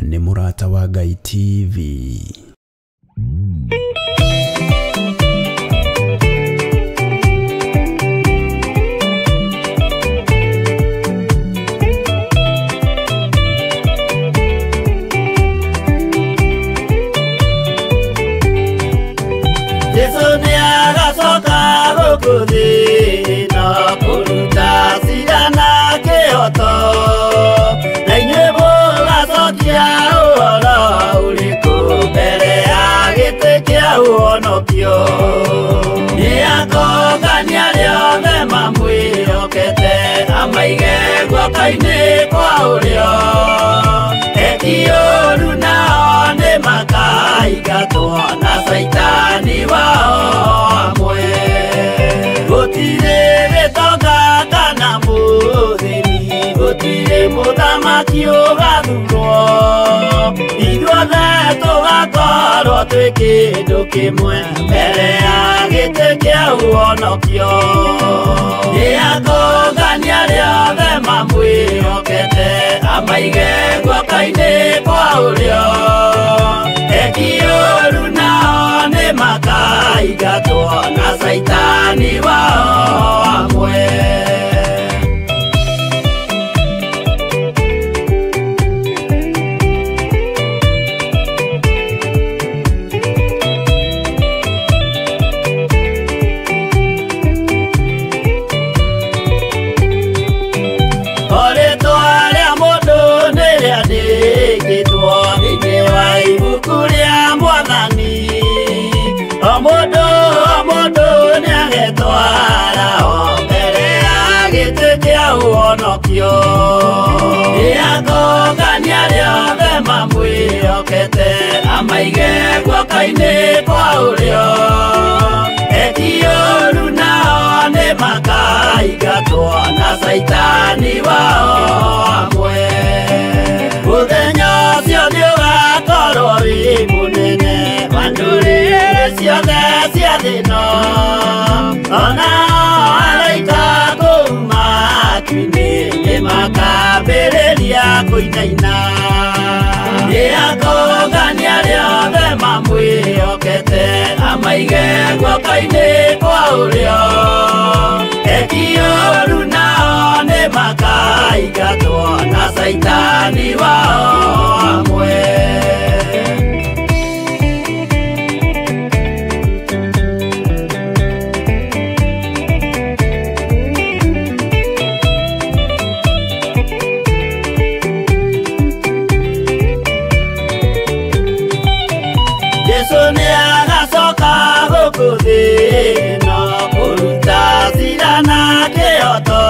Nĩ Mũrata wa Ngai TV. Jesu nĩ agacoka gũkũ thĩ ĩno kũruta cira na kĩhoto, na inyuĩ mũgacokia ũhoro ũrĩkũ mbere ya gĩtĩ kĩa ũhonokio? Nĩ akongania arĩa othe mamwĩhokete, amaige guoko-inĩ kwa ũrĩo. Eki ũũru nao nĩ makaingatwo na caitani wao hamwe. Gũtirĩ gĩtonga kana mũthĩni, gũtirĩ mũthamaki ũgathurwo, ithuothe tũgakorwo twĩ kĩndũ kĩmwe mbere ya gĩtĩ kĩa ũhonokio. Nĩ akongania arĩa othe mamwĩhokete, amaige guoko-inĩ kwa ũrĩo. Eki ũũru nao nĩ makaingatwo na caitani wao hamwe. O rĩtwa rĩa mũndũ nĩ rĩandĩkĩtwo thĩinĩ wa ibuku rĩa Mwathani. O mũndũ o mũndũ nĩ agetwara o mbere ya gĩtĩ kĩa ũhonokio. Nĩ akongania arĩa othe mamwĩhokete, amaige guoko-inĩ kwa ũrĩo. Eki ũũru nao nĩ makaingatwo na caitani wao hamwe. Mũthenya ũcio nĩ ũgakorwo wĩ mũnene wa ndũrĩrĩ ciothe cia thĩ ĩno, ona araika kũu matu-inĩ nĩ makambĩrĩria kũinaina. Nĩ akongania arĩa othe mamwĩhokete, amaige guoko-inĩ kwa ũrĩo. Eki ũũru nao nĩ makaingatwo na caitani wao hamwe. Jesu nĩ agacoka gũkũ thĩ ĩno kũruta cira na kĩhoto,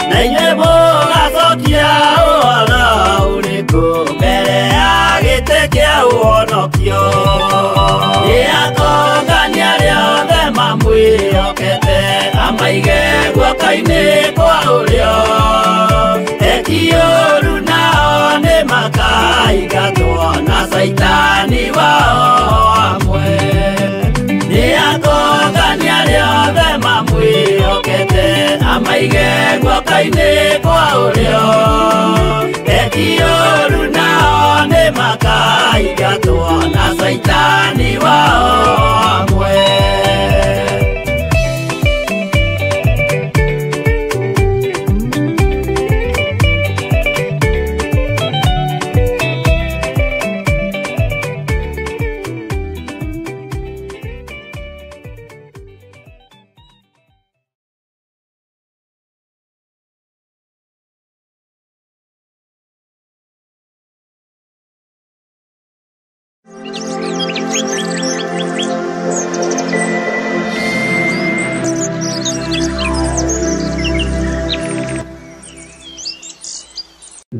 na inyuĩ mũgacokia ũhoro ũrĩkũ mbere ya gĩtĩ kĩa ũhonokio? Nĩ akongania arĩa othe mamwĩhokete, amaige guoko-inĩ kwa ũrĩo. Eki ũũru nao nĩ makaingatwo na caitani wao hamwe. Nĩ akongania arĩa othe mamwĩhokete, amaige guoko-inĩ kwa ũrĩo. Eki ũũru nao nĩ makaingatwo na caitani wao hamwe.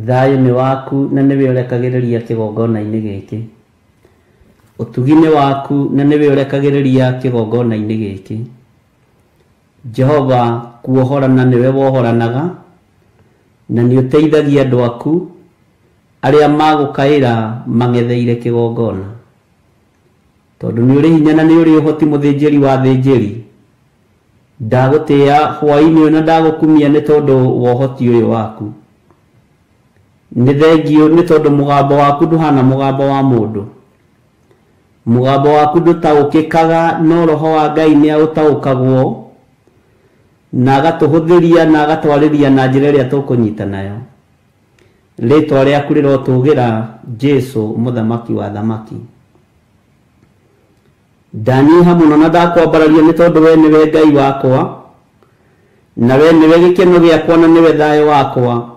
Thayũ nĩ waku na nĩwe ũrekagĩrĩria kĩgongona-inĩ gĩkĩ. Ũtugi nĩ waku na nĩwe ũrekagĩrĩria kĩgongona-inĩ gĩkĩ. Jehova, kuohorana nĩwe wohoranaga, na nĩ ũteithagia andũ aku arĩa magũkaĩra mang'etheire kĩgongona. Tondũ nĩ ũrĩ hinya na nĩ ũrĩ ũhoti mũthĩnjĩri wa thĩnjĩri, ndagũtĩĩa hwaĩ-inĩ ũyũ na ndagũkumia nĩ tondũ wa ũhoti ũyũ waku. Nĩ thengio nĩ tondũ mũgambo waku ndũhana mũgambo wa mũndũ. Mũgambo waku ndũtaũkĩkaga, no roho wa Ngai nĩ aũtaũkagwo na agatũhũthĩria na agatwarĩria na njĩra ĩrĩa tũkũnyita nayo. Rĩtwa rĩaku rĩrotũgĩra, Jesu mũthamaki wa thamaki. Ndanyiha mũno na ndakwambararia nĩ tondũ we nĩwe Ngai wakwa, na we nĩwe gĩkeno gĩakwa na nĩwe thayũ wakwa.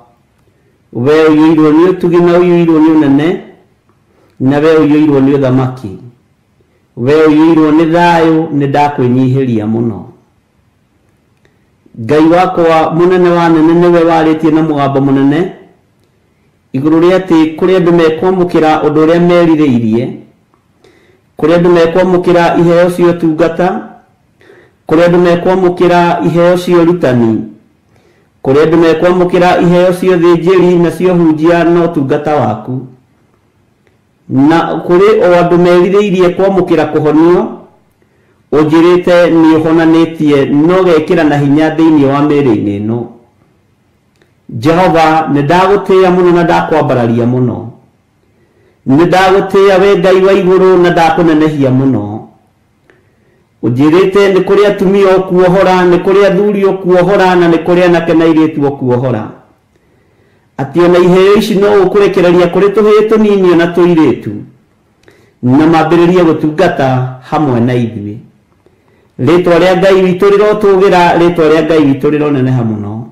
We ũiyũirwo nĩ ũtugi na ũiyũirwo nĩ ũnene, na we ũiyũirwo nĩ ũthamaki. We ũiyũirwo nĩ thayũ, nĩ ndakwĩnyihĩria mũno. Ngai wakwa mũnene wa nene nĩwe warĩtie na mũgambo mũnene igũrũ rĩa atĩ kũrĩ andũ mekwamũkĩra ũndũ ũrĩa merirĩirie, kũrĩ andũ mekwamũkĩra iheo cia ũtungata, kũrĩ andũ mekwamũkĩra iheo cia ũrutani, kũrĩ andũ mekwamũkĩra iheo cia ũthĩnjĩri na cia ũhunjia na ũtungata waku, na kũrĩ o andũ merirĩirie kwamũkĩra kũhonio, ũnjĩrĩte nĩ ũhonanĩtie no gekĩra na hinya thĩinĩ wa mĩĩrĩ-inĩ ĩno. Jehova, nĩ ndagũtĩĩa mũno na ndakwambararia mũno. Nĩ ndagũtĩĩa we Ngai wa igũrũ na ndakũnenehia mũno. Ũnjĩrĩte nĩ kũrĩ atumia ũkuohora, nĩ kũrĩ athuri ũkuohora, na nĩ kũrĩ anake na airĩtu ũkuohora. Atĩ ona iheo ici no ũkũrekereria kũrĩ tũhĩĩ tũnini ona tũirĩtu, na mambĩrĩrie gũtungata hamwe na ithuĩ. Rĩtwa rĩa Ngai witũ rĩrotũgĩra, rĩtwa rĩa Ngai witũ rĩroneneha mũno.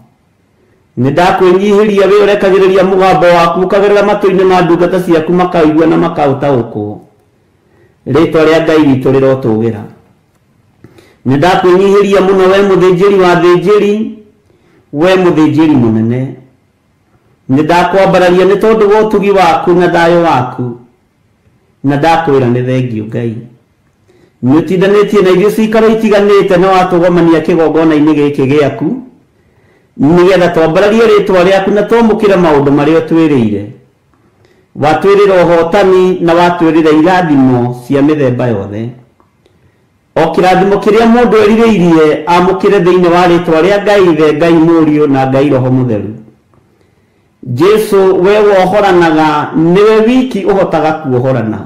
Nĩ ndakwĩnyihĩria we ũrekagĩrĩria mũgambo waku ũkagerera matũ-inĩ ma ndungata ciaku makaigua na makaũtaũkwo. Rĩtwa rĩa Ngai witũ rĩrotũgĩra. Nĩ ndakwĩnyihĩria mũno we mũthĩnjĩri wa thĩnjĩri, we mũthĩnjĩri mũnene. Nĩ ndakwambararia nĩ tondũ wa ũtugi waku na thayũ waku, na ndakwĩra nĩ thengio Ngai. Nĩ ũtindanĩtie na ithuĩ cikaro itiganĩte na watũgomania kĩgongona-inĩ gĩkĩ gĩaku, nĩgetha twambararie rĩtwa rĩaku na twamũkĩre maũndũ marĩa ũtwĩrĩire. Watwĩrĩra ũhotani na watwĩrĩra irathimo cia mĩthemba yothe. O kĩrathimo kĩrĩa mũndũ erirĩirie amũkĩre thĩinĩ wa rĩtwa rĩa Ngai Ithe, Ngai Mũriũ na Ngai Roho Mũtheru. Jesu, we wohoranaga, nĩwe wiki ũhotaga kuohorana.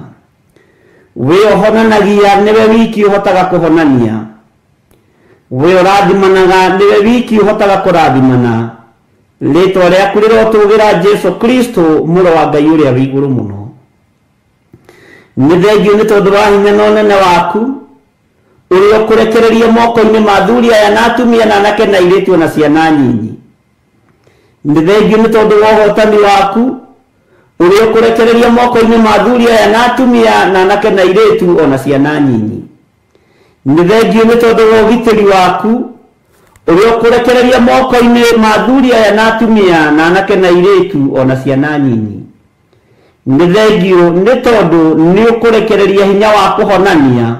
We ũhonanagia, nĩwe wiki ũhotaga kũhonania. We ũrathimanaga, nĩwe wiki ũhotaga kũrathimana. Rĩtwa rĩaku rĩrotũgĩra, Jesu Kristo, mũrũ wa Ngai ũrĩa wĩ igũrũ mũno. Nĩ thengio nĩ tondũ wa hinya na ũnene waku ũrĩa ũkũrekereria moko-inĩ ma athuri aya na atumia na anake na airĩtu ona ciana nyinyi. Nĩ thengio nĩ tondũ wa ũhotani waku ũrĩa ũkũrekereria moko-inĩ ma athuri aya na atumia na anake na airĩtu ona ciana nyinyi. Nĩ thengio nĩ tondũ wa ũgitĩri waku ũrĩa ũkũrekereria moko-inĩ ma athuri aya na atumia na anake na airĩtu ona ciana nyinyi. Nĩ thengio nĩ tondũ nĩ ũkũrekereria hinya wa kũhonania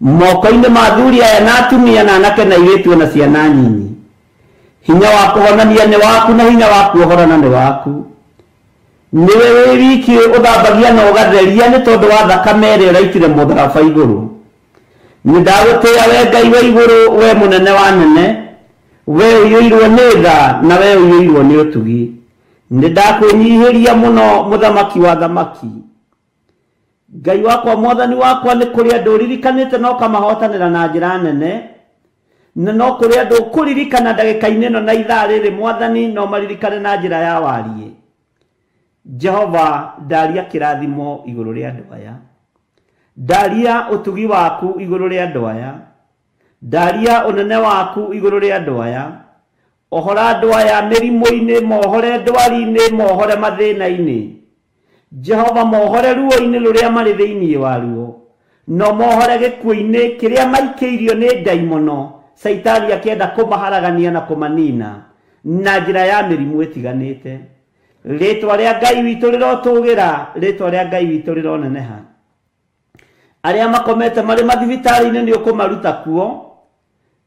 moko-inĩ ma athuri aya na atumia na anake na airĩtu ona ciana nyinyi. Hinya wa kũhonania nĩ waku na hinya wa kuohorana nĩ waku. Nĩwe wĩ wiki ũthambagia na ũgatheria nĩ tondũ wa thakame ĩrĩa ũraitire mũtharaba igũrũ. Nĩ ndagũtĩĩa we Ngai wa igũrũ, we mũnene wa nene, we ũiyũirwo nĩ tha na we ũiyũirwo nĩ ũtugi. Nĩ ndakwĩnyihĩria mũno mũthamaki wa thamaki. Ngai wakwa, mwathani wakwa, nĩ kũrĩ andũ ũririkanĩte na ũkamahotanĩra na njĩra nene, na no kũrĩ andũ ũkũririkana ndagĩka-inĩ ĩno na ithaa rĩrĩ, mwathani, no maririkane na njĩra ya wariĩ. Jehova, ndaria kĩrathimo igũrũ rĩa andũ aya, ndaria ũtugi waku igũrũ rĩa andũ aya, ndaria ũnene waku igũrũ rĩa andũ aya. Ohora andũ aya mĩrimũ-inĩ, mohore ndwari-inĩ, mohore mathĩna-inĩ. Jehova, mohore ruo-inĩ rũrĩa marĩ thĩinĩ waruo, no mohore gĩkuũ-inĩ kĩrĩa maikĩirio nĩ ndaimono, Caitani akĩenda kũmaharagania na kũmanina na njĩra ya mĩrimũ ĩtiganĩte. Rĩtwa rĩa Ngai witũ rĩrotũgĩra, rĩtwa rĩa Ngai witũ rĩroneneha. Arĩa makomete marĩ mathibitarĩ-inĩ nĩ ũkũmaruta kuo,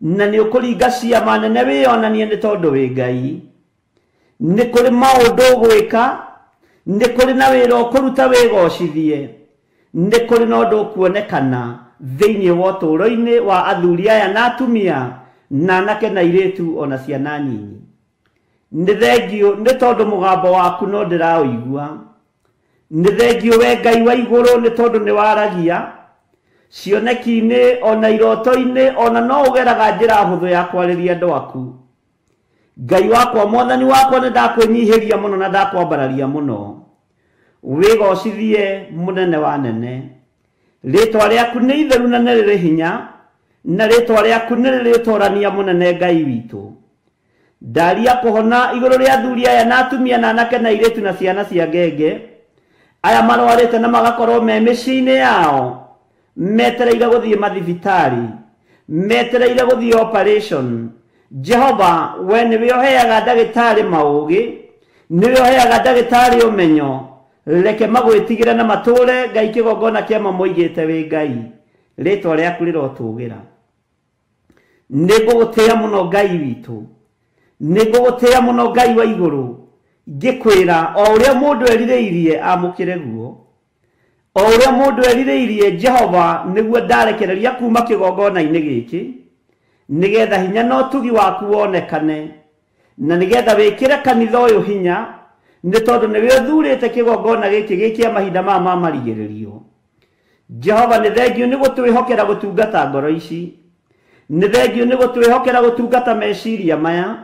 na nĩ ũkũringa ciama nene wĩyonanie nĩ tondũ wĩ Ngai. Nĩ kũrĩ maũndũ ũgwĩka, nĩ kũrĩ na wĩra ũkũruta wĩgocithie, nĩ kũrĩ na ũndũ ũkuonekana thĩinĩ wa ũtũũro-inĩ wa athuri aya na atumia na anake na airĩtu ona ciana nyinyi. Nĩ thengio nĩ tondũ mũgambo waku no ndĩraũigua. Nĩ thengio we Ngai wa igũrũ nĩ tondũ nĩ waragia cioneki-inĩ ona iroto-inĩ, ona no ũgeraga njĩra hũthũ ya kwarĩria andũ aku. Ngai wakwa, mwathani wakwa, nĩ ndakwĩnyihĩria mũno na ndakwambararia mũno. Wĩgocithie mũnene wa nene. Rĩtwa rĩaku nĩ itheru na nĩ rĩrĩ hinya, na rĩtwa rĩaku nĩ rĩrĩ ũtorania mũnene Ngai witũ. Ndaria kũhona igũrũ rĩa athuri aya na atumia na anake na airĩtu na ciana cia ngenge aya marwarĩte na magakorwo me mĩciĩ-inĩ yao, metereire gũthiĩ mathibitarĩ, metereire gũthiĩ operation. Jehova, we nĩwe ũheaga ndagĩtarĩ maũgĩ, nĩwe ũheaga ndagĩtarĩ ũmenyo. Reke magwĩtigĩre na matũre Ngai kĩgongona kĩa mamoigĩte wĩ Ngai. Rĩtwa rĩaku rĩrotũgĩra. Nĩ ngũgũtĩĩa mũno Ngai witũ, nĩ ngũgũtĩĩa mũno Ngai wa igũrũ, ngĩkwĩra o ũrĩa mũndũ erirĩirie amũkĩre guo, o ũrĩa mũndũ erirĩirie Jehova nĩguo ndarekereria kuma kĩgongona-inĩ gĩkĩ, nĩgetha hinya na ũtugi waku wonekane, na nĩgetha wĩkĩre kanitha ũyũ hinya, nĩ tondũ nĩwe ũthurĩte kĩgongona gĩkĩ gĩkĩa mahinda maya ma marigĩrĩrio. Jehova, nĩ thengio nĩ gũtwĩhokera gũtungata ngoro ici, nĩ thengio nĩ gũtwĩhokera gũtungata meciria maya,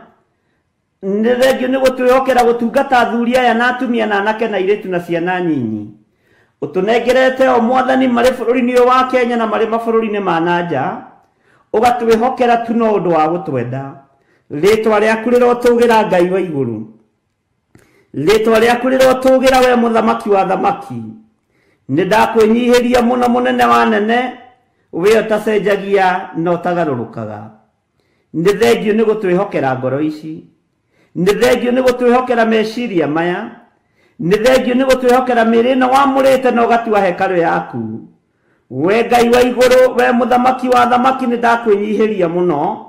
nĩ thengio nĩ gũtwĩhokera gũtungata athuri aya na atumia na anake na airĩtu na ciana nyinyi. Ũtũnengerete o mwathani marĩ bũrũri-inĩ ũyũ wa Kenya na marĩ mabũrũri-inĩ ma na nja, ũgatwĩhokera tu no ũndũ wa gũtwenda. Rĩtwa rĩaku rĩrotũgĩra Ngai wa igũrũ, rĩtwa rĩaku rĩrotũgĩra we mũthamaki wa thamaki. Nĩ ndakwĩnyihĩria mũno mũnene wa nene, we ũtacenjagia na ũtagarũrũkaga. Nĩ thengio nĩ gũtwĩhokera ngoro ici, nĩ thengio nĩ gũtwĩhokera meciria maya, nĩ thengio nĩ gũtwĩhokera mĩĩrĩ ĩno wamũrĩte na ũgatua hekarũ yaku. We Ngai wa igũrũ, we mũthamaki wa thamaki, nĩ ndakwĩnyihĩria mũno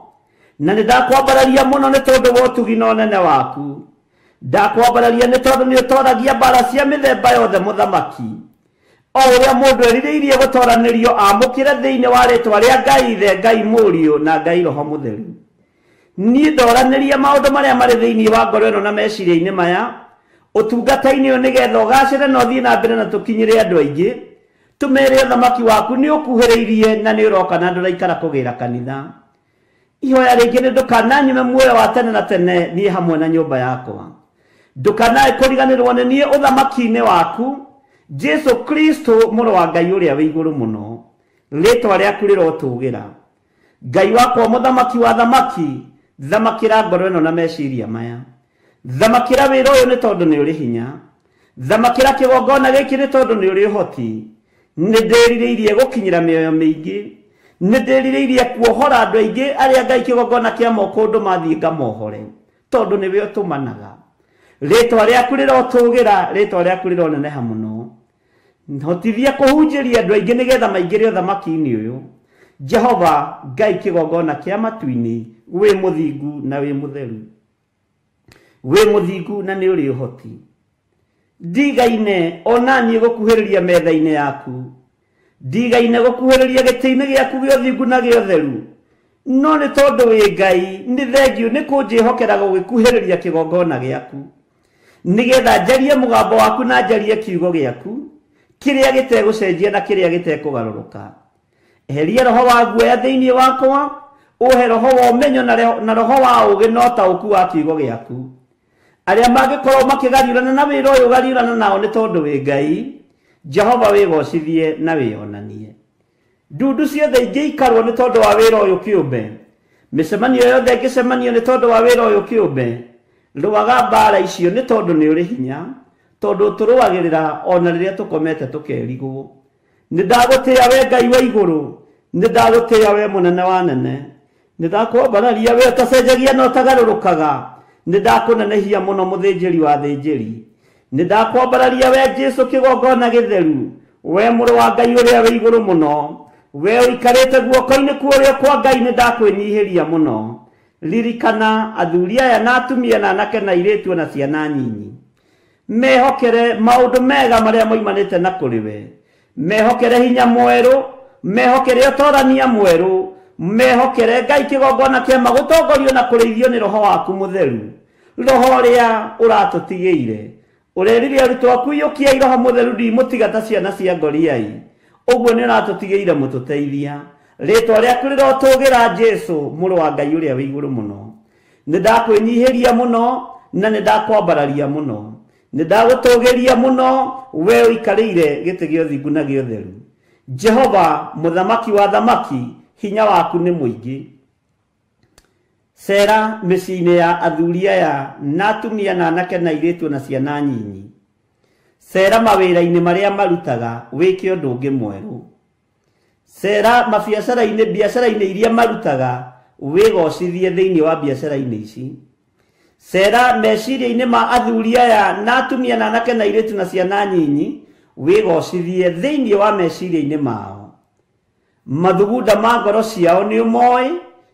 na nĩ ndakwambararia mũno nĩ tondũ wa ũtugi na ũnene waku. Ndakwambararia nĩ tondũ nĩ ũtoragia mbara cia mĩthemba yothe mũthamaki. O ũrĩa mũndũ erirĩirie gũtoranĩrio amũkĩre thĩinĩ wa rĩtwa rĩa Ngai Ithe, Ngai Mũriũ na Ngai Roho Mũtheru. Niĩ ndoranĩria maũndũ marĩa marĩ thĩinĩ wa ngoro ĩno na meciria-inĩ maya ũtungata-inĩ ũyũ, nĩgetha ũgacĩre na ũthiĩ na mbere na tũkinyĩre andũ aingĩ, tũmere ũthamaki waku nĩ ũkuhĩrĩirie na nĩ ũroka na ndũraikara kũgĩra kanitha. Ihoya rĩngĩ nĩ ndũkananyume muoyo wa tene na tene niĩ hamwe na nyũmba yakwa. Ndũkanae kũriganĩrwo nĩ niĩ ũthamaki-inĩ waku, Jesu Kristo mũrũ wa Ngai ũrĩa wĩ igũrũ mũno. Rĩtwa rĩaku rĩrotũgĩra. Ngai wakwa mũthamaki wa thamaki, thamakĩra ngoro ĩno na meciria maya. Thamakĩra wĩra ũyũ nĩ tondũ nĩ ũrĩ hinya. Thamakĩra kĩgongona gĩkĩ nĩ tondũ nĩ ũrĩ ũhoti. Nĩ ndĩrirĩirie gũkinyĩra mĩoyo mĩingĩ, nĩ ndĩrirĩirie kuohora andũ aingĩ arĩa Ngai kĩgongona kĩa moko ũndũ mathiĩ ngamohore, tondũ nĩwe ũtũmanaga. Rĩtwa rĩaku rĩrotũgĩra, rĩtwa rĩaku rĩroneneha mũno. Hotithia kũhunjĩria andũ aingĩ nĩgetha maingĩre ũthamaki-inĩ ũyũ. Jehova Ngai kĩgongona kĩa matu-inĩ, wĩ mũthingu na wĩ mũtheru, wĩ mũthingu na nĩ ũrĩ ũhoti. Ndigaine ona niĩ gũkuhĩrĩria metha-inĩ yaku, ndigaine gũkuhĩrĩria gĩtĩ-inĩ gĩaku gĩa ũthingu na gĩa ũtheru, no nĩ tondũ wĩ Ngai, nĩ thengio nĩ kũnjĩhokera gũgĩkuhĩrĩria kĩgongona gĩaku, nĩgetha njarie mũgambo waku na njarie kiugo gĩaku kĩrĩa gĩtegũcenjia na kĩrĩa gĩtekũgarũrũka. Eheria roho wa guoya thĩinĩ wakwa, ũhe roho wa ũmenyo na roho wa ũũgĩ na ũtaũku wa kiugo gĩaku. Arĩa mangĩkorwo makĩgariũrana na wĩra ũyũ gariũrana nao nĩ tondũ wĩ Ngai. Jehova wĩgocithie na wĩonanie. Ndundu ciothe ingĩikarwo nĩ tondũ wa wĩra ũyũ kĩũmbe, mĩcemanio yothe ĩngĩcemanio nĩ tondũ wa wĩra ũyũ kĩũmbe, rũaga mbara icio nĩ tondũ nĩ ũrĩ hinya, tondũ tũrũagĩrĩra ona rĩrĩa tũkomete tũkerigwo. Nĩ ndagũtĩĩa we Ngai wa igũrũ, nĩ ndagũtĩĩa we mũnene wa nene, nĩ ndakwambararia we ũtacenjagia na ũtagarũrũkaga, nĩ ndakũnenehia mũno mũthĩnjĩri wa thĩnjĩri, nĩ ndakwambararia we Jesu kĩgongona gĩtheru, we mũrũ wa Ngai ũrĩa wĩ igũrũ mũno, we ũikarĩte guoko-inĩ kũrĩa kwa Ngai, nĩ ndakwĩnyihĩria mũno. Ririkana athuri aya na atumia na anake na airĩtu na ciana nyinyi, mehokere maũndũ mega marĩa moimanĩte na kũrĩ we, mehokere hinya mwerũ, mehokere ũtorania mwerũ, mehokere Ngai kĩgongona kĩama gũtongorio na kũrĩithio nĩ roho waku mũtheru. Roho ũrĩa ũratũtigĩire ũrerire arutwo aku iyũkiai Roho Mũtheru ndimũtiga ta ciana cia ngoriai ũguo nĩ ũratũtigĩire mũtũteithia. Rĩtwa rĩaku rĩrotũgĩra Jesũ mũrũ wa Ngai ũrĩa wĩ igũrũ mũno. Nĩ ndakwĩnyihĩria mũno na nĩ ndakwambararia mũno, nĩ ndagũtũgĩria mũno we ũikarĩire gĩtĩ gĩa ũthingu na gĩa ũtheru. Jehova mũthamaki wa thamaki, hinya waku nĩ mũingĩ. Cera mĩciĩ-inĩ ya athuri aya na atumia na anake na airĩtu na ciana nyinyi. Cera mawĩra-inĩ marĩa marutaga wĩke ũndũ ũngĩ mwerũ. Cera mabiacara-inĩ, biacara-inĩ iria marutaga wĩgocithie thĩinĩ wa biacara-inĩ ici. Cera meciria-inĩ ma athuri aya na atumia na anake na airĩtu na ciana nyinyi wĩgocithie thĩinĩ wa meciria-inĩ mao. Mathugunda ma ngoro ciao nĩ ũmoĩ.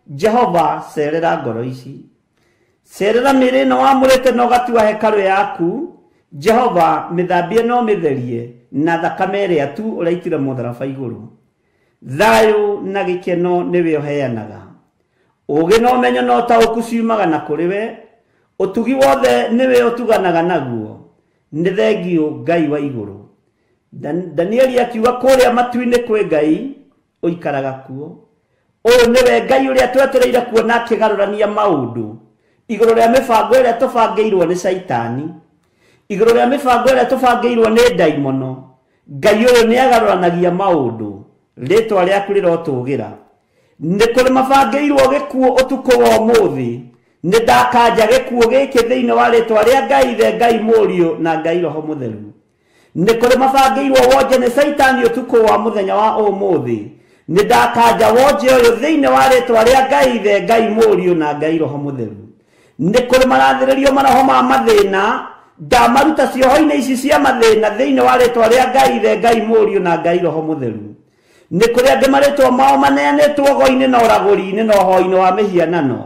Jehova cerera ngoro ici. Cerera mĩĩrĩ ĩno wamũrĩte na ũgatua hekarũ yaku. Jehova mĩthambie na ũmĩtherie na thakame ĩrĩa tu ũraitire mũtharaba igũrũ. Thayũ na gĩkeno nĩwe ũheanaga. Ũũgĩ na ũmenyo na ũtaũku ciumaga na kũrĩ we. Ũtugi wothe nĩwe ũtuganaga naguo. Nĩ thengiũ Ngai wa igũrũ. Danieli akiuga kũrĩa matu-inĩ kwĩ Ngai ũikaraga kuo. Ũyũ nĩwe Ngai ũrĩa twetereire kuona akĩgarũrania maũndũ igũrũ rĩa mĩbango ĩrĩa tũbangĩirwo nĩ Caitani, igũrũ rĩa mĩbango ĩrĩa tũbangĩirwo nĩ ndaimono. Ngai ũyũ nĩagarũranagia maũndũ. Rĩtwa rĩaku rĩrotũgĩra. Nĩ kũrĩ mabangĩirwo gĩkuũ ũtukũ wa ũmũthĩ. Nĩ ndakanja gĩkuũ gĩkĩ thĩinĩ wa rĩtwa rĩa Ngai Ithe, Ngai Mũriũ na Ngai Roho Mũtheru. Nĩ kũrĩ mabangĩirwo wonje nĩ Caitani ũtukũ wa mũthenya wa ũmũthĩ. Nĩ ndakanja wonje ũyũ thĩinĩ wa rĩtwa rĩa Ngai Ithe, Ngai Mũriũ na Ngai Roho Mũtheru. Nĩ kũrĩ marathĩrĩrio maroho ma mathĩna, ndamaruta cioho-inĩ ici cia mathĩna thĩinĩ wa rĩtwa rĩa Ngai Ithe, Ngai Mũriũ na Ngai Roho Mũtheru. Nĩ kũrĩ angĩ marĩtwa mao maneanĩtwo ũgo-inĩ na ũragũri-inĩ na ũhoi-inĩ wa mĩhianano.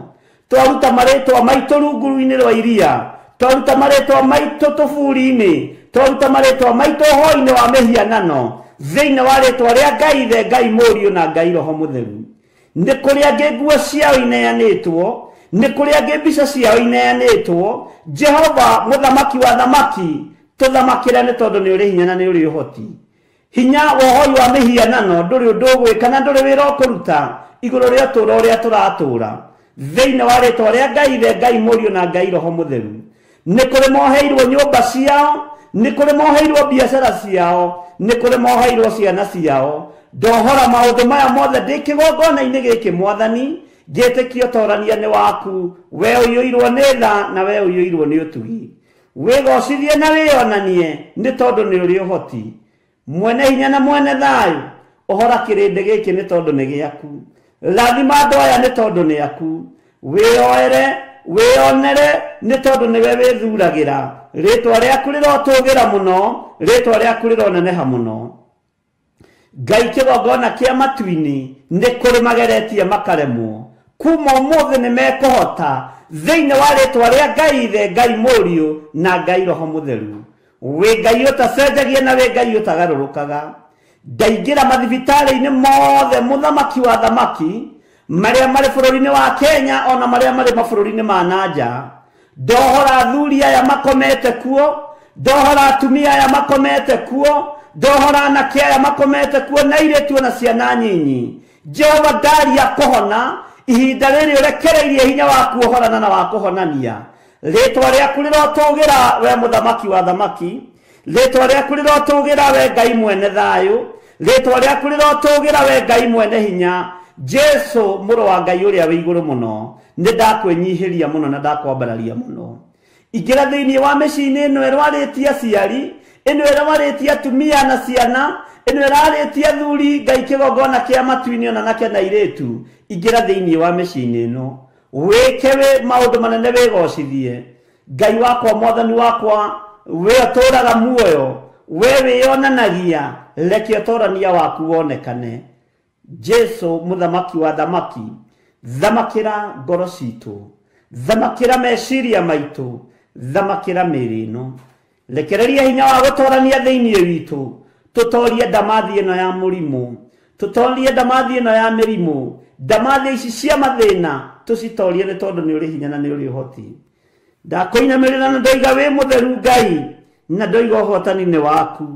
Twaruta marĩtwa maitũ rungu-inĩ rwa iria, twaruta marĩtwa maitũ tũburi-inĩ, twaruta marĩtwa maitũ ũhoi-inĩ wa mĩhianano thĩinĩ wa rĩtwa rĩa Ngai Ithe, Ngai Mũriũ na Ngai Roho Mũtheru. Nĩ kũrĩ angĩ nguo ciao ineanĩtwo, nĩ kũrĩ angĩ mbica ciao ineanĩtwo. Jehova mũthamaki wa thamaki, tũthamakĩre nĩ tondũ nĩ ũrĩ hinya na nĩ ũrĩ ũhoti. Hinya wa ũhoi wa mĩhianano ndũrĩ ũndũ ũgwĩka na ndũrĩ wĩra ũkũruta igũrũ rĩa ũtũũro ũrĩa tũratũũra thĩinĩ wa rĩtwa rĩa Ngai Ithe, Ngai Mũriũ na Ngai Roho Mũtheru. Nĩ kũrĩ moheirwo nyũmba ciao, nĩ kũrĩ moheirwo biacara ciao, nĩ kũrĩ moheirwo ciana ciao. Ndohora maũndũ maya mothe ndĩ kĩgongona-inĩ gĩkĩ Mwathani, ngĩtĩkia ũtorania nĩ waku, we ũiyũirwo nĩ tha na we ũiyũirwo nĩ ũtugi. Wĩgocithie na wĩyonanie nĩ tondũ nĩ ũrĩ ũhoti. Mwene hinya na mwene thayũ, ũhora kĩrĩndĩ gĩkĩ nĩ tondũ nĩ gĩaku. Rathima andũ aya nĩ tondũ nĩ aku. Wĩyoere, wĩyonere nĩ tondũ nĩwe wĩthuragĩra. Rĩtwa rĩaku rĩrotũgĩra mũno, rĩtwa rĩaku rĩroneneha mũno. Ngai kĩgongona kĩa matu-inĩ nĩ kũrĩ mageretie makaremwo. Kuma ũmũthĩ nĩ mekũhota thĩinĩ wa rĩtwa rĩa Ngai Ithe, Ngai Mũriũ na Ngai Roho Mũtheru. Wĩ Ngai ũtacenjagia na wĩ Ngai ũtagarũrũkaga. Ndaingĩra mathibitarĩ-inĩ mothe mũthamaki wa thamaki marĩa marĩ bũrũri-inĩ wa Kenya ona marĩa marĩ mabũrũri-inĩ ma nanja. Ndohora athuri aya makomete kuo, ndohora atumia aya makomete kuo, ndohora anake aya makomete kuo na airĩtu na ciana nyinyi. Jehova ndaria kũhona ihinda rĩrĩ ũrekereirie hinya waku ũhorana na wa kũhonania. Rĩtwa rĩaku rĩrotũgĩra we mũthamaki wa thamaki, rĩtwa rĩaku rĩrotũgĩra we Ngai mwene thayũ, rĩtwa rĩaku rĩrotũgĩra we Ngai mwene hinya. Jesu mũrũ wa Ngai ũrĩa wĩ igũrũ mũno, nĩ ndakwĩnyihĩria mũno na ndakwambararia mũno. Ingĩra thĩinĩ wa mĩciĩ-inĩ ĩno ĩrwarĩtie aciari, ĩno ĩrwarĩtie atumia na ciana, ĩno ĩrarĩtie athuri, Ngai kĩgongona kĩa matu-inĩ ona anake na airĩtu. Ingĩra thĩinĩ wa mĩciĩ-inĩ ĩno, wĩke wĩ maũndũ manene wĩgocithie. Ngai wakwa, Mwathani wakwa, we ũtũũraga muoyo, we wĩyonanagia, reke ũtorania waku wonekane. Jesu mũthamaki wa thamaki, thamakĩra ngoro citũ, thamakĩra meciria maitũ, thamakĩra mĩĩrĩ ĩno. Rekereria hinya wa gũtorania thĩinĩ witũ, tũtorie ndamathi ĩno ya mũrimũ, tũtorie ndamathi ĩno ya mĩrimũ, ndamathi ici cia mathĩna tũcitorie nĩ tondũ nĩ ũrĩ hinya na nĩ ũrĩ ũhoti. Ndakũinamĩrĩra na ndoiga wĩ mũtheru Ngai, na ndoiga ũhotani-inĩ waku.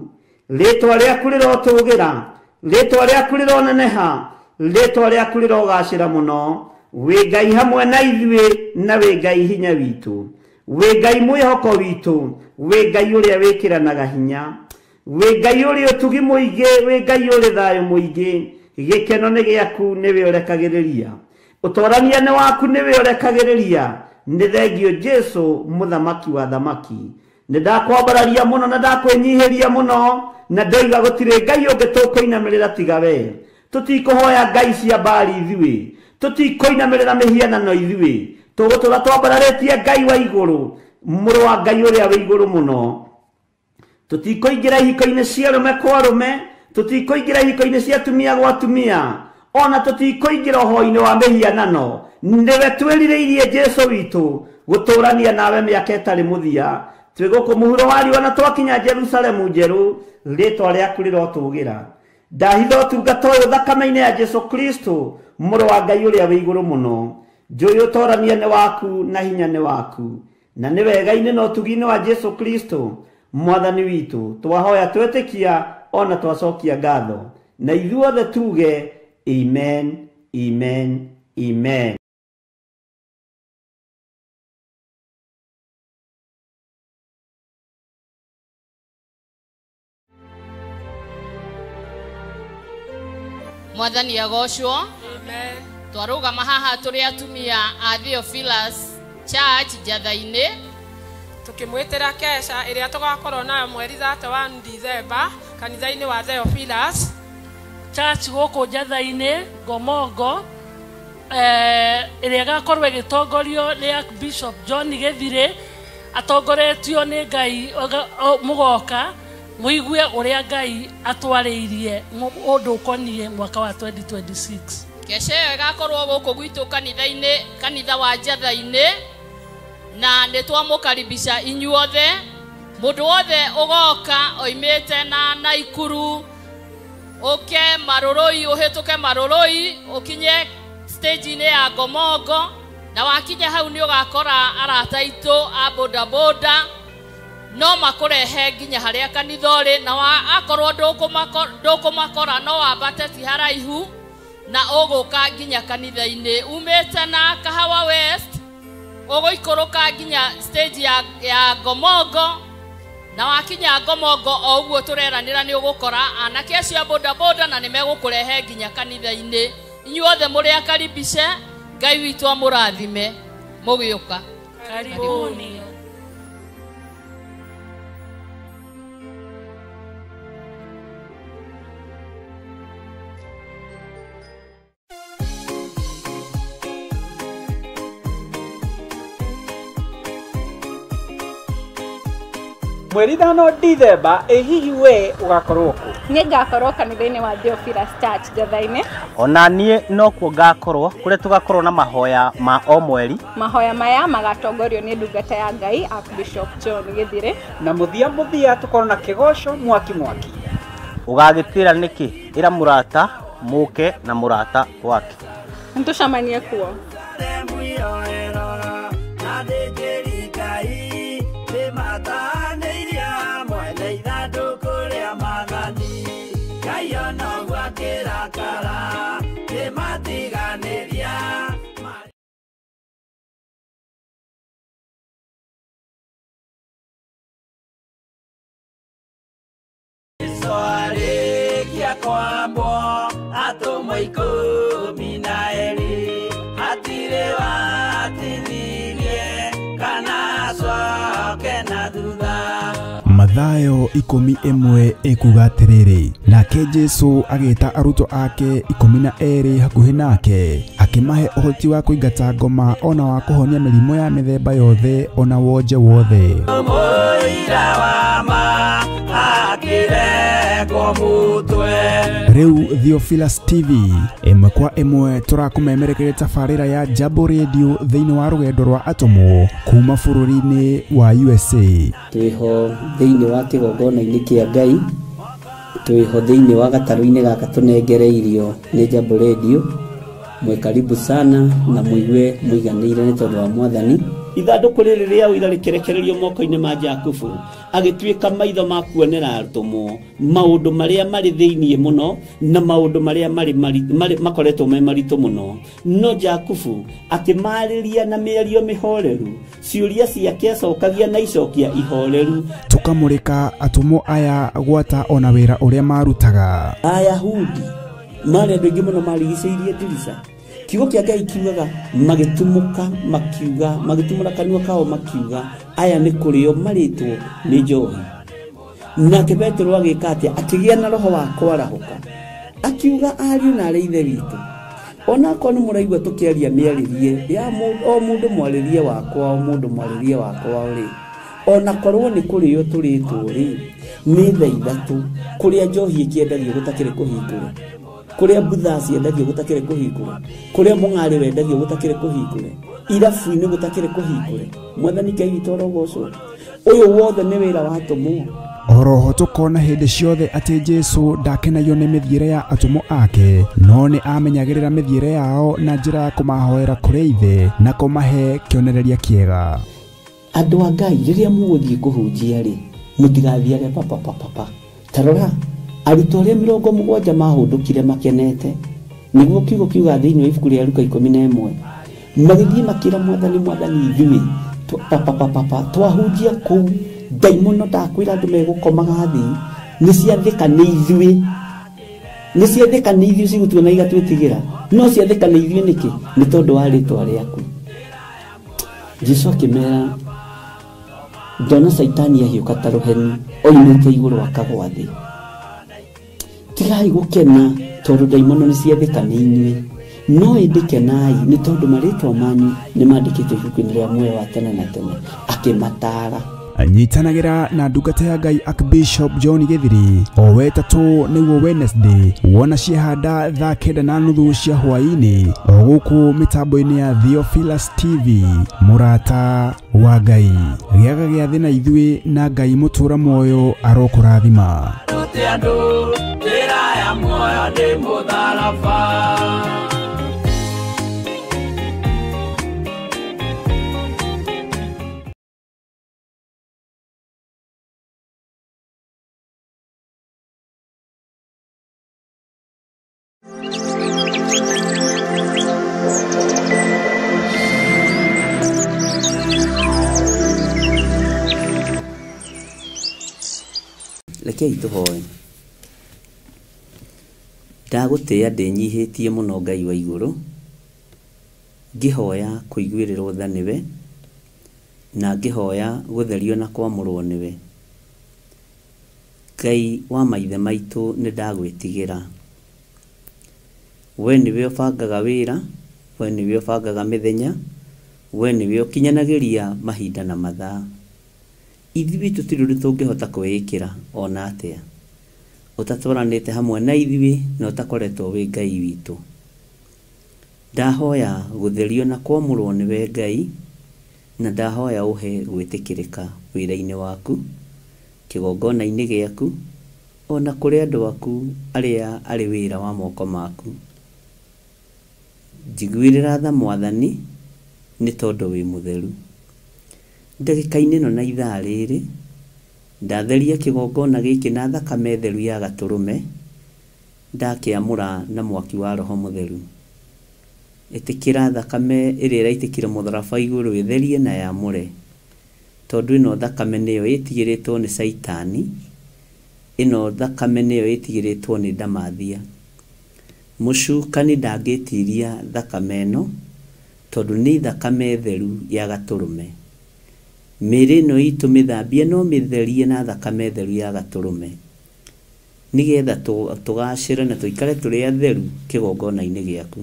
Rĩtwa rĩaku rĩrotũgĩra, rĩtwa rĩaku rĩroneneha, rĩtwa rĩaku rĩrogacĩra mũno. Wĩ Ngai hamwe na ithuĩ, na wĩ Ngai hinya witũ, wĩ Ngai mwĩhoko witũ, wĩ Ngai ũrĩa wĩkĩranaga hinya, wĩ Ngai ũrĩ ũtugi mũingĩ, wĩ Ngai ũrĩ thayũ mũingĩ. Gĩkeno nĩ gĩaku, nĩwe ũrekagĩrĩria, ũtorania nĩ waku, nĩwe ũrekagĩrĩria. Nĩ thengio Jesu mũthamaki wa thamaki. Nĩ ndakwambararia mũno na ndakwĩnyihĩria mũno, na ndoiga gũtirĩ Ngai ũngĩ tũkũinamĩrĩra tiga we. Tũtikũhoya ngai cia Baali ithuĩ, tũtikũinamĩrĩra mĩhianano ithuĩ, tũgũtũra twambararĩtie Ngai wa igũrũ, mũrũ wa Ngai ũrĩa wĩ igũrũ mũno. Tũtikũingĩra ihiko-inĩ cia arũme kwa arũme, tũtikũingĩra ihiko-inĩ cia atumia gwa atumia, ona tũtikũingĩra ũhoi-inĩ wa mĩhianano. Nĩwe twĩrirĩirie Jesu witũ gũtũrania nawe mĩaka ĩtarĩ mũthia. Twĩ gũkũ mũhuro wa riũa na twakinya Jerusalemu njerũ, rĩtwa rĩaku rĩrotũgĩra. Ndahitha ũtungata ũyũ thakame-inĩ ya Jesu Kristo, mũrũ wa Ngai ũrĩa wĩ igũrũ mũno. Njũĩ ũtorania nĩ waku na hinya nĩ waku, na nĩ wega-inĩ na ũtugi-inĩ wa Jesu Kristo mwathani witũ. Twahoya twetĩkia ona twacokia ngatho, na ithuothe tuge amen, amen, amen. Mwathani agocwo. Amen. Twarũgama haha tũrĩ atumia a Theophilus Church Njatha-inĩ, tukimwitira kesha iria tugakorwo nayo mweri 31 December kanitha-inĩ wa Theophilus Church gũkũ Njatha-inĩ Ngomongo, ĩrĩa ĩgakorwo ĩgĩtongorio nĩ Archbishop John Gĩthirĩ, atongoretio nĩ Ngai mũgoka mũigue ũrĩa Ngai atwarĩirie ũndũ ũkoniĩ mwaka wa 2026. Kesha ĩyo ĩgakorwo gũkũ gwitũ kanitha-inĩ, kanitha wa Njatha-inĩ, na nĩ twamũkaribisha inyuothe. Mũndũ wothe ũgoka oimĩte na Naikuru, ũke Marũrũi, ũhĩtũke Marũrũi, ũkinye stage-inĩ ya Ngomongo, na wakinya hau nĩ ũgakora arata aitũ a bodaboda, no makũrehe nginya harĩa kanitha ũrĩ, na akorwo ndũkũmakora no wambate ti haraihu, na ũgũka nginya kanitha-inĩ. Umĩte na Kahawa West ũgũikũrũka nginya stage ya Ngomongo, na wakinya Ngomongo o ũguo tũreranĩra nĩ ũgũkora anake acio a bodaboda na nĩ megũkũrehe nginya kanitha-inĩ. Inyuothe mũrĩ akaribishe, Ngai witũ amũrathime mũgĩũka. Karibuni. Mweri 5 Dithemba, ĩ hihi we ũgakorwo kũ? Niĩ ngakorwo kanitha-inĩ wa Theophilus Church Njatha-inĩ. Ona niĩ nokuo ngakorwo, kũrĩa tũgakorwo na mahoya ma o mweri. Mahoya maya magatongorio nĩ ndungata ya Ngai Archbishop John Gĩthirĩ. Na mũthia mũthia tũkorwo na kĩgoco mwaki mwaki. Ũgagĩtĩra nĩkĩ? Ĩra mũrata mũke na mũrata wake. Nĩtũcemanie kuo. Kwambwo atũmwo 12 hatirĩ watithirie kana acoke na thutha. Mathayo 11 ĩkuga atĩrĩrĩ, nake Jesu agĩta arutwo ake 12 hakuhĩ nake, akĩmahe ũhoti wa kũingata ngoma ona wa kũhonia mĩrimũ ya mĩthemba yothe ona wonje wothe. Mũira wa ma akĩrengwo mũtwe. Rĩu Theophilus TV ĩmwe kwa ĩmwe tũrakũmemerekeria tabarĩra ya Jambo Radio thĩinĩ wa rũgendo rwa atũmwo kuma bũrũri-inĩ wa USA. Twĩho thĩinĩ wa kĩgongona-inĩ kĩa Ngai, twĩho thĩinĩ wa gatarũ-inĩ gaka tũnengereirio nĩ Jambo Radio. Mwĩ karibu sana na mũigue mũiganĩire nĩ tondũ wa Mwathani. Ithandũkũ rĩrĩ rĩa ũira rĩkĩrekererio moko-inĩ ma Jakubu, agĩtuĩka maitho ma kuonera atũmwo maũndũ marĩa marĩ thĩiniĩ mũno na maũndũ marĩa marĩ makoretwo me maritũ mũno. No Jakubu akĩmarĩria na mĩario mĩhoreru, ciũria ciake acokagia na icokia ihoreru. Tũkamũrĩka atũmwo aya gwata ona wĩra ũrĩa marutaga. Ayahudi marĩ andũ aingĩ mũno marigicĩirie ndirica. Kiugo kĩa Ngai kiugaga magĩtumũka makiuga, magĩtumũra kanua kao makiuga, aya nĩ kũrĩo marĩtwo nĩ njohi. Nake Petero agĩka atĩa? Akĩgĩa na roho wa kwarahũka, akiuga ariũ na arĩ ithe witũ, onakorwo nĩ mũraigua tũkĩaria mĩarĩrie ya o mũndũ mwarĩrie wakwa, o mũndũ mwarĩrie wakwa rĩ, onakorwo nĩ kũrĩo tũrĩtwo rĩ, nĩ thaa ithatũ kũrĩa njohi ĩkĩendagio gũtakĩrĩ kũhingũre, kũrĩa mbutha ciendagio gũtakĩrĩ kũhingũre, kũrĩa mũng'arĩ wendagio gũtakĩrĩ kũhingũre, irabu-inĩ gũtakĩrĩ kũhingũre. Mwathani Ngai witũ arogocwo. Ũyũ wothe nĩ wĩra wa atũmwo. Oroho tũkona hĩndĩ ciothe atĩ Jesũ ndakenagio nĩ mĩthiĩre ya atũmwo ake, no nĩ amenyagĩrĩra mĩthiĩre yao na njĩra ya kũmahoera kũrĩ Ithe na kũmahe kĩonereria kĩega. Andũ a Ngai, rĩrĩa mũgũthiĩ kũhunjia rĩ, mũtigathiage papapapapa. Ta rora, arutwo arĩa 70 mahũndũkire makenete, nĩguo kiugo kiuga thĩinĩ wa ibuku rĩa Luka 11, magĩthiĩ makĩra Mwathani, Mwathani ithuĩ papapapapa twahunjia kũu ndaimono ndakwĩra andũ megũkomaga thĩ, nĩ ciathĩka nĩ ithuĩ, nĩ ciathĩka nĩ ithuĩ cigũtuona igatwĩtigĩra, no ciathĩka nĩ ithuĩ nĩkĩ? Nĩ tondũ wa rĩtwa rĩaku. Jesũ akĩmera, ndona Caitani ahiũka ta rũheni oimĩte igũrũ akagwa thĩ. Tigai gũkena tondũ ndaimono nĩ ciathĩka nĩ inyuĩ, no ĩndĩ kenai nĩ tondũ marĩtwa manyu nĩ mandĩkĩtwo ibuku-inĩ rĩa muoyo wa tene na tene. Akĩmataara. Nyitanagĩra na ndungata ya Ngai Archbishop John Gĩthiri o wetatũ nĩguo Wednesday, wona ciehanda thaa 9:30 cia hwaĩ-inĩ o gũkũ mĩtambo-inĩ ya Theophilus TV. Mũrata wa Ngai, gĩaga gĩathĩ na ithuĩ na Ngai mũtũra muoyo arokũrathima. Njĩra ya muoyo nĩ mũtharaba. Rekei tũhoe. Ndagũtĩĩa ndĩnyihĩtie mũno Ngai wa igũrũ, ngĩhoya kũiguĩrĩrwo tha nĩwe, na ngĩhoya gũtherio na kwamũrwo nĩwe. Ngai wa maithe maitũ nĩ ndagwĩtigĩra. We nĩwe ũbangaga wĩra, we nĩwe ũbangaga mĩthenya, we nĩwe ũkinyanagĩria mahinda na mathaa. Ithuĩ tũtirĩ ũndũ tũngĩhota kwĩĩkĩra ona atĩa, ũtatwaranĩte hamwe na ithuĩ na ũtakoretwo wĩ Ngai witũ. Ndahoya gũtherio na kwamũrwo nĩwe Ngai, na ndahoya ũhe gwĩtĩkĩrĩka wĩra-inĩ waku, kĩgongona-inĩ gĩaku, ona kũrĩ andũ aku arĩa arĩ wĩra wa moko maku. Njiguĩrĩra tha Mwathani nĩ tondũ wĩ mũtheru. Ndagĩka-inĩ ĩno na ithaa rĩrĩ, ndatheria kĩgongona gĩkĩ na thakame theru ya gatũrũme, ndakĩamũra na mwaki wa Roho Mũtheru. Ĩtĩkĩra thakame ĩrĩa ĩraitĩkire mũtharaba igũrũ ĩtherie na yamũre, tondũ ĩno thakame nĩyo ĩtigĩrĩtwo nĩ Caitani, ĩno thakame nĩyo ĩtigĩrĩtwo nĩ ndamathia. Mũcukani ndangĩtiria thakame ĩno, tondũ nĩ thakame theru ya gatũrũme. Mĩĩrĩ ĩno itũ mĩthambie no mĩtherie na thakame theru ya gatũrũme, nĩgetha tũgacĩre na tũikare tũrĩ atheru kĩgongona-inĩ gĩaku.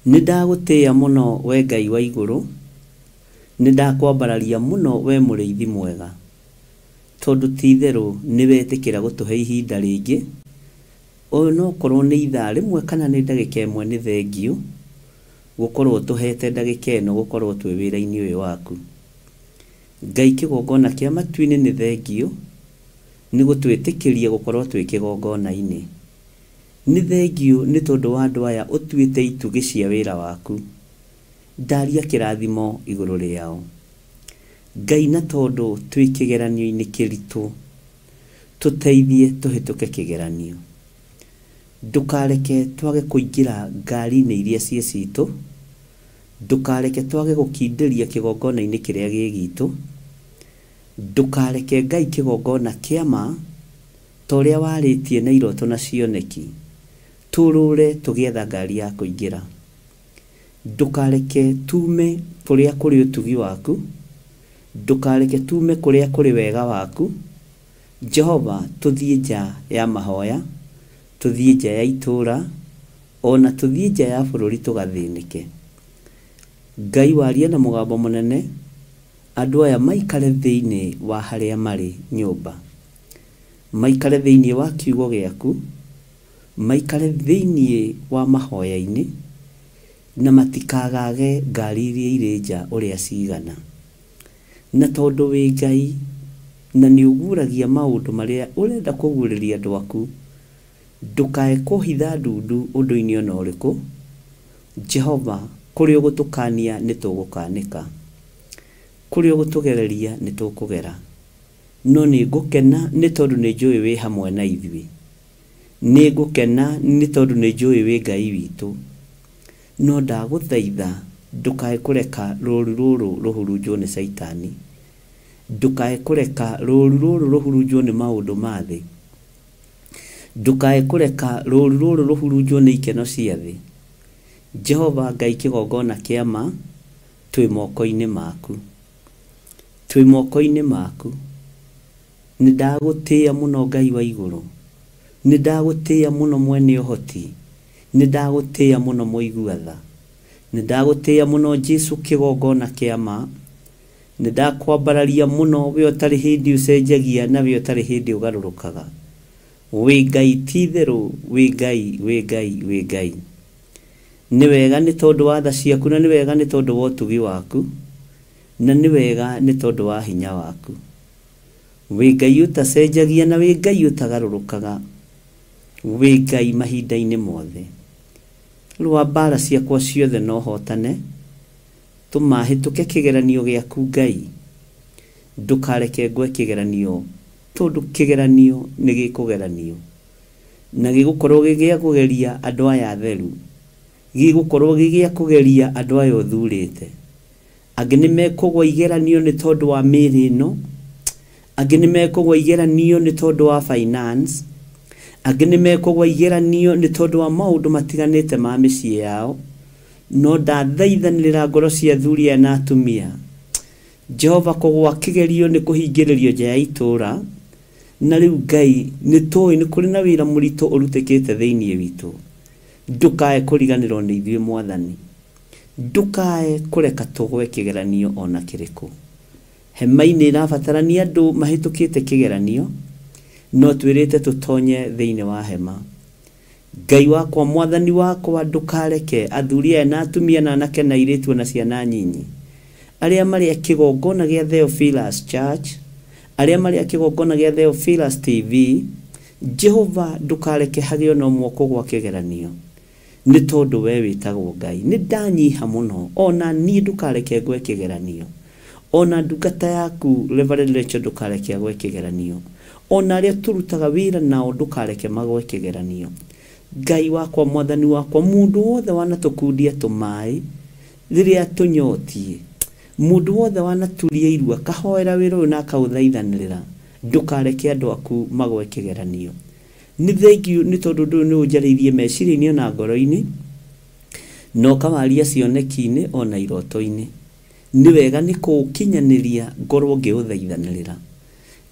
Nĩ ndagũtĩĩa mũno we Ngai wa igũrũ, nĩ ndakwambararia mũno we mũrĩithi mwega, tondũ ti itherũ nĩ wetĩkĩra gũtũhe ihinda rĩngĩ, onokorwo nĩ ithaa rĩmwe kana nĩ ndagĩka ĩmwe, nĩ thengiũ gũkorwo tũhete ndagĩka ĩno gũkorwo twĩ wĩra-inĩ ũyũ waku. Ngai kĩgongona kĩa matu-inĩ nĩ thengiũ nĩ gũtwĩtĩkĩria gũkorwo twĩ kĩgongona-inĩ. Nĩ thengiũ nĩ tondũ wa andũ aya ũtuĩte itugĩ cia wĩra waku. Ndaria kĩrathimo igũrũ rĩao. Ngai, na tondũ twĩ kĩgeranio-inĩ kĩritũ, tũteithie tũhĩtũke kĩgeranio. Ndũkareke twage kũingĩra ngari-inĩ iria ciĩ citũ, ndũkareke twage gũkindĩria kĩgongona-inĩ kĩrĩa gĩ gitũ, ndũkareke Ngai kĩgongona kĩa ma ta ũrĩa warĩtie na iroto na cioneki, tũrũre tũgĩetha ngari ya kũingĩra. Ndũkareke tume kũrĩa kũrĩ ũtugi waku, ndũkareke tume kũrĩa kũrĩ wega waku. Jehova, tũthiĩ nja ya mahoya, tũthiĩ nja ya itũũra, ona tũthiĩ nja ya bũrũri tũgathĩnĩke. Ngai, warie na mũgambo mũnene, andũ aya maikare thĩinĩ wa harĩa marĩ nyũmba, maikare thĩinĩ wa kiugo gĩaku, maikare thĩinĩ wa mahoya-inĩ, na matikagage ngari iria irĩ nja ũrĩa cigana. Na tondũ wĩ Ngai na nĩ ũguũragia maũndũ marĩa ũrenda kũguũrĩria andũ aku, ndũkae kũhitha ndundu ũndũ-inĩ ona ũrĩkũ. Jehova, kũrĩa ũgũtũkania nĩ tũgũkanĩka, kũrĩa ũgũtũgereria nĩ tũkũgera. No nĩ ngũkena nĩ tondũ nĩ njũĩ wĩ hamwe na ithuĩ, nĩ ngũkena nĩ tondũ nĩ njũĩ wĩ Ngai witũ. No ndagũthaitha ndũkae kũreka rũũru rũrũ rũhurunjwo nĩ Caitani, ndũkae kũreka rũũru rũrũ rũhurunjwo nĩ maũndũ ma thĩ, ndũkae kũreka rũũru rũrũ rũhurunjwo nĩ ikeno cia thĩ. Jehova Ngai, kĩgongona kĩa ma, twĩ moko-inĩ maku, twĩ moko-inĩ maku. Nĩ ndagũtĩĩa mũno Ngai wa igũrũ, nĩ ndagũtĩĩa mũno mwene ũhoti, nĩ ndagũtĩĩa mũno mũigua tha, nĩ ndagũtĩĩa mũno Jesu kĩgongona kĩa ma, nĩ ndakwambararia mũno we ũtarĩ hĩndĩ ũcenjagia na we ũtarĩ hĩndĩ ũgarũrũkaga. Wĩ Ngai ti itherũ, wĩ Ngai, wĩ Ngai, wĩ Ngai. Nĩ wega nĩ tondũ wa tha ciaku, na nĩ wega nĩ tondũ wa ũtugi waku, na nĩ wega nĩ tondũ wa hinya waku. Wĩ Ngai ũtacenjagia na wĩ Ngai ũtagarũrũkaga, wĩ Ngai mahinda-inĩ mothe. Rũa mbara ciakwa ciothe no hotane, tũmahĩtũke kĩgeranio gĩaku Ngai. Ndũkareke ngwe kĩgeranio, tondũ kĩgeranio nĩ gĩkũgeranio, na gĩgũkorwo gĩ gĩa kũgeria andũ aya atheru, gĩgũkorwo gĩ gĩa kũgeria andũ aya ũthurĩte. Angĩ nĩ mekũgwa igeranio nĩ tondũ wa mĩĩrĩ ĩno, angĩ nĩ mekũgwa igeranio nĩ tondũ wa finance, angĩ nĩ mekũgwa igeranio nĩ tondũ wa maũndũ matiganĩte ma mĩciĩ yao. No ndathaithanĩrĩra ngoro cia athuri aya na atumia, Jehova, kũgwa kĩgerio nĩ kũhingĩrĩrio nja ya itũũra. Na rĩu Ngai, nĩ tũĩ nĩ kũrĩ na wĩra mũritũ ũrutĩkĩte thĩinĩ witũ. Ndũkae kũriganĩrwo nĩ ithuĩ Mwathani, ndũkae kũreka tũgwe kĩgeranio ona kĩrĩkũ. Hema-inĩ ĩrabatarania andũ mahĩtũkĩte kĩgeranio, no twĩrĩte tũtonye thĩinĩ wa hema. Ngai wakwa, Mwathani wakwa, ndũkareke athuri aya na atumia na anake na airĩtu na ciana nyinyi, arĩa marĩ a kĩgongona gĩa Theophilus Church, arĩa marĩ a kĩgongona gĩa Theophilus TV, Jehova, ndũkareke hagĩe ona ũmwe kũgwa kĩgeranio, nĩ tondũ we wĩtagwo Ngai. Nĩ ndanyiha mũno, ona niĩ ndũkareke ngwe kĩgeranio, ona ndungata yaku Reverend Rachel ndũkareke agwe kĩgeranio, ona arĩa tũrutaga wĩra nao ndũkareke magwe kĩgeranio. Ngai wakwa, Mwathani wakwa, mũndũ wothe wanatũkundia tũmaĩ rĩrĩa tũnyotie, mũndũ wothe wanaturia irua akahoera wĩra ũyũ na akaũthaithanĩrĩra, ndũkareke andũ aku magwe kĩgeranio. Nĩ thengiũ nĩ tondũ ũndũ ũyũ nĩ ũnjarĩirie meciria-inĩ ona ngoro-inĩ, na ũkawaria cioneki-inĩ ona iroto-inĩ. Nĩ wega nĩ kũũkinyanĩria ngorwo ngĩũthaithanĩrĩra.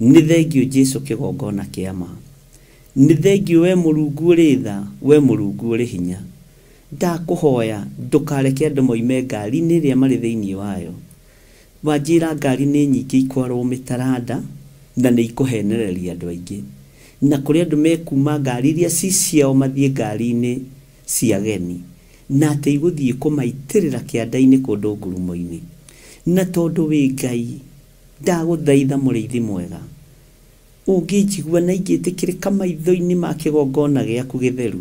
Nĩ thengiũ Jesu kĩgongona kĩa ma. Nĩ thengiũ we Mũrungu ũrĩ tha, we Mũrungu ũrĩ hinya. Ndakũhoya ndũkareke andũ moime ngari-inĩ ĩrĩa marĩ thĩinĩ wayo. Wanjĩra ngari nĩ nyingĩ ikwarwo mĩtaranda na nĩ ikũhenereria andũ aingĩ, na kũrĩ andũ mekuma ngari iria ci ciao mathiĩ ngari-inĩ cia ageni, na atĩ igũthiĩ kũmaitĩrĩra kĩanda-inĩ kũndũ ngurumo-inĩ. Na tondũ wĩ Ngai, ndagũthaitha mũrĩithi mwega, ũngĩnjigua na ingĩtĩkĩrĩka maitho-inĩ ma kĩgongona gĩaku gĩtheru,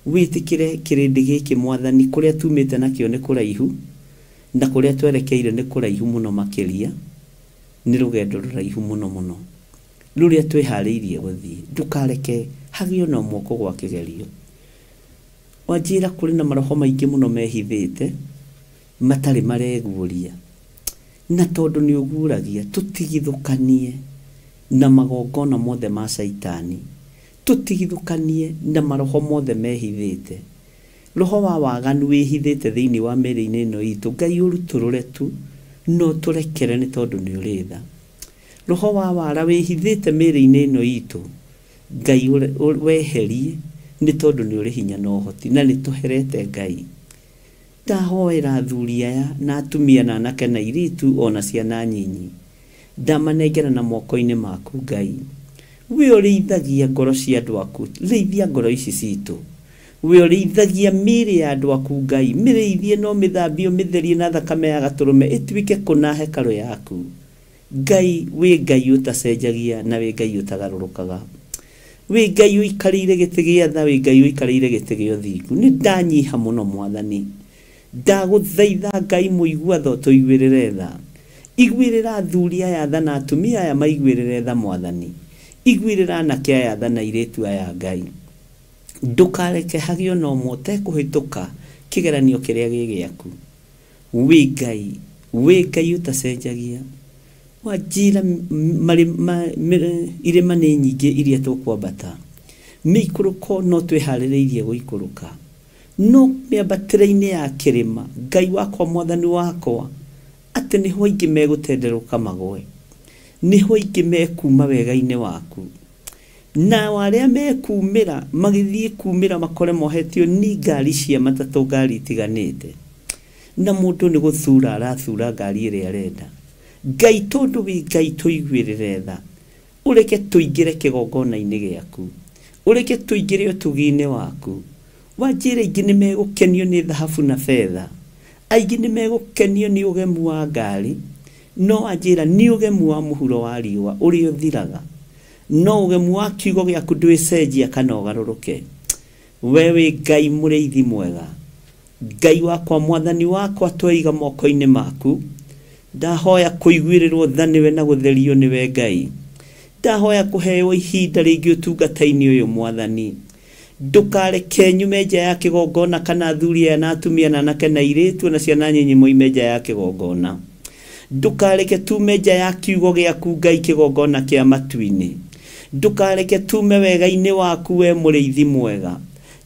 Wĩtĩkĩre kĩrĩndĩ gĩkĩ Mwathani, kũrĩa tumĩte nakĩo nĩ kũraihu na kũrĩa twerekeire nĩ kũraihu mũno makĩria, nĩ rũgendo rũraihu mũno mũno rũrĩa twĩharĩirie gũthiĩ. Ndũkareke hagĩe na ũmwe ũkũgwa kĩgerio. Wanjĩra kũrĩ na maroho maingĩ mũno mehithĩte matarĩ mareguũria, na tondũ nĩ ũguũragia, tũtigithũkanie na magongona mothe ma caitani, tũtigithũkanie na maroho mothe mehithĩte. Roho wa waganu wĩhithĩte thĩinĩ wa mĩĩrĩ-inĩ ĩno itũ, Ngai ũrutũrũre tu no tũrekere nĩ tondũ nĩ ũrĩ tha. Roho wa wara wĩhithĩte mĩĩrĩ-inĩ ĩno itũ, Ngai weherie nĩ tondũ nĩ ũrĩ hinya na ũhoti, na nĩ tũherete Ngai. Ndahoera athuri aya na atumia na anake na airĩtu ona ciana nyinyi, ndamanengera na moko-inĩ maku Ngai. We ũrĩithagia ngoro cia andũ aku, rĩithia ngoro ici citũ. We ũrĩithagia mĩĩrĩ ya andũ aku Ngai, mĩrĩithie no mĩthambie ũmĩtherie na thakame ya gatũrũme ĩtuĩke kũna hekarũ yaku. Ngai wĩ Ngai ũtacenjagia na wĩ Ngai ũtagarũrũkaga, wĩ Ngai ũikarĩire gĩtĩ gĩa tha, wĩ Ngai ũikarĩire gĩtĩ gĩa ũthingu. Nĩ ndanyiha mũno Mwathani, ndagũthaitha Ngai mũigua tha ũtũiguĩrĩre tha. Iguĩrĩra athuri aya tha na atumia aya maiguĩrĩre tha Mwathani. Iguĩrĩra anake aya tha na airĩtu aya Ngai. Ndũkareke hagĩe ona ũmwe ũtekũhĩtũka kĩgeranio kĩrĩa gĩ gĩaku. Wĩ Ngai, wĩ Ngai ũtacenjagia. Wanjĩra irĩma nĩ nyingĩ iria tũkwambata, mĩikũrũko no twĩharĩrĩirie gũikũrũka, no mĩambatĩre-inĩ ya kĩrĩma Ngai wakwa Mwathani wakwa, atĩ nĩho aingĩ megũtenderũka magwe, nĩho aingĩ mekuma wega-inĩ waku, nao arĩa mekumĩra magĩthiĩ kumĩra makore mohetio nĩ ngari cia matatũ, ngari itiganĩte, na mũndũ nĩ gũthura arathura ngari ĩrĩa arenda. Ngai tondũ wĩ Ngai tũiguĩrĩre tha, ũreke tũingĩre kĩgongona-inĩ gĩaku, ũreke tũingĩre ũtugi-inĩ waku. Wanjĩra aingĩ nĩ megũkenio nĩ thahabu na betha, aingĩ nĩ megũkenio nĩ ũgemu wa ngari, no wanjĩra nĩ ũgemu wa mũhuro wa riũa ũrĩa ũthiraga, no ũgemu wa kiugo gĩaku ndwĩcenjia kana ũgarũrũke. We wĩ Ngai mũrĩithi mwega, Ngai wakwa Mwathani wakwa, tweiga moko-inĩ maku. Ndahoya kũiguĩrĩrwo tha nĩwe na gũtherio nĩwe Ngai. Ndahoya kũheo ihinda rĩngĩ ũtungata-inĩ ũyũ Mwathani. Ndũkareke nyume nja ya kĩgongona kana athuri aya na atumia na anake na airĩtu na ciana nyinyi moime nja ya kĩgongona. Ndũkareke tume nja ya kiugo gĩaku Ngai, kĩgongona kĩa matu-inĩ. Ndũkareke tume wega-inĩ waku we mũrĩithi mwega,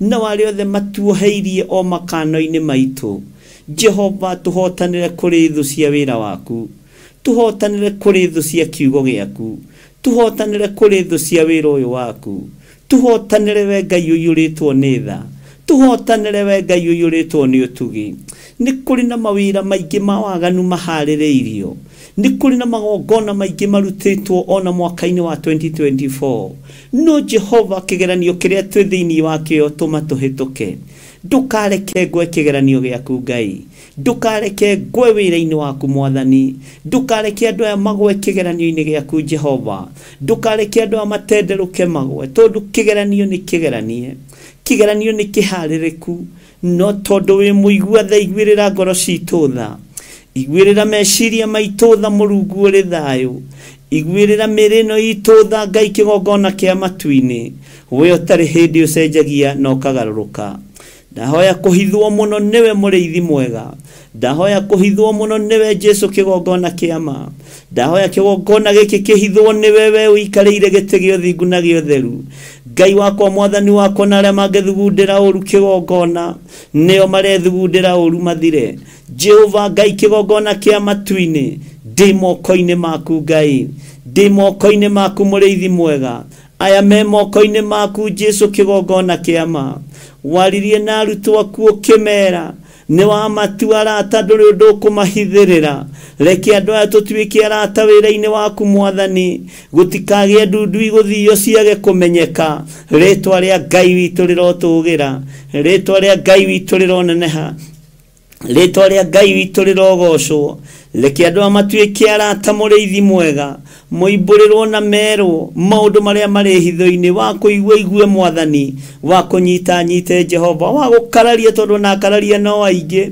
na arĩa othe matuoheirie o makano-inĩ maitũ. Jehova, tũhotanĩre kũrĩ thũ cia wĩra waku, tũhotanĩre kũrĩ thũ cia kiugo gĩaku, tũhotanĩre kũrĩ thũ cia wĩra ũyũ waku, tũhotanĩre we Ngai ũiyũrĩtwo nĩ tha, tũhotanĩre we Ngai ũiyũrĩtwo nĩ ũtugi. Nĩ kũrĩ na mawĩra maingĩ ma waganu maharĩrĩirio, nĩ kũrĩ na magongona maingĩ marutĩtwo ona mwaka-inĩ wa 2024, no Jehova, kĩgeranio kĩrĩa twĩ thĩinĩ wakĩo tũma tũhĩtũke. Ndũkareke ngwe kĩgeranio gĩaku Ngai, ndũkareke ngwe wĩra-inĩ waku Mwathani, ndũkareke andũ aya magwe kĩgeranio-inĩ gĩaku Jehova, ndũkareke andũ aya matenderũke magwe, tondũ kĩgeranio nĩ kĩgeranie, kĩgeranio nĩ kĩharĩrĩku, no tondũ wĩ mũigua tha, iguĩrĩra ngoro citũ tha, iguĩrĩra meciria maitũ tha, Mũrungu ũrĩ thayũ, iguĩrĩra mĩĩrĩ ĩno itũ tha Ngai, kĩgongona kĩa matu-inĩ, we ũtarĩ hĩndĩ ũcenjagia na ũkagarũrũka. Ndahoya kũhithwo mũno nĩwe mũrĩithi mwega, ndahoya kũhithwo mũno nĩwe Jesu kĩgongona kĩa ma, ndahoya kĩgongona gĩkĩ kĩhithwo nĩwe we ũikarĩire gĩtĩ gĩa ũthingu na gĩa ũtheru. Ngai wakwa Mwathani wakwa, na arĩa mangĩthugundĩra ũru kĩgongona nĩo marethugundĩra ũru mathire. Jehova Ngai, kĩgongona kĩa matu-inĩ, ndĩ moko-inĩ maku Ngai, ndĩ moko-inĩ maku mũrĩithi mwega, aya me moko-inĩ maku Jesu kĩgongona kĩa ma. Waririe na arutwo aku ũkĩmera nĩ wamatua arata, ndũrĩ ũndũ ũkũmahithĩrĩra. Reke andũ aya tũtuĩke arata wĩra-inĩ waku Mwathani, gũtikagĩe ndundu igũthio ciage kũmenyeka. Rĩtwa rĩa Ngai witũ rĩrotũgĩra, rĩtwa rĩa Ngai witũ rĩroneneha, rĩtwa rĩa Ngai witũ rĩrogocwo. Reke andũ aya matuĩke arata mũrĩithi mwega, moimbũrĩrwo na merwo maũndũ marĩa marĩ hitho-inĩ, wa kũigua igue mwathani, wa kũnyita nyite Jehova, wa gũkararia tondũ na akararia no aingĩ,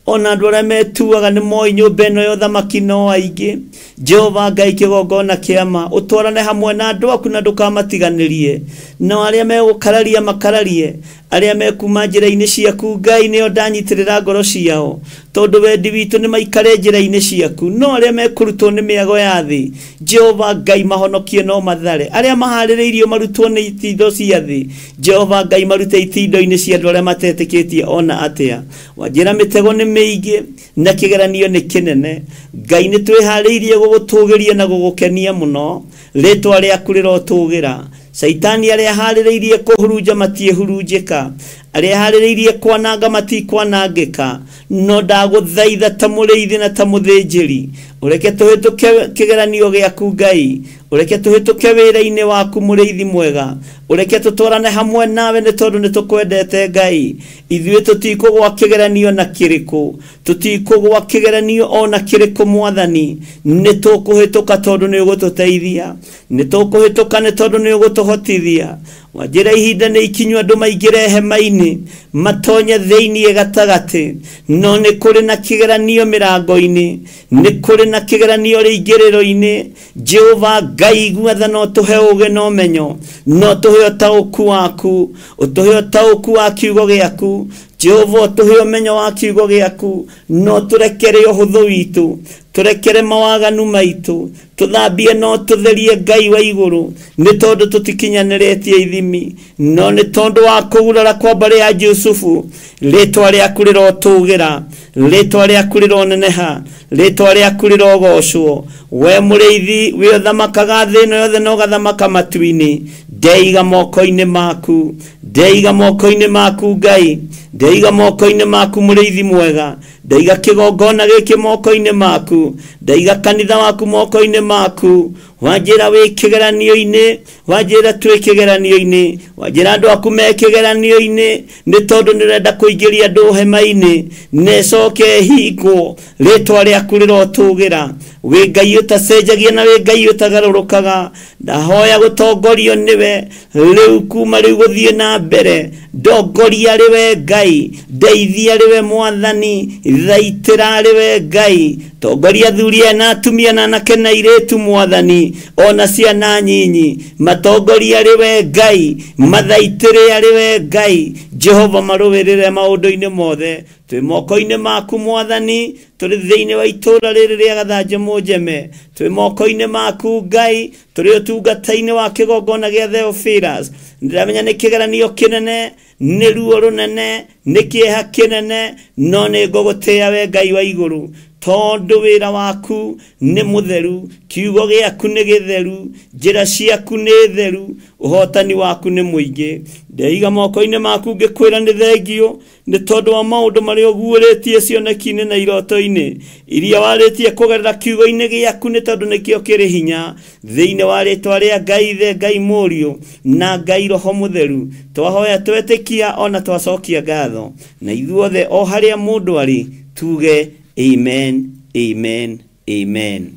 ona andũ arĩa metuaga nĩ moĩ nyũmba ĩno ya ũthamaki no aingĩ. Jehova Ngai kĩgongona kĩama, ũtwarane hamwe na andũ aku na ndũkamatiganĩrie. Nao arĩa megũkararia makararie, arĩa mekuma njĩra-inĩ ciaku Ngai nĩo ndanyitĩrĩra ngoro ciao, tondũ wendi witũ nĩ maikare njĩra-inĩ ciaku. No arĩa mekũrutwo nĩ mĩago ya thĩ, Jehova Ngai mahonokie no mathare. Arĩa maharĩrĩirio marutwo nĩ itindo cia thĩ, Jehova Ngai marute itindo-inĩ cia andũ arĩa matetĩkĩtie ona atĩa. Wanjĩra mĩtego nĩ mĩingĩ na kĩgeranio nĩ kĩnene. Ngai nĩ twĩharĩirie gũgũtũgĩria na gũgũkenia mũno, rĩtwa rĩaku rĩrotũgĩra. Caitani arĩa harĩrĩirie kũhurunja matiĩhurunjĩka, arĩa harĩrĩirie kwananga matikwanangĩka. No ndagũthaitha ta mũrĩithi na ta mũthĩnjĩri, ũreke tũhĩtũke kĩgeranio gĩaku Ngai, ũreke tũhĩtũke wĩra-inĩ waku mũrĩithi mwega, ũreke tũtwarane hamwe nawe nĩ tondũ nĩ tũkwendete Ngai. Ithuĩ tũtikũgwa kĩgeranio na kĩrĩkũ, tũtikũgwa kĩgeranio ona kĩrĩkũ mwathani, nĩ tũkũhĩtũka tondũ nĩ ũgũtũteithia, nĩ tũkũhĩtũka nĩ tondũ nĩ ũgũtũhotithia. Wanjĩra ihinda nĩ ikinyu andũ maingĩre hema-inĩ, matonye thĩinĩ gatagatĩ, no nĩ kũrĩ na kĩgeranio mĩrango-inĩ, nĩ kũrĩ na kĩgeranio rĩingĩrĩro-inĩ. Jehova Ngai igua tha, no tũhe ũũgĩ na ũmenyo, no tũhe ũtaũku waku, ũtũhe ũtaũku wa kiugo gĩaku. Jehova ũtũhe ũmenyo wa kiugo gĩaku, no tũrekere ũhũthũ witũ, tũrekere mawaganu maitũ, tũthambie no tũtherie Ngai wa igũrũ, nĩ tondũ tũtikinyanĩrĩtie ithimi, no nĩ tondũ wa kũgurara kwa mbarĩ ya Jusufu. Rĩtwa rĩaku rĩrotũgĩra, rĩtwa rĩaku rĩroneneha, rĩtwa rĩaku rĩrogocwo. We mũrĩithi wĩ ũthamakaga thĩ ĩno yothe na ũgathamaka matu-inĩ, ndeiga moko-inĩ maku, ndeiga moko-inĩ maku Ngai, ndeiga moko-inĩ maku mũrĩithi mwega, ndeiga kĩgongona gĩkĩ moko-inĩ maku, ndeiga kanitha waku moko-inĩ maku. Wanjĩra wĩ kĩgeranio-inĩ, wanjĩra twĩ kĩgeranio-inĩ, wanjĩra andũ aku me kĩgeranio-inĩ, nĩ tondũ nĩ ũrenda kũingĩria andũ hema-inĩ na ĩcoke ĩhingwo. Rĩtwa rĩaku rĩrotũgĩra. Wĩ Ngai ũtacenjagia na wĩ Ngai ũtagarũrũkaga. Ndahoya gũtongorio nĩwe rĩu kuma rĩu gũthiĩ na mbere. Ndongoria rĩwe Ngai, ndeithia rĩwe mwathani, thaitĩra rĩwe Ngai. Tongoria athuri aya na atumia na anake na airĩtu mwathani, ona ciana nyinyi, matongoria rĩwe Ngai, mathaitĩre rĩwe Ngai. Jehova marũĩrĩre maũndũ-inĩ mothe. Twĩ moko-inĩ maku mwathani, tũrĩ thĩinĩ wa itũũra rĩrĩ rĩa Gathanjĩ Mũnjeme, twĩ moko-inĩ maku Ngai, tũrĩ ũtungata-inĩ wa kĩgongona gĩa Theophilus. Ndĩramenya nĩ kĩgeranio kĩnene, nĩ ruo rũnene, nĩ kĩeha kĩnene, no nĩ ngũgũtĩĩa we Ngai wa igũrũ, tondũ wĩra waku nĩ mũtheru, kiugo gĩaku nĩ gĩtheru, njĩra ciaku nĩ theru, ũhotani waku nĩ mũingĩ. Ndeiga moko-inĩ maku ngĩkwĩra nĩ thengio nĩ tondũ wa maũndũ marĩa ũguũrĩtie cioneki-inĩ na iroto-inĩ iria warĩtie kũgerera kiugo-inĩ gĩaku, nĩ tondũ nĩkĩo kĩrĩ hinya. Thĩinĩ wa rĩtwa rĩa Ngai Ithe, Ngai Mũriũ na Ngai Roho Mũtheru, twahoya twetĩkia ona twacokia ngatho, na ithuothe o harĩa mũndũ arĩ tuge amen, amen, amen.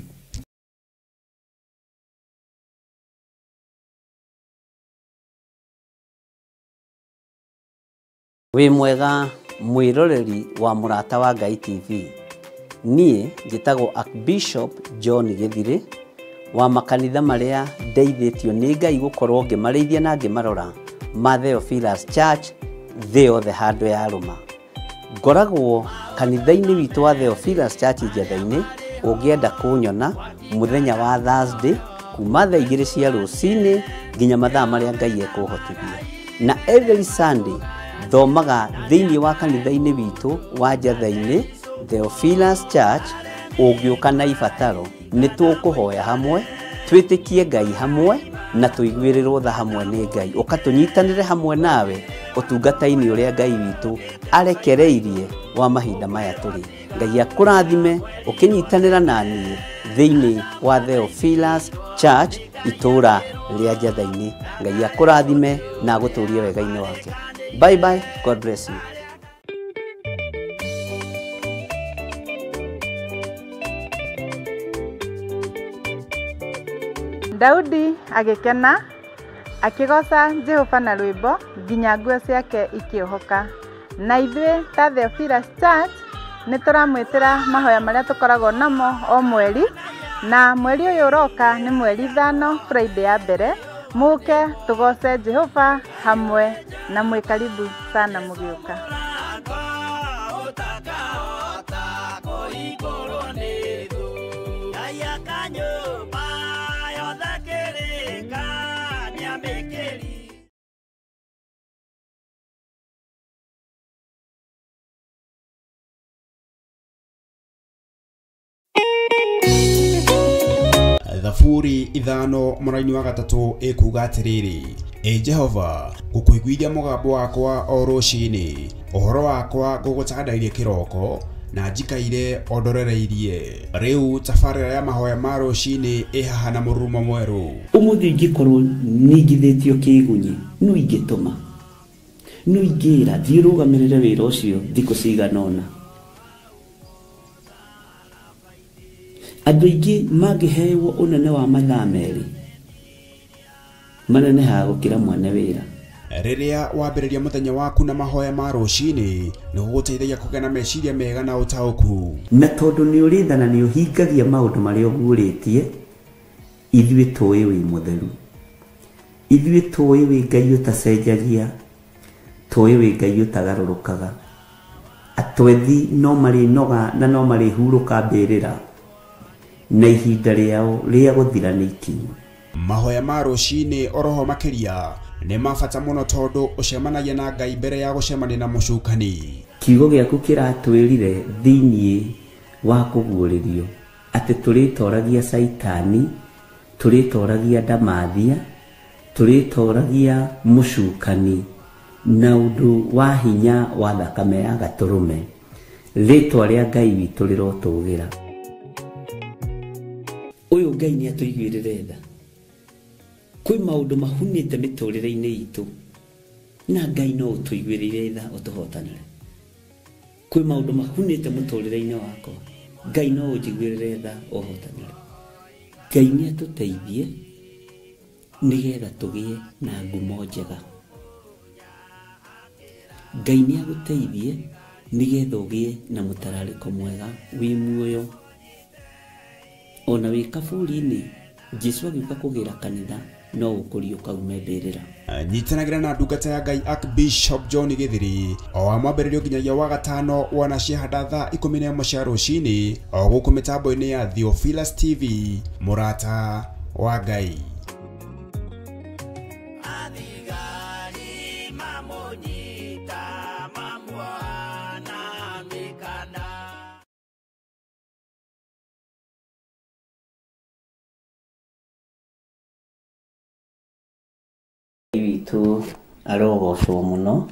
Wĩ mwega mwĩroreri wa Mũrata wa Ngai TV. Niĩ njĩtagwo Archbishop John Gĩthirĩ wa makanitha marĩa ndeithĩtio nĩ Ngai gũkorwo ngĩmarĩithia na ngĩmarora ma Theophilus Church thĩ yothe handũ ya rũma. Ngoragwo kanitha-inĩ witũ wa Theophilus Church Njetha-inĩ. Ũngĩenda kũnyona mũthenya wa Thursday kuma thaa 2 cia rũcinĩ nginya mathaa marĩa Ngai ekũhotithia. Na every Sunday thomaga thĩinĩ wa kanitha-inĩ witũ wa Njetha-inĩ Theophilus Church. Ũngĩũka na ibataro nĩ tũkũhoya hamwe, twĩtĩkie Ngai hamwe na tũiguĩrĩrwo tha hamwe nĩ Ngai. Ũka tũnyitanĩre hamwe nawe ũtungata-inĩ ũrĩa Ngai witũ arekereirie wa mahinda maya tũrĩ. Ngai akũrathime ũkĩnyitanĩra na niĩ thĩinĩ wa Theophilus Church itũũra rĩa Njetha-inĩ. Ngai akũrathime na agũtũrie wega-inĩ wake. Bye bye, God bless you. Daudi agĩkena akĩgoca Jehova na rwĩmbo nginya nguo ciake ikĩohoka. Na ithuĩ ta Theophilus Church nĩ tũramwĩtĩra mahoya marĩa tũkoragwo namo o mweri, na mweri ũyũ ũroka nĩ mweri 5 Friday ya mbere. Mũke tũgoce Jehova hamwe na mwĩ karibu sana mũgĩũka. Thaburi 5 mũraini wa 3 ĩkuga atĩrĩrĩ, Ĩ Jehova, ngũkũiguithia mũgambo wakwa o rũcinĩ, ũhoro wakwa ngũgũtandairie kĩroko, na njikaire o ndorereirie. Rĩu tabarĩra ya mahoya ma rũcinĩ ĩ haha na mũrurumo mwerũ. Ũmũthĩ ingĩkorwo ningithĩtio kĩgunyi, no ingĩtũma, no ingĩra thiĩ rũgamĩrĩre wĩra ũcio thikũ cigana ũna. Andũ aingĩ mangĩhewo ũnene wa mathaa 2 manenehaga gũkĩra mwene wĩra. Rĩrĩa wambĩrĩria mũthenya waku na mahoya ma rũcinĩ, nĩ gũgũteithagia kũgĩa na meciria mega na ũtaũku. Na tondũ nĩ ũrĩ tha na nĩ ũhingagia maũndũ marĩa ũguũrĩtie, ithuĩ tũĩ wĩ mũtheru, ithuĩ tũĩ wĩ Ngai ũtacenjagia, tũĩ wĩ Ngai ũtagarũrũkaga. Atwethi no marĩnoga na no marĩhurũka mbĩrĩra, na ihinda rĩao rĩa gũthira nĩ ikinyu. Mahoya ma rũcinĩ oroho makĩria nĩ ma bata mũno tondũ ũcemanagia na Ngai mbere ya gũcemania na mũcukani. Kiugo gĩaku kĩratwĩrire thĩiniĩ wa kũguũrĩrio atĩ tũrĩtoragia Caitani, tũrĩtoragia ndamathia, tũrĩtoragia mũcukani na ũndũ wa hinya wa thakame ya gatũrũme. Rĩtwa rĩa Ngai witũ rĩrotũgĩra. Ũyũ Ngai nĩ atũiguĩrĩre tha. Kwĩ maũndũ mahunĩte mĩtũrĩre-inĩ itũ na Ngai no ũtũiguĩrĩre tha ũtũhotanĩre. Kwĩ maũndũ mahunĩte mũtũrĩre-inĩ wakwa, Ngai no ũnjiguĩrĩre tha ũhotanĩre. Ngai nĩ atũteithie nĩgetha tũgĩe na ngumo njega. Ngai nĩ agũteithie nĩgetha ũgĩe na mũtararĩko mwega wĩ muoyo. Ona wĩ kaburi-inĩ, Jesũ agĩũka kũgĩra kanitha no ũkũriũka ume mbĩrĩra. Nyitanagĩra na ndungata ya Ngai Archbishop John Githiri o wa mwambĩrĩrio nginyagia wa gatano wana ciahanda thaa 11 cia rũcinĩ o gũkũ mĩtambo-inĩ ya Theophilus TV, mũrata wa Ngai. Witũ arogocwo mũno,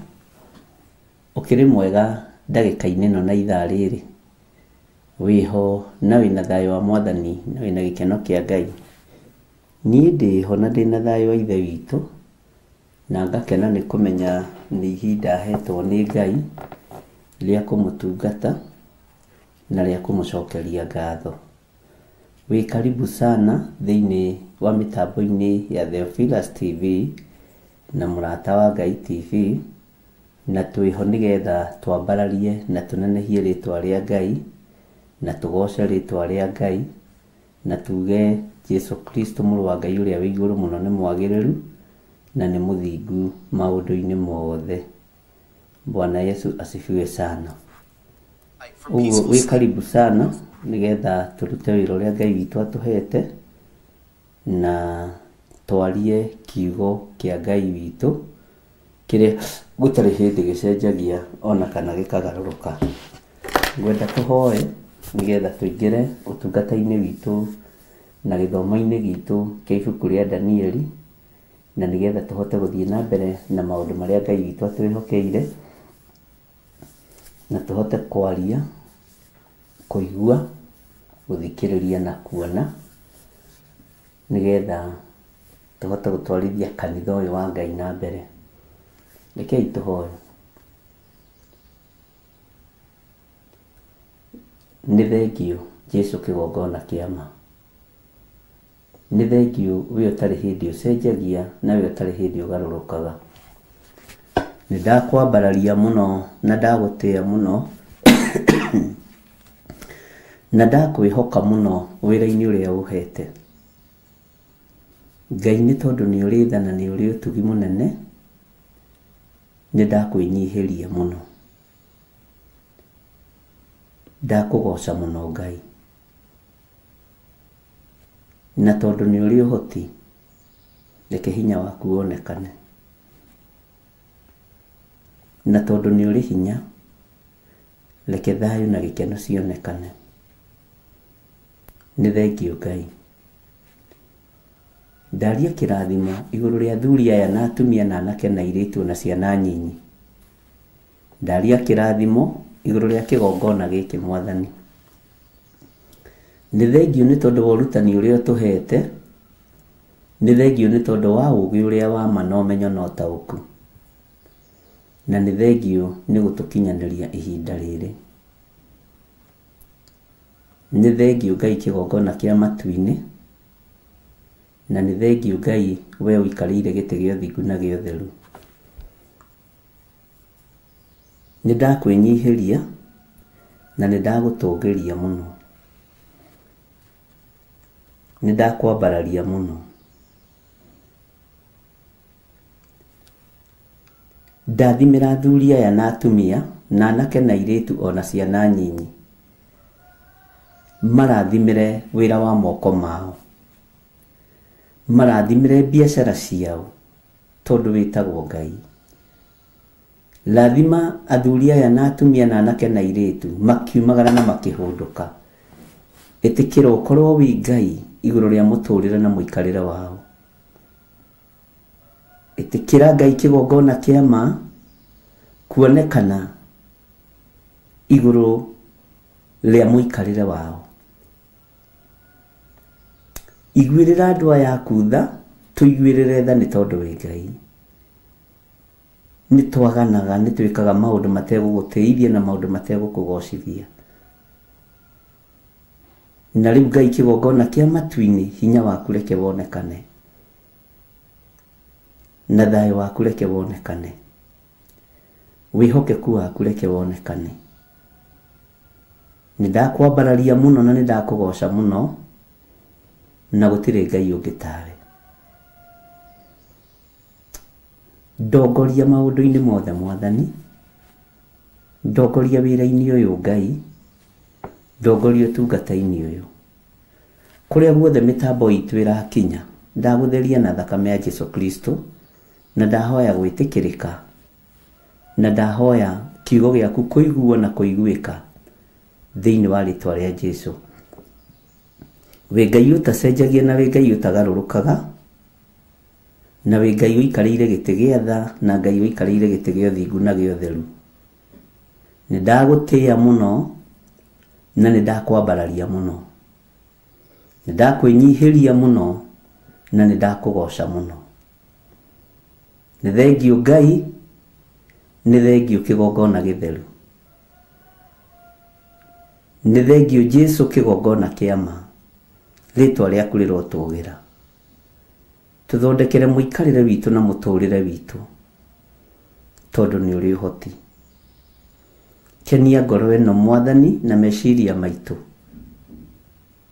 ũkĩrĩ mwega ndagĩka-inĩ ĩno na ithaa rĩrĩ, wĩho na wĩna thayũ wa Mwathani na wĩna gĩkeno kĩa Ngai. Niĩ ndĩho na ndĩna thayũ wa Ithe witũ, na ngakena nĩ kũmenya nĩ ihinda hetwo nĩ Ngai rĩa kũmũtungata na rĩa kũmũcokeria ngatho. Wĩ karibu sana thĩinĩ wa mĩtambo-inĩ ya Theophilus TV na Mũrata wa Ngai TV, na twĩho nĩgetha twambararie na tũnenehie rĩtwa rĩa Ngai na tũgoce rĩtwa rĩa Ngai na tuge Jesu Kristo mũrũ wa Ngai ũrĩa wĩ igũrũ mũno nĩ mwagĩrĩru na nĩ mũthingu maũndũ-inĩ mothe. Bwana Yesu asifiwe sana. Ũguo wĩ karibu sana nĩgetha tũrute wĩra ũrĩa Ngai witũ atũhete na twarie kiugo kĩa Ngai witũ kĩrĩa gũtarĩ hĩndĩ gĩcenjagia ona kana gĩkagarũrũka. Ngwenda tũhoe nĩgetha tũingĩre ũtungata-inĩ witũ na gĩthomo-inĩ gitũ kĩa ibuku rĩa Danieli, na nĩgetha tũhote gũthiĩ na mbere na maũndũ marĩa Ngai witũ atwĩhokeire, na tũhote kwaria, kũigua, gũthikĩrĩria na kuona, nĩgetha tũhote gũtwarithia kanitha ũyũ wa Ngai na mbere. Rekei tũhoe. Nĩ thengio Jesu kĩgongona kĩa ma. Nĩ thengiũ we ũtarĩ hĩndĩ ũcenjagia na we ũtarĩ hĩndĩ ũgarũrũkaga. Nĩ ndakwambararia mũno na ndagũtĩa mũno na ndakwĩhoka mũno wĩra-inĩ ũrĩa ũhete. Ngai nĩ tondũ nĩ ũrĩ tha na nĩ ũrĩ ũtugi mũnene, nĩ ndakwĩnyihĩria mũno. Ndakũgoca mũno Ngai. Na tondũ nĩ ũrĩ ũhoti, reke hinya waku wonekane. Na tondũ nĩ ũrĩ hinya, reke thayũ na gĩkeno cionekane. Nĩ thengiũ Ngai. Ndaria kĩrathimo igũrũ rĩa athuri aya na atumia na anake na airĩtu na ciana nyinyi. Ndaria kĩrathimo igũrũ rĩa kĩgongona gĩkĩ Mwathani. Nĩ thengiũ nĩ tondũ wa ũrutani ũrĩa ũtũhete, nĩ thengiũ nĩ tondũ wa ũũgĩ ũrĩa wa ma na ũmenyo na ũtaũku. Na nĩ thengiũ nĩ gũtũkinyanĩria ihinda rĩrĩ. Nĩ thengiũ Ngai kĩgongona kĩa matu-inĩ, na nĩ thengiũ Ngai we ũikarĩire gĩtĩ gĩa ũthingu na gĩa ũtheru. Nĩ ndakwĩnyihĩria na nĩ ndagũtũgĩria mũno. Nĩ ndakwambararia mũno. Ndathimĩra athuri aya na atumia na anake na airĩtu ona ciana nyinyi. Marathimĩre wĩra wa moko mao. Marathimĩre biacara ciao tondũ wĩtagwo Ngai. Rathima athuri aya na atumia na anake na airĩtu makiumagara na makĩhũndũka. Ĩtĩkĩra ũkorwo wĩ Ngai igũrũ rĩa mũtũrĩre na mũikarĩre wao. Ĩtĩkĩra Ngai kĩgongona kĩa ma kuonekana igũrũ rĩa mũikarĩre wao. Iguĩrĩra andũ aya aku tha, tũiguĩrĩre tha nĩ tondũ wĩ Ngai. Nĩ twaganaga, nĩ twĩkaga maũndũ mategũgũtĩithia na maũndũ mategũkũgocithia. Na rĩu Ngai kĩgongona kĩa matu-inĩ, hinya waku reke wonekane. Na thayũ waku reke wonekane. Wĩhokeku waku reke wonekane. Nĩ ndakwambararia mũno na nĩ ndakũgoca mũno, na gũtirĩ Ngai ũngĩ tawe. Ndongoria maũndũ-inĩ mothe Mwathani, ndongoria wĩra-inĩ ũyũ Ngai, ndongoria ũtungata-inĩ ũyũ. Kũrĩa guothe mĩtambo itũ ĩrakinya, ndagũtheria na thakame ya Jesu Kristo, na ndahoya gwĩtĩkĩrĩka, na ndahoya kiugo gĩaku kũiguo na kũiguĩka thĩinĩ wa rĩtwa rĩa Jesu. Wĩ Ngai ũtacenjagia na wĩ Ngai ũtagarũrũkaga, na wĩ Ngai ũikarĩire gĩtĩ gĩa tha na Ngai ũikarĩire gĩtĩ gĩa ũthingu na gĩa ũtheru. Nĩ ndagũtĩĩa mũno na nĩ ndakwambararia mũno. Nĩ ndakwĩnyihĩria mũno na nĩ ndakũgoca mũno. Nĩ thengiũ Ngai, nĩ thengiũ kĩgongona gĩtheru. Nĩ thengiũ Jesu kĩgongona kĩa ma. Rĩtwa rĩaku rĩrotũgĩra. Tũthondekere mũikarĩre witũ na mũtũrĩre witũ, tondũ nĩ ũrĩ ũhoti. Kenia ngoro ĩno Mwathani na meciria maitũ.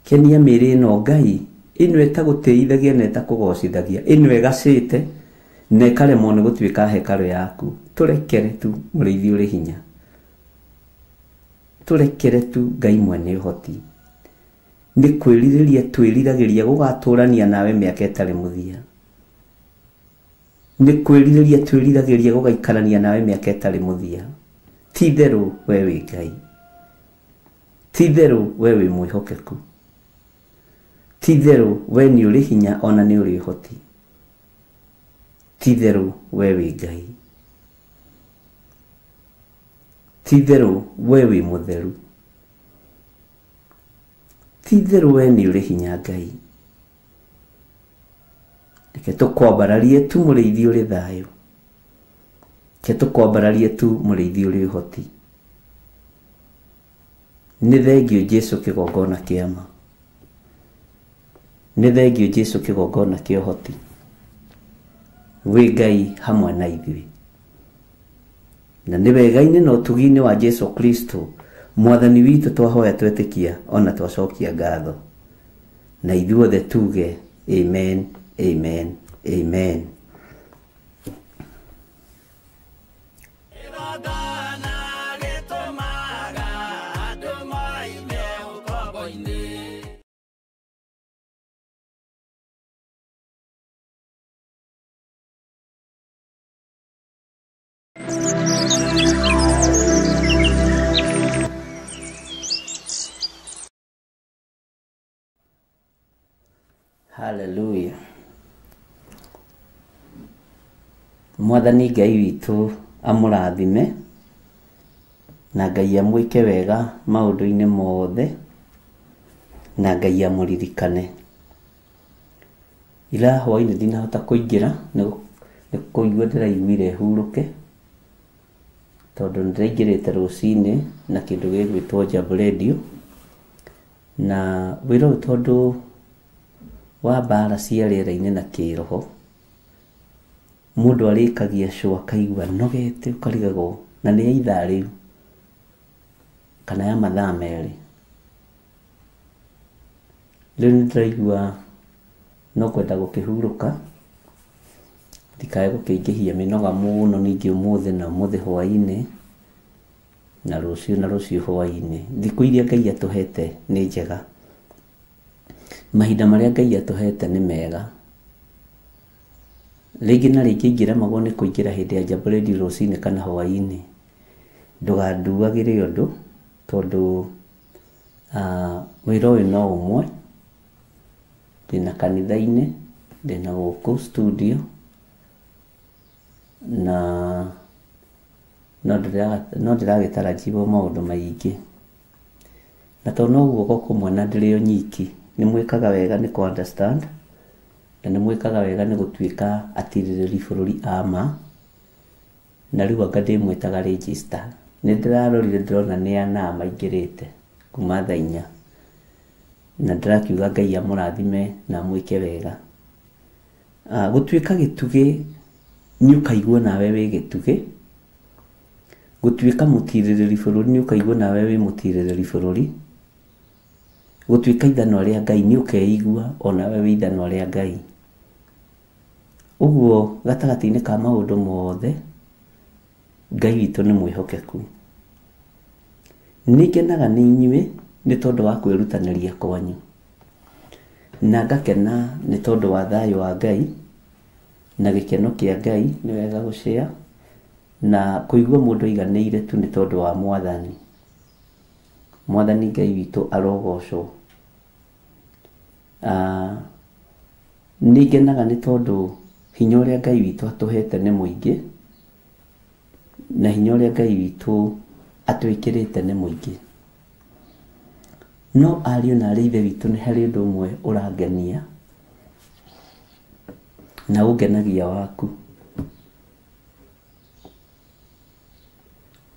Kenia mĩĩrĩ ĩno Ngai, ĩno ĩtagũtĩithagia na ĩtakũgocithagia, ĩno ĩgacĩte na ĩkaremwo nĩ gũtuĩka hekarũ yaku. Tũrekere tu mũrĩithi ũrĩ hinya. Tũrekere tu Ngai mwene ũhoti. Nĩ kwĩrirĩria twĩriragĩria gũgatũrania nawe mĩaka ĩtarĩ mũthia. Nĩ kwĩrirĩria twĩriragĩria gũgaikarania nawe mĩaka ĩtarĩ mũthia. Ti itherũ we wĩ Ngai. Ti itherũ we wĩ mwĩhokeku. Ti itherũ we nĩ ũrĩ hinya ona nĩ ũrĩ ũhoti. Ti itherũ we wĩ Ngai. Ti itherũ we wĩ mũtheru. Ti itherũ we nĩ ũrĩ hinya Ngai. Reke tũkwambararie tu mũrĩithi ũrĩ thayũ. Reke tũkwambararie tu mũrĩithi ũrĩ ũhoti. Nĩ thengiũ Jesu kĩgongona kĩa ma. Nĩ thengio Jesu kĩgongona kĩa ũhoti. Wĩ Ngai hamwe na ithuĩ. Na nĩ wega-inĩ na ũtugi-inĩ wa Jesu Kristo mwathani witũ twahoya twetĩkia ona twacokia ngatho. Na ithuothe tuge amen, amen, amen. Hallelujah. Mwathani Ngai witũ amũrathime na Ngai amwĩke wega maũndũ-inĩ mothe na Ngai amũririkane. Ira hwaĩ-inĩ ndinahota kũingĩra nĩ kũigua ndĩraiguire hurũke tondũ nĩndĩraingĩrĩte rũcinĩ na kĩndũ gĩgwĩtwo Jambo Radio na wĩra ũyũ tondũ wa mbara cia rĩera-inĩ na kĩroho mũndũ arĩkagia cũ akaigua nogete ũkarigagwo na nĩ ya ithaa rĩu kana ya mathaa merĩ. Rĩu nĩndĩraigua no kwenda gũkĩhurũka ndikae gũkĩingĩhia mĩnoga mũno ningĩ ũmũthĩ na ũmũthĩ hwaĩ-inĩ na rũciũ na rũciũ hwaĩ-inĩ. Thikũ iria Ngai atũhete nĩ njega. Mahinda marĩa Ngai atũhete nĩ mega. Rĩngĩ na rĩngĩ ingĩremagwo nĩ kũingĩra hĩndĩ ya Jambo Radio rũcinĩ kana hwaĩ-inĩ, ndũganduagĩre ũndũ tondũ wĩra ũyũ no ũmwe. Ndĩna kanitha-inĩ, ndĩna gũkũ studio na no ndĩragĩtarajiwo maũndũ maingĩ. Na tondũ no guoko kũmwe na ndĩrĩ o nyiki, nĩ mwĩkaga wega nĩ kũ understand na nĩ mwĩkaga wega nĩ gũtuĩka atirĩrĩri bũrũri a ma. Na rĩu anga ndĩmwĩtaga register. Nĩ ndĩrarorire ndĩrona nĩ ana maingĩrĩte kuma thaa inya. Na ndĩrakiuga Ngai amũrathime na amwĩke wega. Gũtuĩka gĩtugĩ nĩ ũkaigua nawe wĩ gĩtugĩ. Gũtuĩka mũtirĩrĩri bũrũri nĩ ũkaigua nawe wĩ mũtirĩrĩri bũrũri. Gũtuĩka ithanwa rĩa Ngai nĩ ũkeigua onawe wĩ ithanwa rĩa Ngai. Ũguo gatagatĩ-inĩ ka maũndũ mothe Ngai witũ nĩ mwĩhokeku. Nĩ ngenaga nĩ inyuĩ nĩ tondũ wa kwĩrutanĩria kwanyu. Na ngakena nĩ tondũ wa thayũ wa Ngai na gĩkeno kĩa Ngai nĩ wega gũcĩa na kũigua mũndũ aiganĩire tu nĩ tondũ wa Mwathani. Mwathani Ngai witũ arogocwo. Nĩ ngenaga nĩ tondũ hinya ũrĩa Ngai witũ atũhete nĩ mũingĩ na hinya ũrĩa Ngai witũ atwĩkĩrĩte nĩ mũingĩ. No ariũ na arĩ ithe witũ nĩ harĩ ũndũ ũmwe ũrangenia na ũngenagia waku.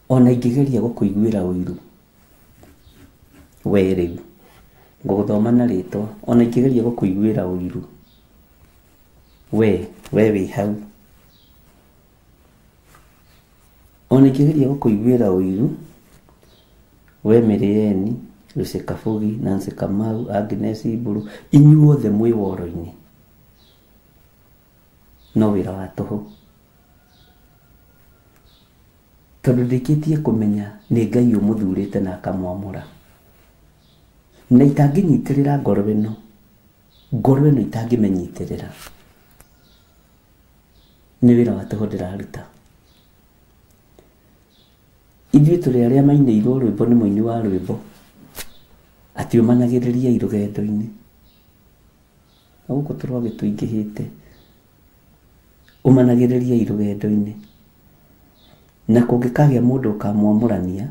Ona ingĩgeria gũkũiguĩra ũiru we rĩu ngũgũthoma na rĩtwa, ona ingĩgeria gũkũiguĩra ũiru we wĩ hau, ona ingĩgeria gũkũiguĩra ũiru we Mĩrĩeni, Lucy Kabugi, Nancy Kamau, Agnes Mburu, inyuothe mwĩ woro-inĩ no wĩra wa tũhũ tondũ ndĩkĩtie kũmenya nĩ Ngai ũmũthurĩte na akamwamũra. Na itangĩnyitĩrĩra ngoro ĩno, ngoro ĩno itangĩmenyitĩrĩra nĩ wĩra wa tũhũ ndĩraruta. Ithuĩ tũrĩ arĩa mainĩirwo rwĩmbo nĩ mũini wa rwĩmbo atĩ ũmanagĩrĩriai rũgendo-inĩ. Na gũkũ tũrwagĩ tũingĩhĩte, ũmanagĩrĩriai rũgendo-inĩ. Na kũngĩkagĩa mũndũ ũkamwamũrania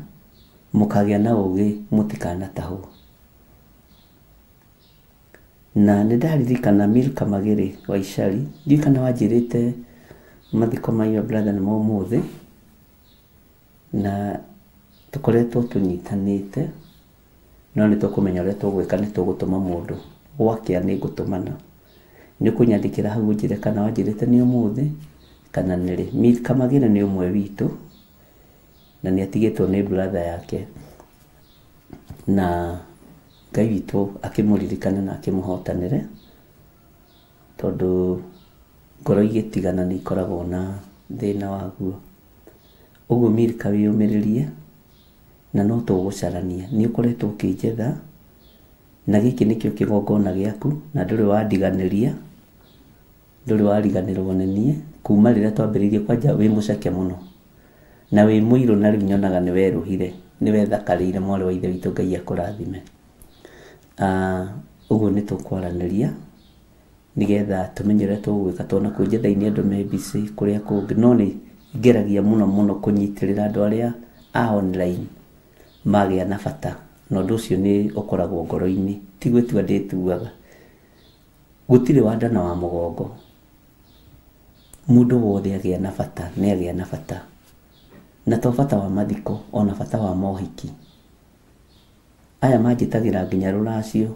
mũkagĩa na ũgĩ mũtikanatahwo. Na nĩ ndaririkana Milka Magĩrĩ wa Icari, ndiũĩ kana wanjĩrĩte mathiko ma your brother nĩ ma ũmũthĩ, na tũkoretwo tũnyitanĩte no nĩ tũkũmenya ũrĩa tũgwĩka, nĩ tũgũtũma mũndũ Gwakĩa nĩ ngũtũmana. Nĩ ũkũnyandĩkĩra hau ũnjĩre kana wanjĩrĩte nĩ ũmũthĩ kana nĩ rĩ. Milka Magĩra nĩ ũmwe witũ na nĩ atigĩtwo nĩ brother yake, na Ngai witũ akĩmũririkane na akĩmũhotanĩre, tondũ ngoro igĩtigana nĩ ikoragwo na thĩna waguo. Ũguo Milka wĩyũmĩrĩrie na no tũgũcarania. Nĩ ũkoretwo ũkĩnjetha na gĩkĩ nĩkĩo kĩgongona gĩaku, na ndũrĩ wandiganĩria, ndũrĩ wariganĩrwo nĩ niĩ kuma rĩrĩa twambĩrĩirie kwanja. Wĩ mũceke mũno na wĩ mũirũ, na rĩu nyonaga nĩ werũhire, nĩ wethakarĩire, mwarĩ wa ithe witũ. Ngai akũrathime. Ũguo nĩ tũkwaranĩria nĩgetha tũmenye ũrĩa tũgwĩka, tondũ nakuo njetha-inĩ andũ me busy kũrĩa kũngĩ, no nĩ ngeragia mũno mũno kũnyitĩrĩra andũ arĩa a online magĩa na bata, na ũndũ ũcio nĩ ũkoragwo ngoro-inĩ, ti gwĩtua ndĩtuaga. Gũtirĩ wa nda na wa mũgongo, mũndũ wothe agĩa na bata nĩ agĩa na bata, na to bata wa mathiko, ona bata wa mohiki. Aya manjĩtagĩra nginya rũracio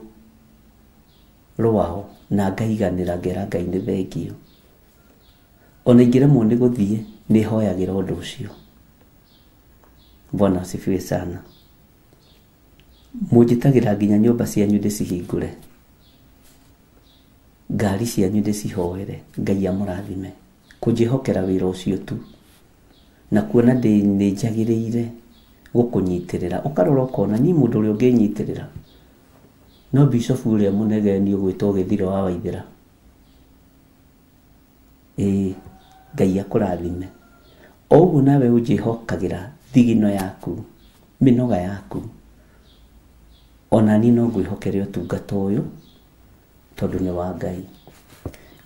rwao na ngaiganĩra, ngera Ngai nĩ thengio. Ona ingĩremwo nĩ gũthiĩ, nĩ hoyagĩra ũndũ ũcio. Bwana asifiwe sana. Mũnjĩtagĩra nginya nyũmba cianyu ndĩcihingũre, ngari cianyu ndĩcihoere, Ngai amũrathime kũnjĩhokera wĩra ũcio tu, na kuona ndĩ nĩ njagĩrĩire gũkũnyitĩrĩra. Ũkarora ũkona niĩ mũndũ ũrĩa ũngĩnyitĩrĩra no bishofu ũrĩa mũnegeni ũgwĩtwo Gĩthiro wa Waithĩra. Ĩĩ, Ngai akũrathime. O ũguo nawe ũnjĩhokagĩra thigino yaku, mĩnoga yaku, ona niĩ no ngwĩhokere ũtungata ũyũ tondũ nĩ wa Ngai.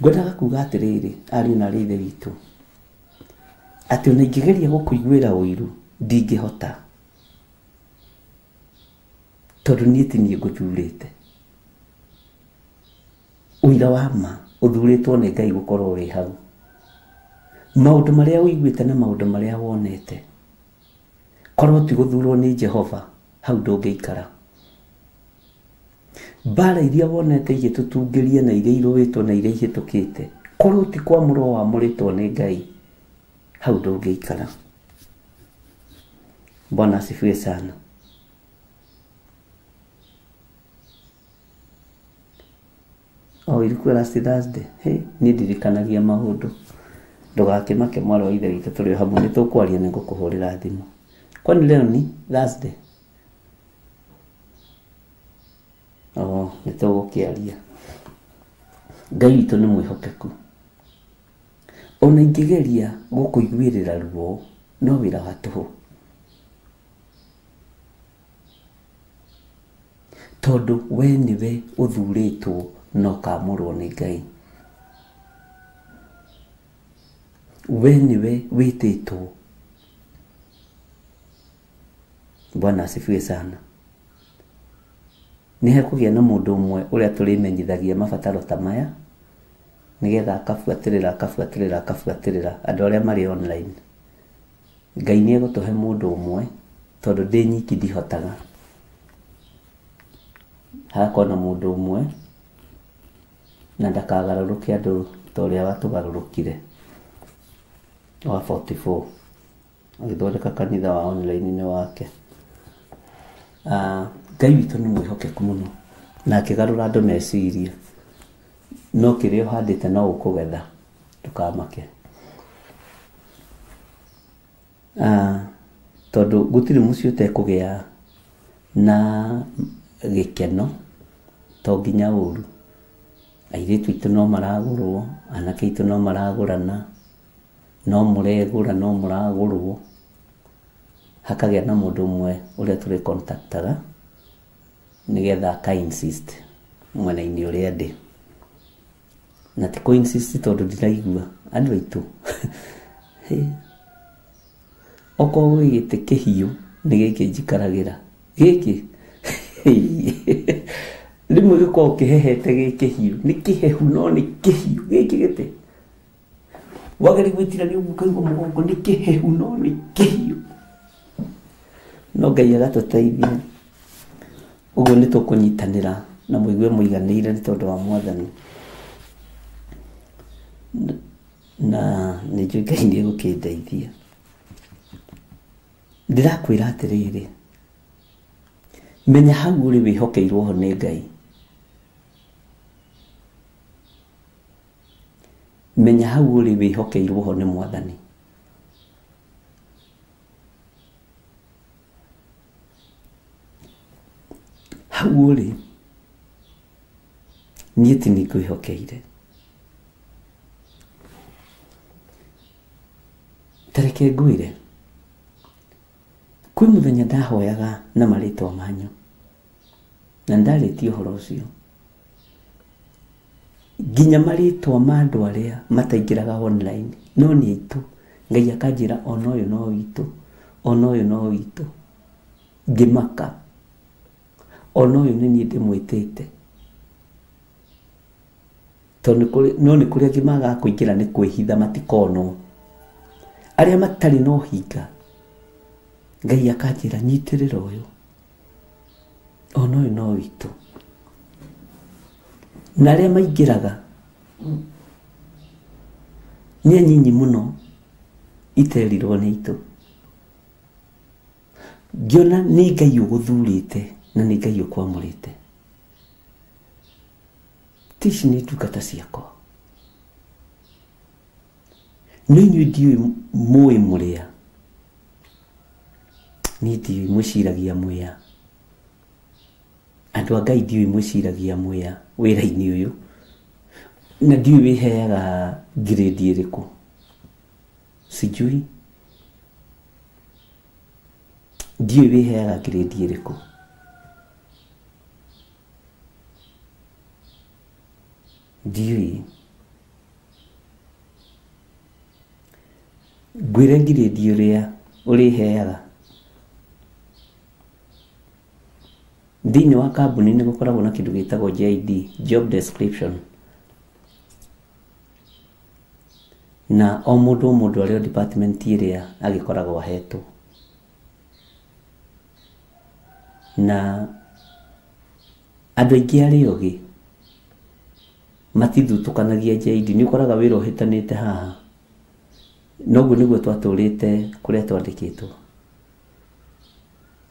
Ngwendaga kuga atĩrĩrĩ, ariũ na arĩ ithe witũ, atĩ ona ingĩgeria gũkũiguĩra ũiru ndingĩhota, tondũ niĩ ti niĩ ngũthurĩte. Ũira wa ma ũthurĩtwo nĩ Ngai gũkorwo wĩ hau. Maũndũ marĩa ũiguĩte na maũndũ marĩa wonete, korwo ti gũthurwo nĩ Jehova, hau ndũngĩikara. Mbara iria wonete igĩtũtungĩria na iria irũĩtwo na iria ihĩtũkĩte, korwo ti kwamũrwo wamũrĩtwo nĩ Ngai, hau ndũngĩikara. Bwana asifiwe sana. Oh, ilikuwa last Thursday. Hey, niĩ ndirikanagia maũndũ. Ndũgakĩmake mwarĩ wa ithe witũ, tũrĩ o hamwe, nĩ tũkwaria, nĩ ngũkũhũrĩra thimũ. Kwani leo ni Thursday? Oh, nĩ tũgũkĩaria. Ngai witũ nĩ mwĩhokeku. Ona ingĩgeria gũkũiguĩrĩra ruo, no wĩra wa tũhũ, tondũ we nĩwe ũthurĩtwo na ũkamũrwo nĩ Ngai. We nĩwe wĩtĩtwo. Bwana asifiwe sana. Nĩ hekũgĩa na mũndũ ũmwe ũrĩa tũrĩmenyithagia mabataro ta maya, nĩgetha akabuatĩrĩra akabuatĩrĩra akabuatĩrĩra andũ arĩa marĩ online. Ngai nĩ egũtũhe mũndũ ũmwe, tondũ ndĩ nyiki ndihotaga. Hagakorwo na mũndũ ũmwe na ndakagarũrũke andũ ta ũrĩa watũgarũrũkire wa 44 agĩthondeka kanitha wa online-inĩ wake. Ngai witũ nĩ mwĩhokeku mũno na akĩgarũra andũ meciria, no kĩrĩa ũhandĩte no ũkũgetha, ndũkamake. Tondũ gũtirĩ mũciĩ ũtekũgĩa na gĩkeno, to nginya ũru. Airĩtu aitũ no maragũrwo, anake aitũ no maragũrana, no mũregũra, no mũragũrwo. Hakagĩa na mũndũ ũmwe ũrĩa tũrĩ contactaga nĩgetha aka insist mwena-inĩ ũrĩa ndĩ, na ti kũ insist tondũ ndiraigua andũ aitũ. Okorwo gwĩ gĩtĩ kĩhiũ nĩ gĩkĩ njikaragĩra gĩkĩ, rĩmwe gĩkoragwo kĩhehete gĩ kĩhiũ, nĩ kĩhehu no nĩ kĩhiũ gĩkĩ gĩtĩ wageri gwĩtirania ũguo ũkaigua mũgongo nĩ kĩhehu no nĩ kĩhiũ, no Ngai agatũteithia. Ũguo nĩ tũkũnyitanĩra na mũigue mũiganĩire nĩ tondũ wa Mwathani. Na nĩ njũĩ Ngai nĩ egũkĩndeithia. Ndĩrakwĩra atĩrĩrĩ, menya hau ũrĩ wĩhokeirwo ho nĩ Ngai. Menya hau ũrĩ wĩhokeirwo ho nĩ Mwathani. Hau ũrĩ niĩ ti niĩ ngwĩhokeire. Ta reke ngwĩre, kwĩ mũthenya ndahoyaga na marĩtwa manyu na ndarĩtie ũhoro ũcio, nginya marĩtwa ma andũ arĩa mataingĩraga online no nĩ aitũ. Ngai akanjĩra ona ũyũ no witũ, ona ũyũ no witũ. Ngĩmaka, ona ũyũ nĩ niĩ ndĩmwĩtĩte. Tondũ no nĩ kũrĩ angĩ magaga kũingĩra nĩ kwĩhitha matikonwo. Arĩa matarĩ na ũhinga, Ngai akanjĩra nyitĩrĩra ũyũ, ona ũyũ no witũ. Na arĩa maingĩraga nĩ anyinyi mũno iterirwo nĩ aitũ. Ngĩona nĩ Ngai ũgũthurĩte na nĩ Ngai ũkwamũrĩte. Ti ici nĩ ndungata ciakwa. No inyuĩ ndiũĩ mũĩ mũrĩa. Niĩ ndiũĩ mwĩciragia mwĩa. Andũ a Ngai ndiũĩ mwĩciragia mwĩa wĩra-inĩ ũyũ. Na ndiũĩ wĩheaga grade ĩrĩkũ. Sijui. Ndiũĩ wĩheaga grade ĩrĩkũ. Ndiũĩ. Ngwĩre grade ũrĩa ũrĩheaga. Thĩinĩ wa kambuni nĩ gũkoragwo na kĩndũ gĩtagwo JD, job description. Na o mũndũ o mũndũ arĩ o department ĩrĩa agĩkoragwo ahetwo. Na andũ aingĩ arĩa ogĩ matithutũkanagia JD. Nĩ ũkoraga wĩra ũhĩtanĩte haha. Noguo nĩguo twatũrĩte kũrĩa twandĩkĩtwo.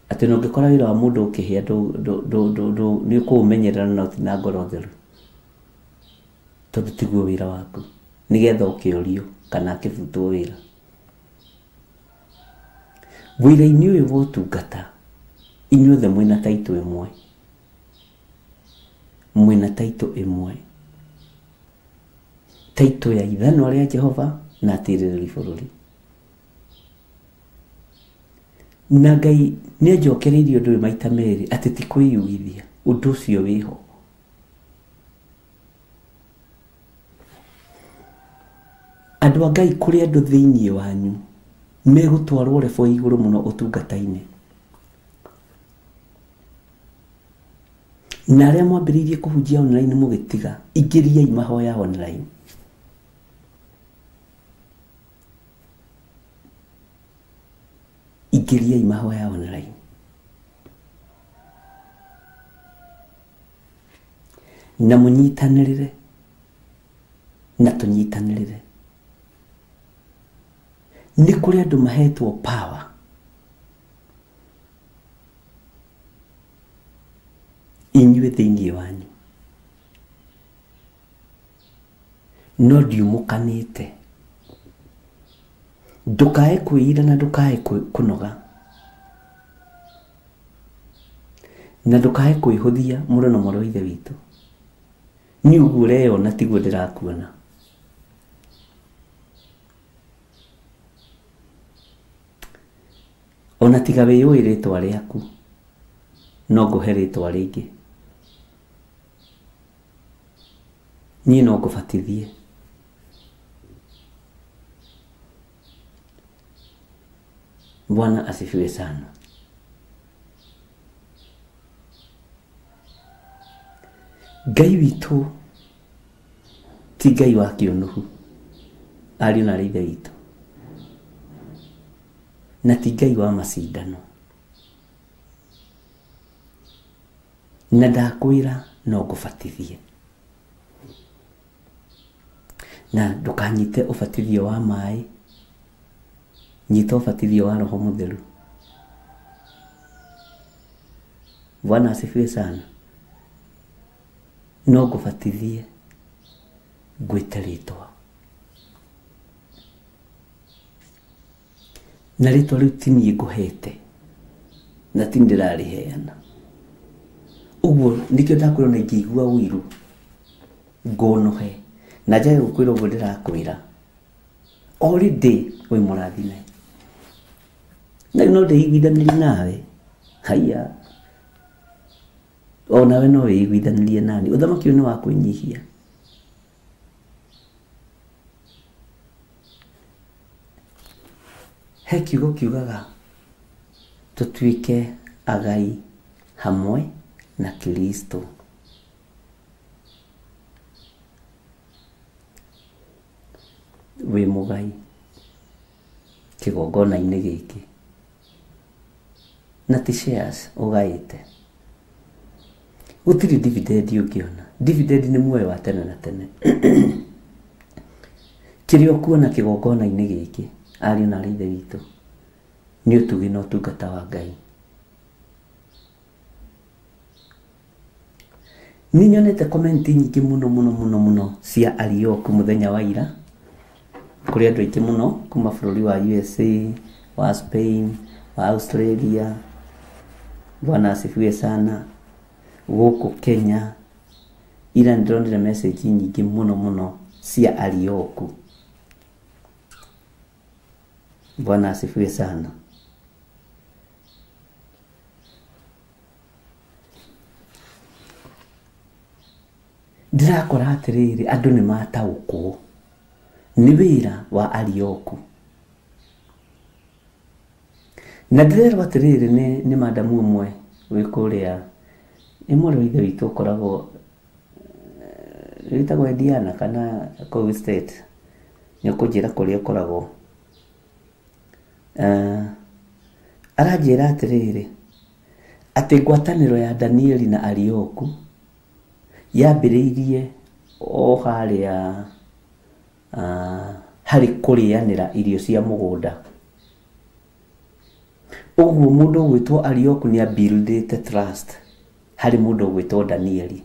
Atĩ na ũngĩkora wĩra wa mũndũ ũkĩhĩa nĩ ũkũũmenyerera na ũtina ngoro theru. Tondũ tiguo wĩra waku. Nĩgetha ũkĩũrio kana akĩbutwo wĩra. Wĩra-inĩ ũyũ wa ũtungata, inyuothe mwĩna taitũ ĩmwe. Mwĩna taitũ ĩmwe. Taitũ ya ithanwa rĩa Jehova na atirĩrĩri bũrũri. Na Ngai nĩ anjokereirie ũndũ ũyũ maita merĩ atĩ ti kwĩyugithia, ũndũ ũcio wĩho. Andũ a Ngai kũrĩ andũ thĩinĩ wanyu megũtwarwo level igũrũ mũno ũtungata-inĩ. Na arĩa mwambĩrĩirie kũhunjia online mũgĩtiga, ingĩriai mahoya online. Ingĩriai mahoya online. Na mũnyitanĩrĩre, na tũnyitanĩrĩre. Nĩ kũrĩ andũ mahetwo power. Inyuĩ thĩinĩ wanyu. No ndiũmũkanĩte. Ndũkae kwĩira na ndũkae kũnoga. Na ndũkae kwĩhũthia mũrũ na mwarĩ wa Ithe witũ. Niĩ ũguo ũreyona tiguo ndĩrakuona. Ona tiga wĩyũĩ rĩtwa rĩaku, no ngũhe rĩtwa rĩngĩ. Niĩ no ngũbatithie. Bwana asifiwe sana. Ngai witũ ti Ngai wa kĩũnũhu, ariũ na aarĩ a Ithe witũ, na ti Ngai wa macindano. Na ndakwĩra No ngũbatithie. Na ndũkanyite ũbatithio wa maĩ, nyita ũbatithio wa Roho Mũtheru. Bwana asifiwe sana. No ngũbatithie ngwĩte rĩtwa. Na rĩtwa rĩu ti niĩ ngũhete na ti ndĩrarĩheana. Ũguo nĩkĩo ndakwĩra ona ingĩigua ũiru ngũnũhe na njage gũkwĩra ũguo ndĩrakwĩra already wĩ mũrathime. Na no ndĩiguithanĩrie nawe haiya, onawe no wĩiguithanĩrie nani. Ũthamaki ũyũ nĩ wa kwĩnyihia. He kiugo kiugaga tũtuĩke agai hamwe na Kristo. Wĩ mũgai kĩgongona-inĩ gĩkĩ na ti shares ũgaĩte. Gũtirĩ dividend ũngĩona. Dividend nĩ muoyo wa tene na tene. Kĩrĩa ũkuona kĩgongona-inĩ gĩkĩ, ariũ na aarĩ a Ithe witũ, nĩ ũtugi na ũtungata wa Ngai. Nĩ nyonete comment nyingĩ mũno mũno mũno mũno cia Arioku mũthenya wa ira, kũrĩ andũ aingĩ mũno kuma bũrũri wa USA, wa Spain, wa Australia. Bwana asifiwe sana. Gũkũ Kenya ira ndĩronire message nyingĩ mũno mũno cia Arioku. Bwana asifiwe sana. Ndĩrakora atĩrĩrĩ, andũ nĩ mataũkwo nĩ wĩra wa Arioku. Na ndĩrerwo atĩrĩrĩ nĩ madamu ũmwe wĩ kũrĩa, nĩ mwarĩ wa ithe witũ ũkoragwo wĩtagwo Indiana kana kũu state, nĩ ũkũnjĩra kũrĩa ũkoragwo. Aranjĩra atĩrĩrĩ atĩ ngwatanĩro ya Danieli na Arioku yambĩrĩirie o harĩa harĩ kũrĩanĩra irio cia mũgũnda. Ũguo mũndũ ũgwĩtwo Arioku nĩ abuildĩte trust harĩ mũndũ ũgwĩtwo Danieli.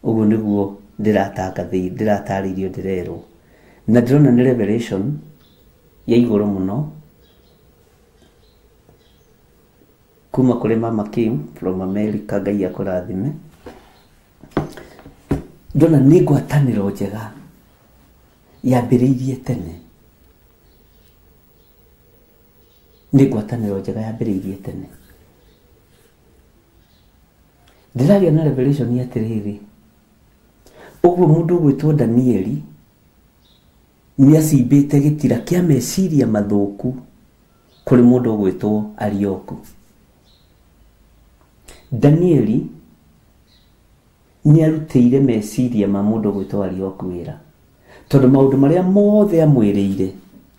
Ũguo nĩguo ndĩratarĩirio ndĩrerwo. Na ndĩrona nĩ revelation ya igũrũ mũno kuma kũrĩ Mama Kim from America. Ngai akũrathime. Ndona nĩ ngwatanĩro njega yambĩrĩirie tene. Nĩ ngwatanĩro njega yambĩrĩirie tene. Ndĩragĩa na revelation atĩrĩrĩ, ũguo mũndũ ũgwĩtwo Danieli nĩ acimbĩte gĩtira kĩa meciria mathũku kũrĩ mũndũ ũgwĩtwo Arioku. Danieli nĩ arutĩire meciria ma mũndũ ũgwĩtwo Arioku wĩra, tondũ maũndũ marĩa mothe amwĩrĩire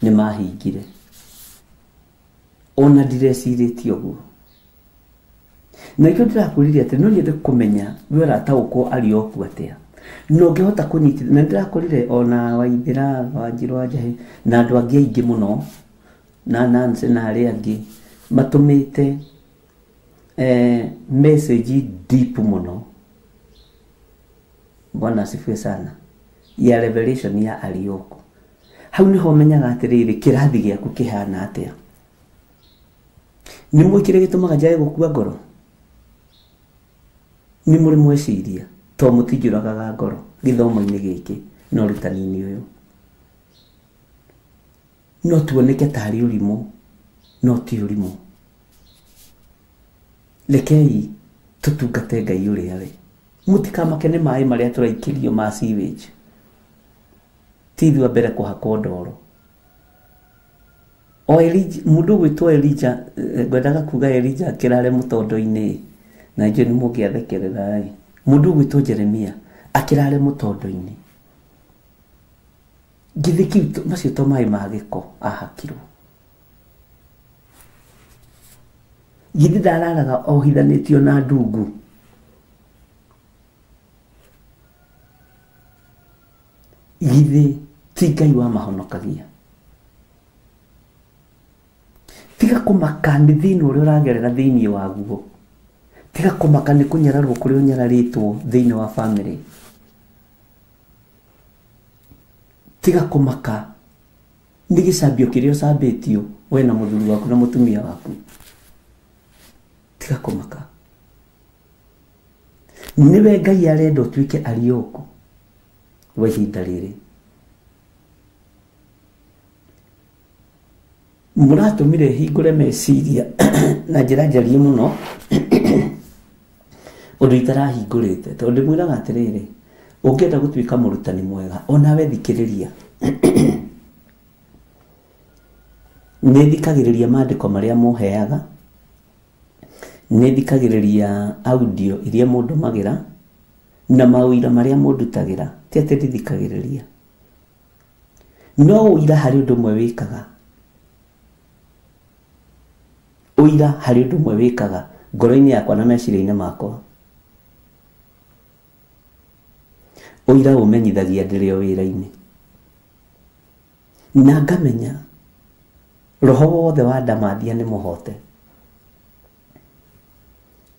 nĩ mahingire. Ona ndirecirĩtie ũguo. Na nĩkĩo ndĩrakwĩrire atĩ no nyende kũmenya we ũrataũkwo Arioku atĩa. No ngĩhota kũnyitithania, na ndĩrakorire ona Waithĩra, Wanjirũ wa Njahĩ na andũ angĩ aingĩ mũno, na Nancy na arĩa angĩ matũmĩte message deep mũno. Bwana asifiwe sana. Ya revelation ya Arioku. Hau nĩho menyaga atĩrĩrĩ, kĩrathi gĩaku kĩhana atĩa. Nĩ mũĩ kĩrĩa gĩtũmaga njage gũkua ngoro? Nĩ mũrĩ mweciria to mũtinjũragaga ngoro gĩthomo-inĩ gĩkĩ na ũrutani-inĩ ũyũ. No tuoneke tarĩ ũrimũ, no ti ũrimũ. Rekei tũtungate Ngai ũrĩa we. Mũtikamake nĩ maĩ marĩa tũraikĩrio ma sewage. Ti ithuĩ a mbere kũhakwo ndoro. O Elijah, mũndũ ũgwĩtwo Elijah, ngwendaga kuga Elijah akĩrare mũtondo-inĩ, na inyuĩ nĩ mũngĩathekerera ĩ. Mũndũ ũgwĩtwo Jeremia akĩrare mũtondo-inĩ. Githĩ kĩu macio to maĩ ma gĩko ahakirwo. Githĩ ndararaga ohithanĩtio na ndungu. Githĩ ti Ngai wamahonokagia. Tiga kũmaka nĩ thĩna ũrĩa ũragerera thĩinĩ waguo. Tiga kũmaka nĩ kũnyararwo kũrĩa ũnyararĩtwo thĩinĩ wa family. Tiga kũmaka nĩ gĩcambio kĩrĩa ũcambĩtio we na mũthuri waku na mũtumia waku. Tiga kũmaka. Nĩwe Ngai arenda ũtuĩke Arioku wa ihinda rĩrĩ. Mũratũmire hingũre meciria na njĩra njarie mũno ũndũ itarahingũrĩte, tondũ ndĩmwĩraga atĩrĩrĩ, ũngĩenda gũtuĩka mũrutani mwega onawe thikĩrĩria. Nĩ thikagĩrĩria maandĩko marĩa mũheaga, nĩ thikagĩrĩria audio iria mũndũmagĩra na mawĩra marĩa mũndutagĩra, ti atĩ ndithikagĩrĩria. No ũira harĩ ũndũ ũmwe wĩkaga, ũira harĩ ũndũ ũmwe wĩkaga ngoro-inĩ yakwa na meciria-inĩ makwa. Ũira ũmenyithagia ndĩrĩ o wĩra-inĩ, na ngamenya roho wothe wa ndamathia nĩ mũhote.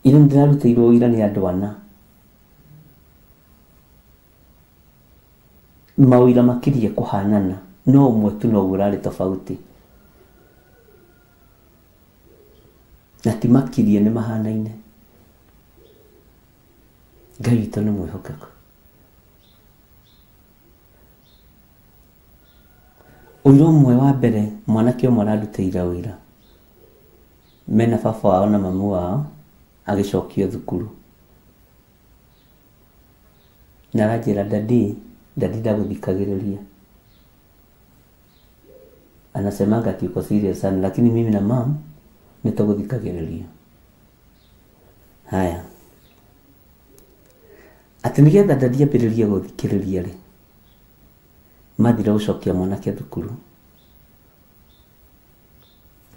Ira nĩndĩrarutĩirwo ũira nĩ andũ ana, mawĩra makirie kũhanana, no ũmwe tu noguo ũrarĩ tofauti, na ti makirie nĩ mahanaine. Ngai witũ nĩ mwĩhokeku. Ũira ũmwe wa mbere mwanake ũmwe ararutĩire ũira mena baba wao na mamu wao, agĩcokio thukuru na aranjĩra dadi, dadi ndagũthikagĩrĩria. Anasemanga ati uko serious sana, lakini mimi na mam nĩtũgũthikagĩrĩria. Haya, atĩ nĩgetha dadi ambĩrĩrie gũthikĩrĩria rĩ, mathire gũcokia mwanake thukuru.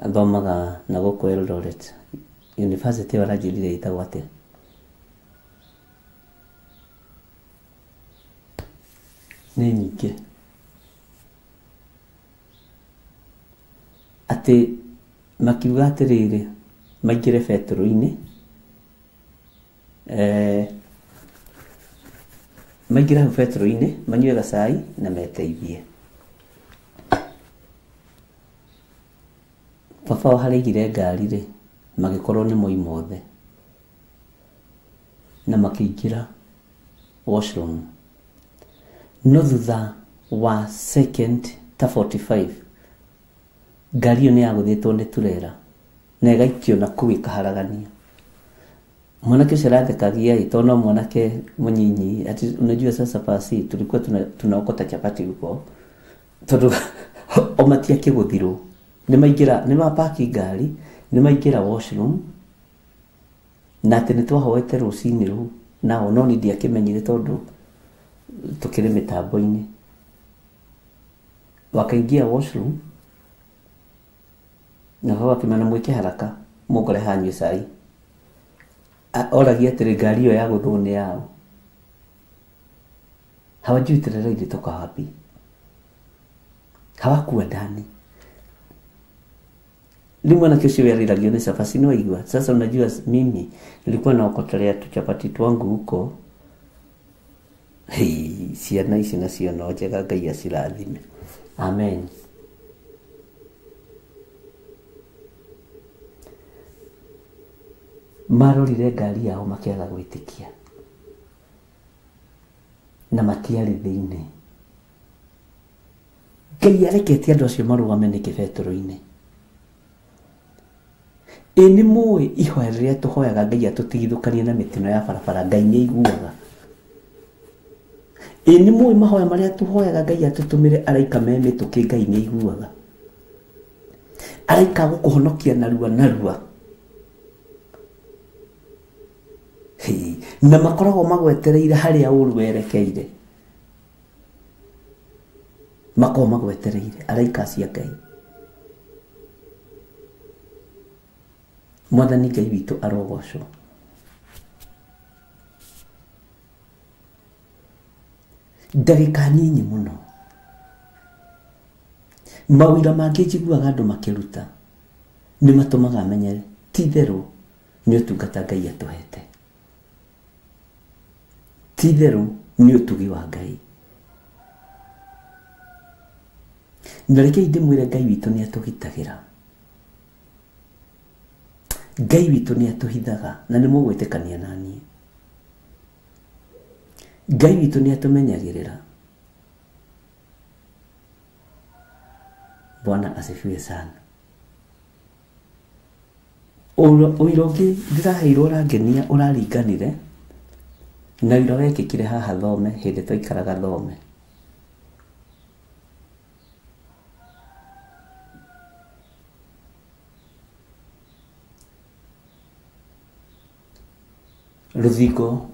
Athomaga na gũkũ Eldoret University, ĩyo aranjĩrire ĩtagwo atĩa? Nĩ nyingĩ. Atĩ makiuga atĩrĩrĩ, maingĩre betũrũ-inĩ, maingĩre hau betũrũ-inĩ manyue gacai na meteithie. Baba wao harĩa aigire ngari rĩ, magĩkorwo nĩ moima othe na makĩingĩra washroom. No thutha wa second ta 45 ngari ĩyo nĩ yagũthĩtwo nĩ turera na ĩgaikio na kũu ĩkaharagania. Mwanake ũcio arathekagia ĩ, tondũ no mwanake mũnyinyi. Ati unajua sasa pasi tulikuwa tunaokota chapati huko, tondũ o matiakĩgũthirwo. Nĩ maingĩra, nĩ mapaki ngari, nĩ maingĩra washroom, na atĩ nĩ twahoete rũcinĩ rũu nao, no niĩ ndiakĩmenyire tondũ tũkĩrĩ mĩtambo-inĩ. Wakaingia washroom na baba akĩmera mwĩke haraka mũngore hanyue cai. Oragia atĩrĩ, ngari ĩyo yagũthwo nĩ yao? Hawajui trela ilitoka wapi, hawakuwa ndani. Rĩu mwanake ũcio werĩragio nĩ cabaci no aigua. Sasa unajua mimi nilikuwa naokotelea tu chapati twangu huko. Hei, ciana ici nacio no njega, Ngai acirathime. Amen. Marorire ngari yao makĩaga gwĩtĩkia na matiarĩ thĩinĩ. Ngai arekete andũ acio marũgame nĩkĩ betũrũ-inĩ? Ĩ nĩ mũĩ ihoya rĩrĩa tũhoyaga Ngai atũtigithũkanie na mĩtino ya barabara, Ngai nĩ aiguaga. Ĩ nĩ mũĩ mahoya marĩa tũhoyaga Ngai atũtũmĩre araika me mĩtũkĩ, Ngai nĩ aiguaga. Araika gũkũhonokia narua narua. Na makoragwo magwetereire harĩa ũru werekeire. Makoragwo magwetereire araika cia Ngai. Mwathani Ngai witũ arogocwo. Ndagĩka nyinyi mũno mawĩra mangĩ njiguaga andũ makĩruta nĩ matũmaga menye ti itherũ nĩ ũtungata Ngai atũhete, ti itherũ nĩ ũtugi wa Ngai. Na rekei ndĩmwĩre Ngai witũ nĩ atũgitagĩra, Ngai witũ nĩ atũhithaga, na nĩ mũgwĩtĩkania na niĩ. Ngai witũ nĩ atũmenyagĩrĩra. Bwana asifiwe sana. Ũira ũngĩ ndĩraheirwo ũrangenia ũraringanire na ũira wekĩkire haha Thome hĩndĩ twaikaraga Thome. Rũthingo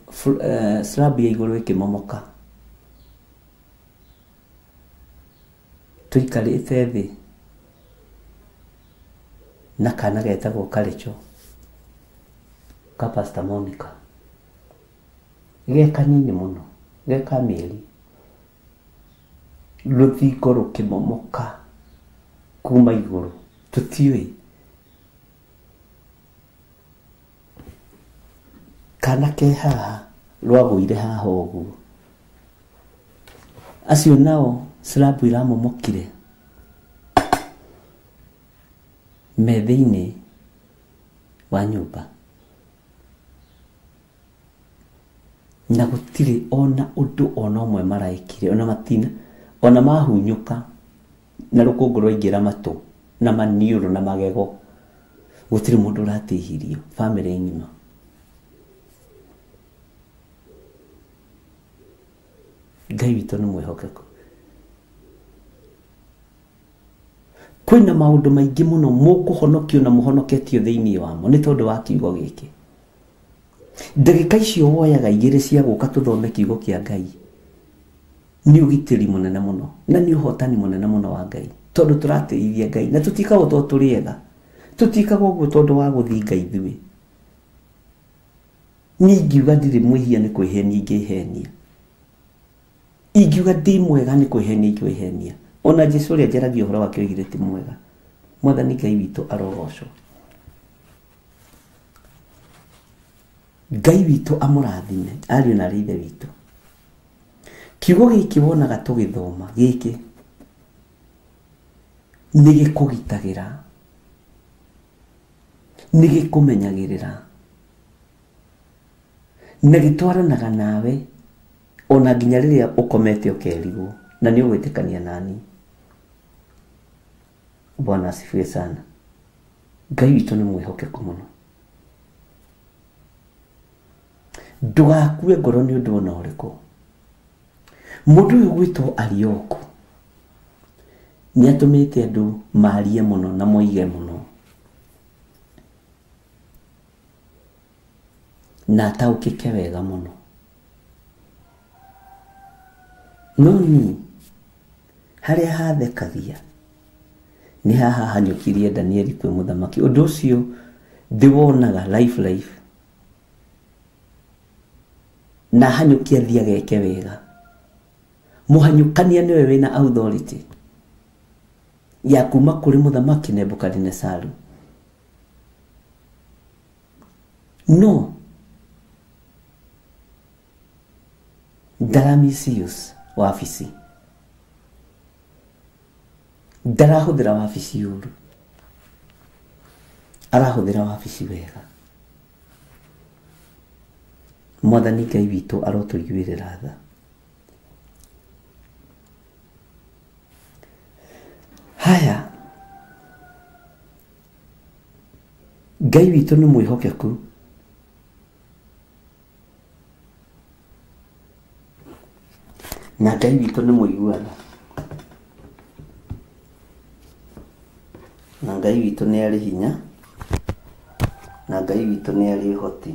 slab ya igũrũ ĩkĩmomoka, tũikarĩte thĩ na kana getagwo Karĩcho ka Pastor Monica, ge kanini mũno, ge ka mĩeri. Rũthingo rũkĩmomoka kuma igũrũ, tũtiũĩ kana ke haha rwagũire haha ũguo. Acio nao slab iramomokire me thĩinĩ wa nyũmba, na gũtirĩ ona ũndũ ona ũmwe maraĩkire, ona matina, ona mahunyũka na rũkũngũ rwaingĩra matũ na maniũrũ na magego, gũtirĩ mũndũ ũratihirio, bamĩrĩ ng'ima. Ngai witũ nĩ mwĩhokeku. Kwĩna maũndũ maingĩ mũno mũkũhonokio na mũhonoketio thĩinĩ wamo nĩ tondũ wa kiugo gĩkĩ. Ndagĩka icio woyaga igĩrĩ cia gũka tũthome kiugo kĩa Ngai nĩ ũgitĩri mũnene mũno na nĩ ũhotani mũnene mũno wa Ngai, tondũ tũratĩithia Ngai na tũtikaga tondũ tũrĩ ega, tũtikaga ũguo tondũ wa gũthinga ithuĩ. Niĩ ingiuga ndirĩ mwĩhia nĩ kwĩhenia ingĩhenia, ingiuga ndĩ mwega nĩ kwĩhenia ingĩhenia. Ona Jesũ ũrĩa njaragia ũhoro wake oigire ti mwega. Mwathani Ngai witũ arogocwo. Ngai witũ amũrathime ariũ na arĩ ithe witũ. Kiugo gĩkĩ wonaga tũgĩthoma gĩkĩ nĩ gĩkũgitagĩra, nĩ gĩkũmenyagĩrĩra, na gĩtwaranaga nawe ona nginya rĩrĩa ũkomete ũkerigwo, na nĩ ũgwĩtĩkania nani. Bwana asifiwe sana. Ngai witũ nĩ mwĩhokeku mũno. Ndũgakue ngoro nĩ ũndũ ona ũrĩkũ. Mũndũ ũyũ gwĩtwo Arioku nĩ atũmĩte andũ marie mũno na moige mũno, na ataũkĩke wega mũno. No niĩ harĩa hathekagia nĩ haha hanyũkirie Danieli kwĩ mũthamaki. Ũndũ ũcio ndĩwonaga life life, na hanyũkia athiĩ ageke wega. Mũhanyũkania nĩwe wĩna authority ya kuma kũrĩ mũthamaki Nebukadinesaru. No ndaramisius wabici, ndarahũthĩra wabici ũru, arahũthĩra wabici wega. Mwathani Ngai witũ arotũiguĩrĩra tha. Haya, Ngai witũ nĩ mwĩhokeku. Na Ngai witũ nĩ mũiguana, na Ngai witũ nĩ arĩ hinya, na Ngai witũ nĩ arĩ ũhoti.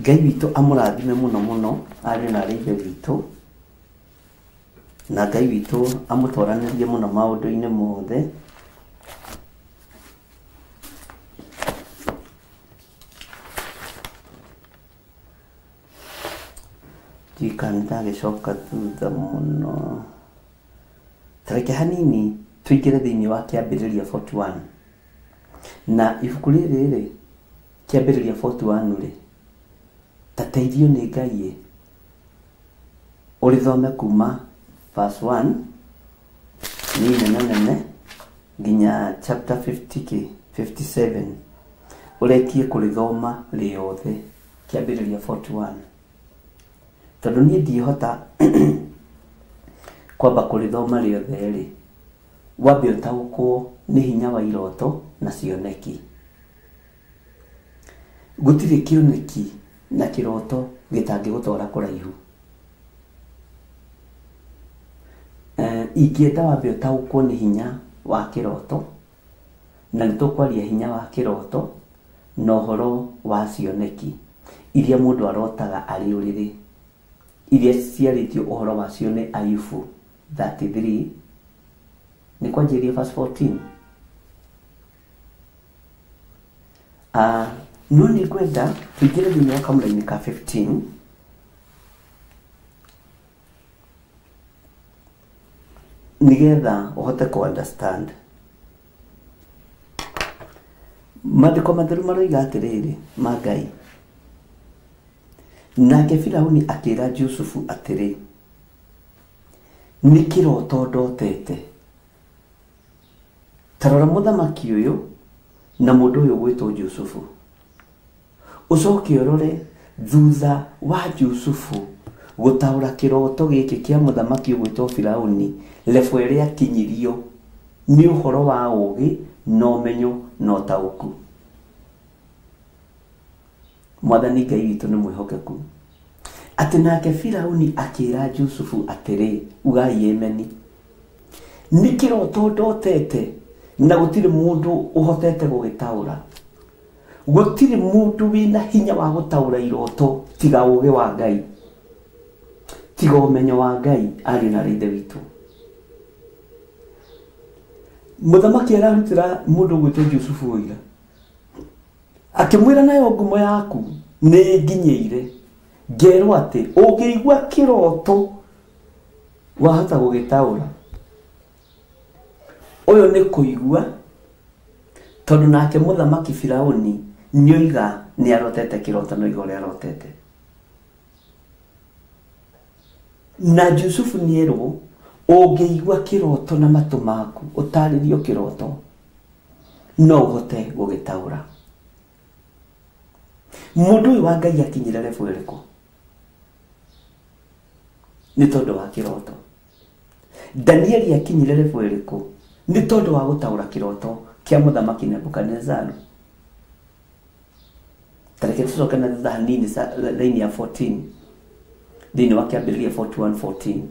Ngai witũ amũrathime mũno mũno ariũ na arĩ ithe witũ, na Ngai witũ amũtwaranĩrie mũno maũndũ-inĩ mothe. Ndiũĩ ndagĩcoka thutha mũno. Tareke hanini tũingĩre thĩinĩ wa Kĩambĩrĩria 41. Na ibuku rĩrĩ rĩ, Kĩambĩrĩria 41 rĩ, ta teithio nĩ Ngai ũrĩthome kuma verse 1 nĩ nene nene nginya chapter 50 57, ũrekie kũrĩthoma rĩothe Kĩambĩrĩria 41, tondũ niĩ ndihota kwamba kũrĩthoma rĩothe rĩ, wambe ũtaũkwo nĩ hinya wa iroto na cioneki. Gũtirĩ kĩoneki na kĩroto gĩtangĩgũtwara kũraihu. Ingĩenda wambe ũtaũkwo nĩ hinya wa kĩroto, na nĩ tũkwaria hinya wa kĩroto na ũhoro wa cioneki iria mũndũ arotaga arĩ ũrĩrĩ, iria ciarĩtio ũhoro wacio nĩ Ayubu 33 nĩ kwanjĩrĩria verse 14. No nĩ ngwenda tũingĩre thĩinĩ wa kamũraini ka 15 nĩgetha ũhote kũ understand. Maandĩko matheru maroiga atĩrĩrĩ ma Ngai, nake Firauni akĩra Jusufu atĩrĩ, nĩ kĩroto ndotete. Ta rora mũthamaki ũyũ na mũndũ ũyũ ũgwĩtwo Jusufu, ũcoke ũrore thutha wa Jusufu gũtaũra kĩroto gĩkĩ kĩa mũthamaki ũgwĩtwo Firauni, level ĩrĩa akinyirio nĩ ũhoro wa ũũgĩ na ũmenyo na ũtaũku. Mwathani Ngai witũ nĩ mwĩhokeku. Atĩ nake Firauni akĩra Jusufu atĩrĩ, ugai ameni, nĩ kĩroto ndotete na gũtirĩ mũndũ ũhotete gũgĩtaũra. Gũtirĩ mũndũ wĩna hinya wa gũtaũra iroto tiga ũũgĩ wa Ngai, tiga ũmenyo wa Ngai ariũ na ithe witũ. Mũthamaki ararutĩra mũndũ ũgwĩtwo Jusufu ũira, akĩmwĩra nayo ngumo yaku nĩ nginyĩire, ngerwo atĩ ũngĩigua kĩroto wahota gũgĩtaũra. Ũyũ nĩ kũigua, tondũ nake mũthamaki Firauni nĩoiga nĩ arotete kĩroto no iga ũrĩa arotete. Na Jusufu nĩerwo ũngĩigua kĩroto na matũ maku ũtarĩrio kĩroto no ũhote gũgĩtaũra. Mũndũ ũyũ wa Ngai akinyire level ĩrĩkũ? Nĩ tondũ wa kĩroto. Danieli akinyire level ĩrĩkũ? Nĩ tondũ wa gũtaũra kĩroto kĩa mũthamaki Nebukadnezaru. Tareke tũcoke na thutha hanini thĩinĩ ya 14, thĩinĩ wa Kĩambĩrĩria 41:14.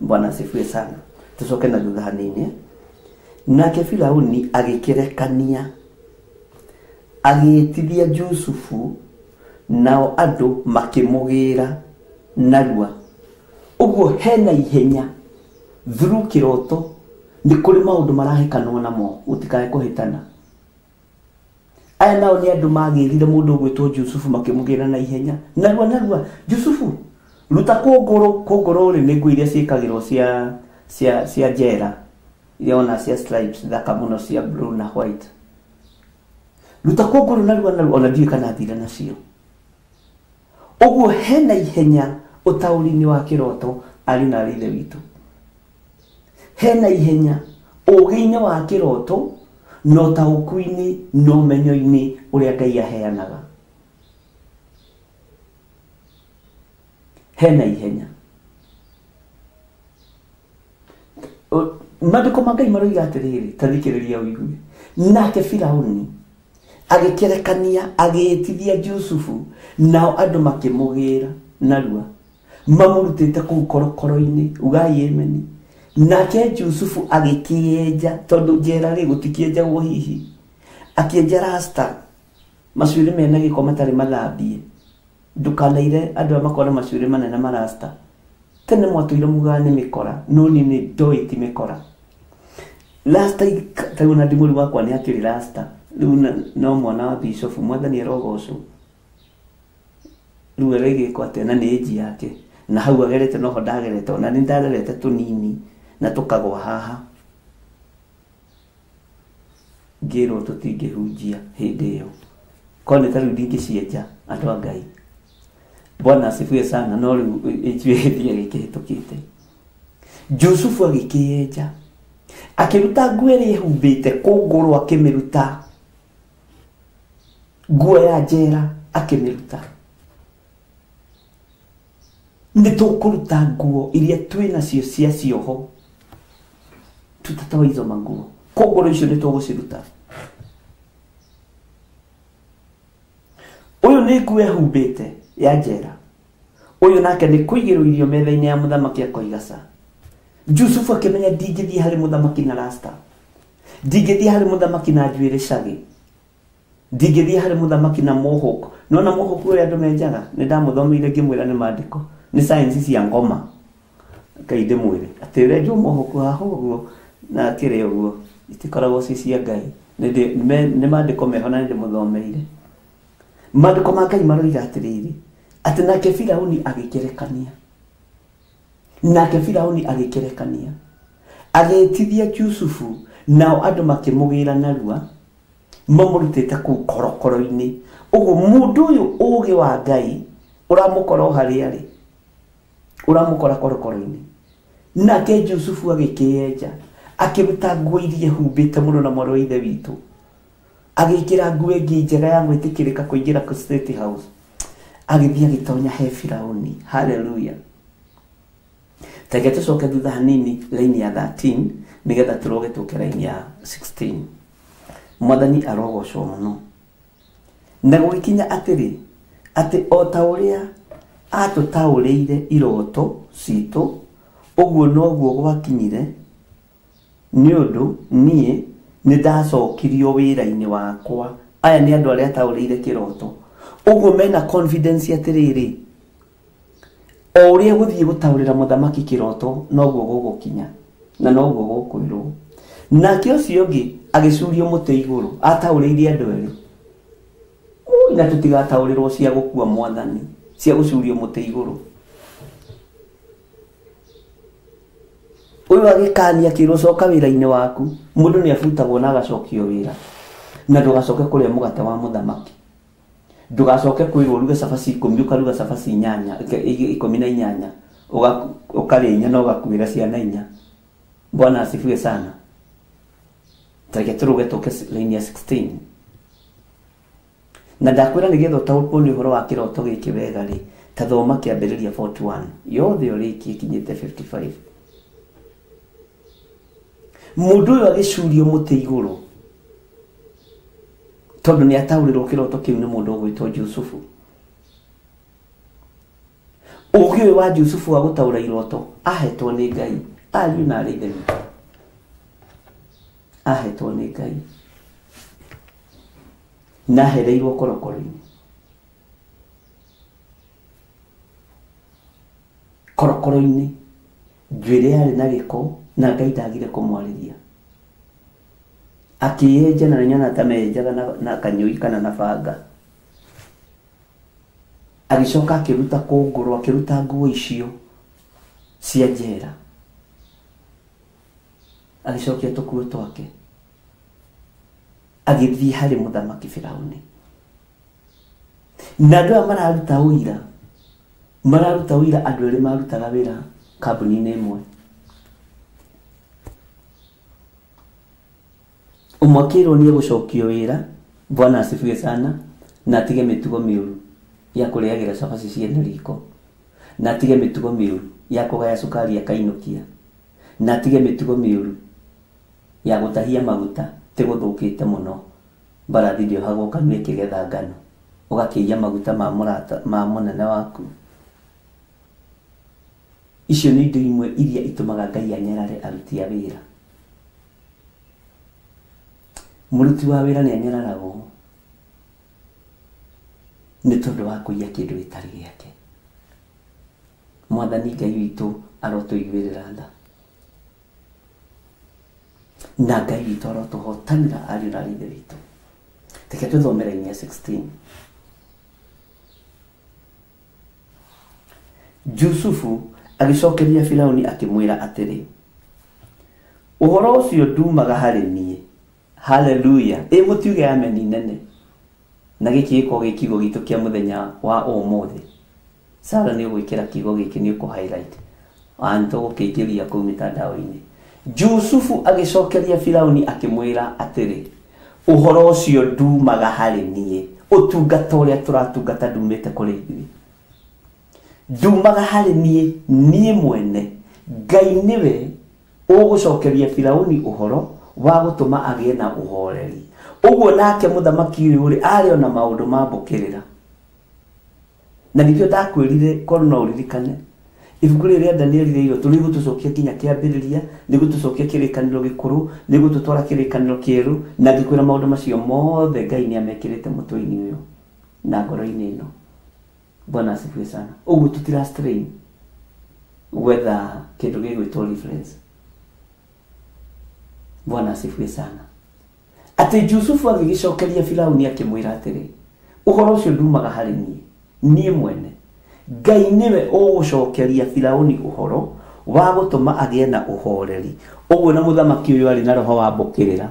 Bwana asifiwe sana. Tũcoke na thutha hanini. Nake Firauni agĩkĩrekania agĩĩtithia Jusufu, nao andũ makĩmũgĩra narua. Ũguo hena ihenya through kĩroto nĩ kũrĩ maũndũ marahĩkanwo namo, gũtikae kũhĩtana. Aya nao nĩ andũ magĩrire mũndũ ũgwĩtwo Jusufu makĩmũgĩra na ihenya narua narua. Jusufu, ruta kũngũrũ. Kũngũrũ rĩ nĩ nguo iria ciĩkagĩrwo cia njera, iria ona cia stripes thaka mũno cia blue na white. Ruta kũngũrũ narua narua, ona ndiũĩ kana athire nacio. Ũguo hena ihenya ũtaũri-inĩ wa kĩroto ariũ na arĩ ithe witũ. Hena ihenya ũũgĩ-inĩ wa kĩroto na ũtaũku-inĩ na ũmenyo-inĩ ũrĩa Ngai aheanaga. Hena ihenya. Maandĩko ma Ngai maroiga atĩrĩrĩ, ta thikĩrĩria ũigue. Nake Firauni agĩkĩrekania agĩĩtithia Jusufu, nao andũ makĩmũgĩra narua mamũrutĩte kũu korokoro-inĩ, ugai ameni. Nake Jusufu agĩkĩenja, tondũ njera rĩ gũtikĩenjagwo hihi, akĩenja rasta Macuĩrĩ mena gĩko matarĩ mathambie. Ndũkanaire andũ arĩa makoragwo na macuĩrĩ manene marasta. Tene mwatũire mugaga nĩ mĩkora, no niĩ nĩ ndoĩ ti mĩkora. Rasta tarĩu ona ndimũri wakwa nĩ akĩrĩ rasta. Rĩu no mwana wa bishop, mwathani arogocwo. Rĩu arĩgĩkwo atĩa na nĩ age yake. Na hau agerete noho ndagerete, ona nĩ ndarerete tũnini na tũkagwa haha. Ngĩrwo tũtingĩhunjia hĩndĩ ĩyo. Korwo nĩ ta rĩu ndingĩcienja andũ a Ngai. Bwana asifiwe sana, no rĩu njuĩrĩ ĩthiaga ĩkĩhĩtũkĩte. Jusufu agĩkĩenja, akĩruta nguo ĩrĩa ĩhumbĩte kũngũrũ, akĩmĩruta nguo ya njera, akĩmĩruta. Nĩ tũkũruta nguo iria twĩ nacio cia cioho, tutatoa hizo manguo. Kũngũrũ icio nĩ tũgũciruta. Ũyũ nĩ nguo ehumbĩte ya njera, ũyũ nake nĩ kũigĩrwo irio metha-inĩ ya mũthamaki akoiga ca. Jusufu akĩmenya ndingĩthiĩ harĩ mũthamaki na rasta, ndingĩthiĩ harĩ mũthamaki na njuĩrĩ cagĩ, ndingĩthiĩ harĩ mũthamaki na mohawk. Nona mohawk ũrĩa andũ menjaga, nĩ ndamũthomeire ngĩmwĩra nĩ maandĩko, nĩ science cia ngoma. Ngai ndĩmwĩre atĩ ũrenjwo mohawk haha ũguo na kĩrĩa ũguo, itikoragwo ci cia Ngai. Nĩ maandĩko meho na nĩ ndĩmũthomeire. Maandĩko ma Ngai maroiga atĩrĩrĩ, atĩ nake Firauni agĩkĩrekania, nake Firauni agĩkĩrekania, agĩtithia Jusufu, nao andũ makĩmũgĩra narua mamũrutĩte kũu korokoro-inĩ. Ũguo mũndũ ũyũ ũũgĩ wa Ngai ũramũkora o harĩa arĩ, ũramũkora korokoro-inĩ. Nake Jusufu agĩkĩenja, akĩruta nguo iria ehumbĩte mũno na mwarĩ wa ithe witũ, agĩkĩra nguo ĩngĩ njega ya gwĩtĩkĩrĩka kũingĩra kũ State House, agĩthiĩ agĩtonya he Firauni. Hallelujah. Reke tũcoke thutha hanini line ya 13 nĩgetha tũroge tũke line ya 16. Mwathani arogocwo mũno. Na gũgĩkinya atĩrĩ, atĩ o ta ũrĩa atũtaũrĩire iroto citũ, ũguo noguo gwakinyire, nĩ ũndũ niĩ nĩ ndacokirio wĩra-inĩ wakwa. Aya nĩ andũ arĩa ataũrĩire kĩroto. Ũguo mena confidence atĩrĩrĩ, o ũrĩa gũthiĩ gũtaũrĩra mũthamaki kĩroto noguo gũgũkinya na noguo gũkwĩrwo. Nake ũcio ũngĩ agĩcurio mũtĩ igũrũ, ataũrĩire andũ erĩ. Ui, na tũtigataũrĩrwo cia gũkua mwathani, cia gũcurio mũtĩ igũrũ. Ũyũ agĩkania akĩrwo coka wĩra-inĩ waku. Mũndũ nĩ abutagwo na agacokio wĩra, na ndũgacoke kũrĩa mũgate wa mũthamaki, ndũgacoke kwĩrwo ũruge cabaci 10 ũkaruga cabaci 8 18 ũkarĩa 4 na ũgakuĩra ciana 4. Bwana asifiwe sana. Tareke tũrũge tũke line ya 16. Na ndakwĩra nĩgetha ũtaũkwo nĩ ũhoro wa kĩroto gĩkĩ wega rĩ, ta thoma kĩambĩrĩria 41 yothe ũrĩkie ĩkinyĩte 55. Mũndũ ũyũ agĩcurio mũtĩ igũrũ tondũ nĩ ataũrĩrwo kĩroto kĩu nĩ mũndũ ũgwĩtwo Jusufu. Ũũgĩ ũyũ wa Jusufu wa gũtaũra iroto ahetwo nĩ Ngai, ariũ na arĩ ithe witũ, ahetwo nĩ Ngai na ahereirwo korokoro-inĩ. Korokoro-inĩ njuĩrĩ yarĩ na gĩko na Ngai ndagire kũmwarĩria. Akĩyenja na nĩnyona ta menjaga na kanyũi kana na banga. Agĩcoka akĩruta kũngũrũ, akĩruta nguo icio cia njera, agĩcokia tũkuo twake, agĩthiĩ harĩ mũthamaki Firauni. Na andũ aya mararuta ũira, mararuta ũira andũ erĩ marutaga wĩra kambuni-inĩ ĩmwe. Ũmwe akĩrwo nĩ egũcokio wĩra, Bwana asifiwe sana, na atige mĩtugo mĩũru ya kũrĩagĩra cabaci ciene riko, na atige mĩtugo mĩũru ya kũgaya cukari akainũkia, na atige mĩtugo mĩũru ya gũtahia maguta tĩ gũthũkĩte mũno, mbarathi ndĩohagwo kanua ĩkĩgetha ngano, ũgakĩiya maguta ma mũrata ma mũnene waku. Icio nĩ indo imwe iria itũmaga Ngai anyarare aruti a wĩra. Mũruti wa wĩra nĩ anyararagwo. Nĩ tondũ wa kũiya kĩndũ gĩtarĩ gĩake. Mwathani Ngai witũ arotũiguĩrĩra tha. Na Ngai witũ arotũhotanĩra ariũ na ithe witũ. Reke tũthome raini ya 16. Jusufu agĩcokeria Firauni akĩmwĩra atĩrĩ, ũhoro ũcio ndumaga harĩ niĩ. Haleluya. Ĩ mũtiuge ameni nene. Na gĩkĩ gĩkorwo gĩ kiugo gitũ kĩa mũthenya wa ũmũthĩ. Sara nĩ ũgwĩkĩra kiugo gĩkĩ nĩ ũkũ highlight. Nĩ tũgũkĩingĩria kũu mĩtandao-inĩ. Jusufu agĩcokeria Firauni akĩmwĩra atĩrĩ, ũhoro ũcio ndumaga harĩ niĩ. Ũtungata ũrĩa tũratungata ndumĩte kũrĩ ithuĩ. Ndumaga harĩ niĩ, niĩ mwene. Ngai nĩwe ũgũcokeria Firauni ũhoro wa gũtũma agĩe na ũhoreri. Ũguo nake mũthamaki ũyũ rĩ arĩ ona maũndũ ma mbũkĩrĩra. Na nĩkĩo ndakwĩrire korwo no ũririkane. Ibuku rĩrĩ rĩa Danieli rĩirwo tũrĩgũtũcokia nginya kĩambĩrĩria, nĩgũtũcokia kĩrĩkanĩro gĩkũrũ, nĩgũtũtwara kĩrĩkanĩro kĩerũ, na ngĩkwĩra maũndũ macio mothe Ngai nĩamekĩrĩte mũtwe-inĩ ũyũ na ngoro-inĩ ĩno. Bwana asifiwe sana. Ũguo tũtira strain gwetha kĩndũ gĩgwĩtwo reference. Bwana asifiwe sana. Atĩ Jusufu agĩgĩcokeria Firauni akĩmwĩra atĩrĩ, ũhoro ũcio ndumaga harĩ niĩ, niĩ mwene. Ngai nĩwe ũgũcokeria Firauni ũhoro wa gũtũma agĩe na ũhoreri. Ũguo na mũthamaki ũyũ arĩ na roho wa mbũkĩrĩra.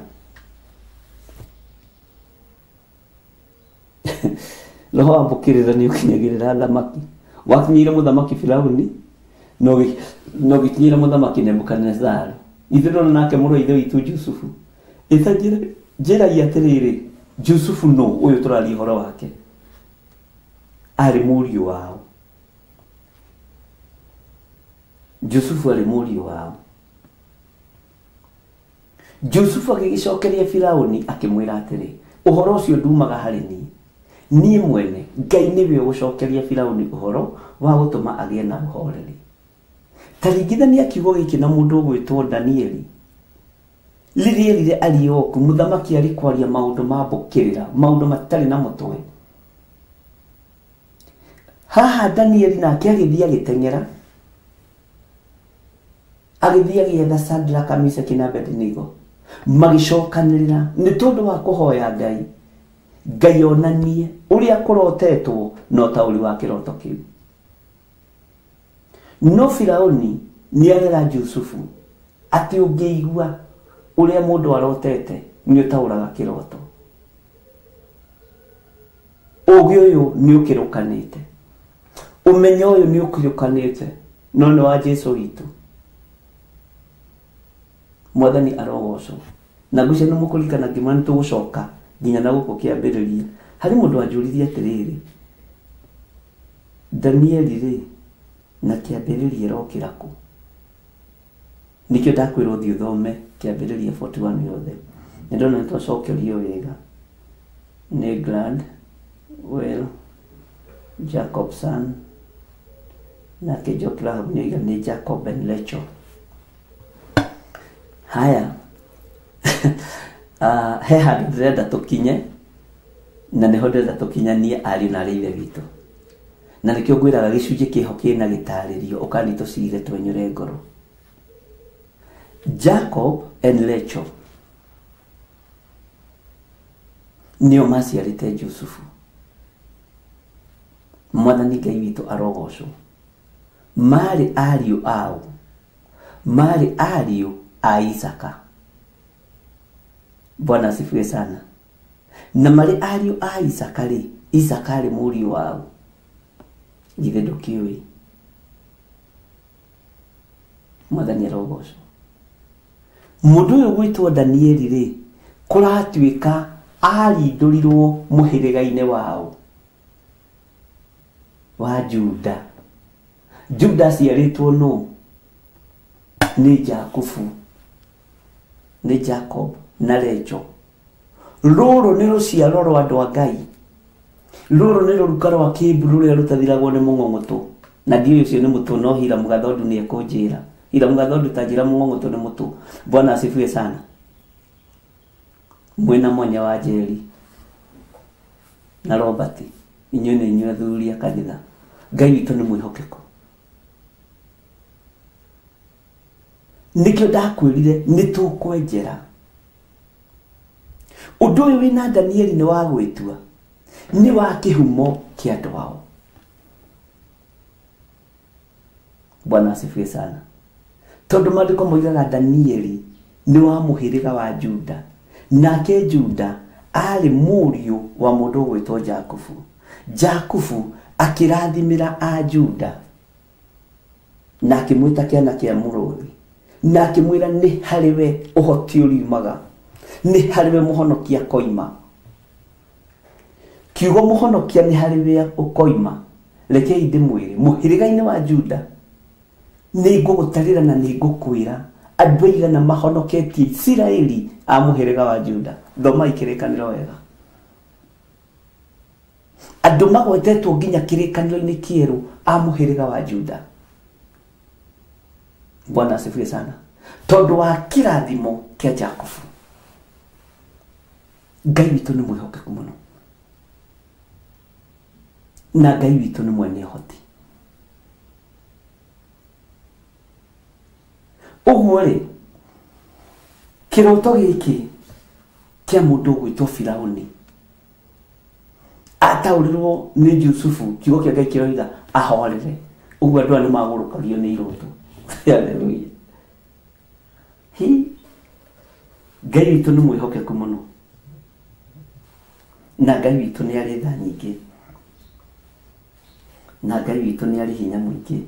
Roho wa mbũkĩrĩra nĩ ũkinyagĩrĩra athamaki. Wakinyĩire mũthamaki Firauni, na ũgĩkinyĩra mũthamaki Nebukadnezari. Ithuĩ ndona nake mũrũ wa ithe witũ Jusufu. Ĩta njĩrai atĩrĩrĩ, Jusufu nũ ũyũ tũraria ũhoro wake? Arĩ mũriũ wao. Jusufu arĩ mũriũ wao. Jusufu agĩgĩcokeria Firauni akĩmwĩra atĩrĩ, ũhoro ũcio ndumaga harĩ niĩ, niĩ mwene. Ngai nĩwe ũgũcokeria Firauni ũhoro wa gũtũma agĩe na ũhoreri. Ta ringithania kiugo gĩkĩ na mũndũ ũgwĩtwo Danieli. Rĩrĩa erire Arioku, mũthamaki arĩ kwaria maũndũ ma mbũkĩrĩra, maũndũ matarĩ na mũtwe. Haha Danieli nake agĩthiĩ agĩteng'era, agĩthiĩ agĩetha Shadraka, Meshaki na Abednego, magĩcokanĩrĩra nĩ tondũ wa kũhoya Ngai. Ngai onanie ũrĩa kũrotetwo na ũtaũri wa kĩroto kĩu. No Firauni nĩarera Jusufu atĩ ũngĩigua ũrĩa mũndũ arotete nĩ ũtaũraga kĩroto. Ũũgĩ ũyũ nĩ ũkĩrũkanĩte, ũmenyo ũyũ nĩ ũkĩrũkanĩte, no nĩ wa Jesũ witũ. Mwathani arogocwo. Na ngwĩciria nĩ mũkũririkana ngĩmwĩra nĩ tũgũcoka nginya na gũkũ kĩambĩrĩria. Harĩ mũndũ wanjũririe atĩrĩrĩ, Danieli rĩ na kĩambĩrĩria ĩrokĩra kũ? Nĩkĩo ndakwĩra ũthiĩ ũthome kĩambĩrĩria 41 yothe. Nĩ ndona nĩ twacokerio wega nĩ Glad Well Jacobson, nake Joe Graham nĩoiga nĩ Jacob and Rachel. Haya. He handũ ndĩrenda tũkinye, na nĩho ndĩrenda tũkinyanie ariũ na arĩ ithe witũ. Na nĩkĩo ngwĩraga gĩcunjĩ kĩho kĩna gĩtarĩrio, ũkani tũcire twenyũre ngoro. Jacob and Rachel nĩo maciarĩte Jusufu. Mwathani Ngai witũ arogocwo. Marĩ ariũ ao, marĩ ariũ a Isaka. Bwana asifiwe sana. Na marĩ ariũ a Isaka rĩ, Isaka arĩ mũriũ wao. Githĩ ndũkĩũĩ? Mwathani arogocwo. Mũndũ ũyũ gwĩtwo Danieli rĩ, kũratuĩka arindũrirwo mũhĩrĩga-inĩ wao wa Juda. Juda aciarĩtwo nũ? Nĩ Jakubu, nĩ Jacob na Rachel. Rũrũ nĩ rũciaro rwa andũ a Ngai. Rũrũ nĩ rũruka rwa kĩmbu rũrĩa rũtathiragwo nĩ mũng'ong'otũ. Na ndiũĩ ũcio nĩ mũtũ, no Hira Mũgathondu nĩ ekũnjĩra. Hira Mũgathondu ta njĩra mũng'ong'otũ nĩ mũtũ. Bwana asifiwe sana. Mwĩna mwanya wa Njeri na Robert. Inyuĩ nĩ inyuĩ athuri a kanitha. Ngai witũ nĩ mwĩhokeku. Nĩkĩo ndakwĩrire nĩ tũkwenjera. Ũndũ ũyũ wĩna Danieli nĩ wa gwĩtua, nĩ wa kĩhumo kĩa andũ ao. Bwana asifiwe sana. Tondũ maandĩko moigaga Danieli nĩ wa mũhĩrĩga wa Juda, nake Juda arĩ mũriũ wa mũndũ ũgwĩtwo Jakubu. Jakubu akĩrathimĩra a Juda na akĩmwĩta kĩana kĩa mũrũthi, na akĩmwĩra nĩ harĩ we ũhoti ũriumaga, nĩ harĩ we mũhonokia koima. Kiugo mũhonokia nĩ harĩ we ũkoima. Rekei ndĩmwĩre, mũhĩrĩga-inĩ wa Juda nĩ ngũgũtarĩra na nĩ ngũkwĩra andũ aigana mahonoketie Isiraeli a mũhĩrĩga wa Juda. Thomai kĩrĩkanĩro wega. Andũ magwetetwo nginya kĩrĩkanĩro-inĩ kĩerũ a mũhĩrĩga wa Juda. Bwana asifiwe sana. Tondũ wa kĩrathimo kĩa Jakubu. Ngai witũ nĩ mwĩhokeku mũno, na Ngai witũ nĩ mwene ũhoti. Ũguo rĩ, kĩroto gĩkĩ kĩa mũndũ ũgwĩtwo Firaũni ataũrĩrwo nĩ Jusufu, kiugo kĩa Ngai kĩroiga ahorere. Ũguo andũ aya nĩ magũrũkario nĩ iroto. Haleluya. Hi, Ngai witũ nĩ mwĩhokeku mũno, na Ngai witũ nĩ arĩ tha nyingĩ, na Ngai witũ nĩ arĩ hinya mũingĩ.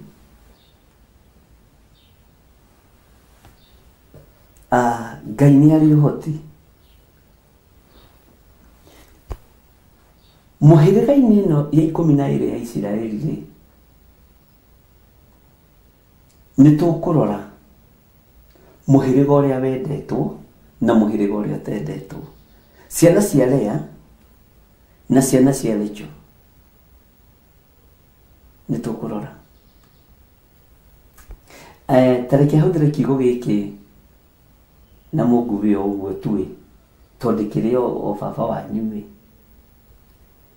Ngai nĩ arĩ ũhoti. Mũhĩrĩga-inĩ ĩno ya 12 ya Isiraeli rĩ, nĩ tũkũrora mũhĩrĩga ũrĩa wendetwo na mũhĩrĩga ũrĩa ũtendetwo, ciana cia Lea na ciana cia Rachel. Nĩ tũkũrora. Ta reke hũthĩre kiugo gĩkĩ na mũnguwe o ũguo tuĩ, tondũ kĩrĩ o baba wanyu ĩ.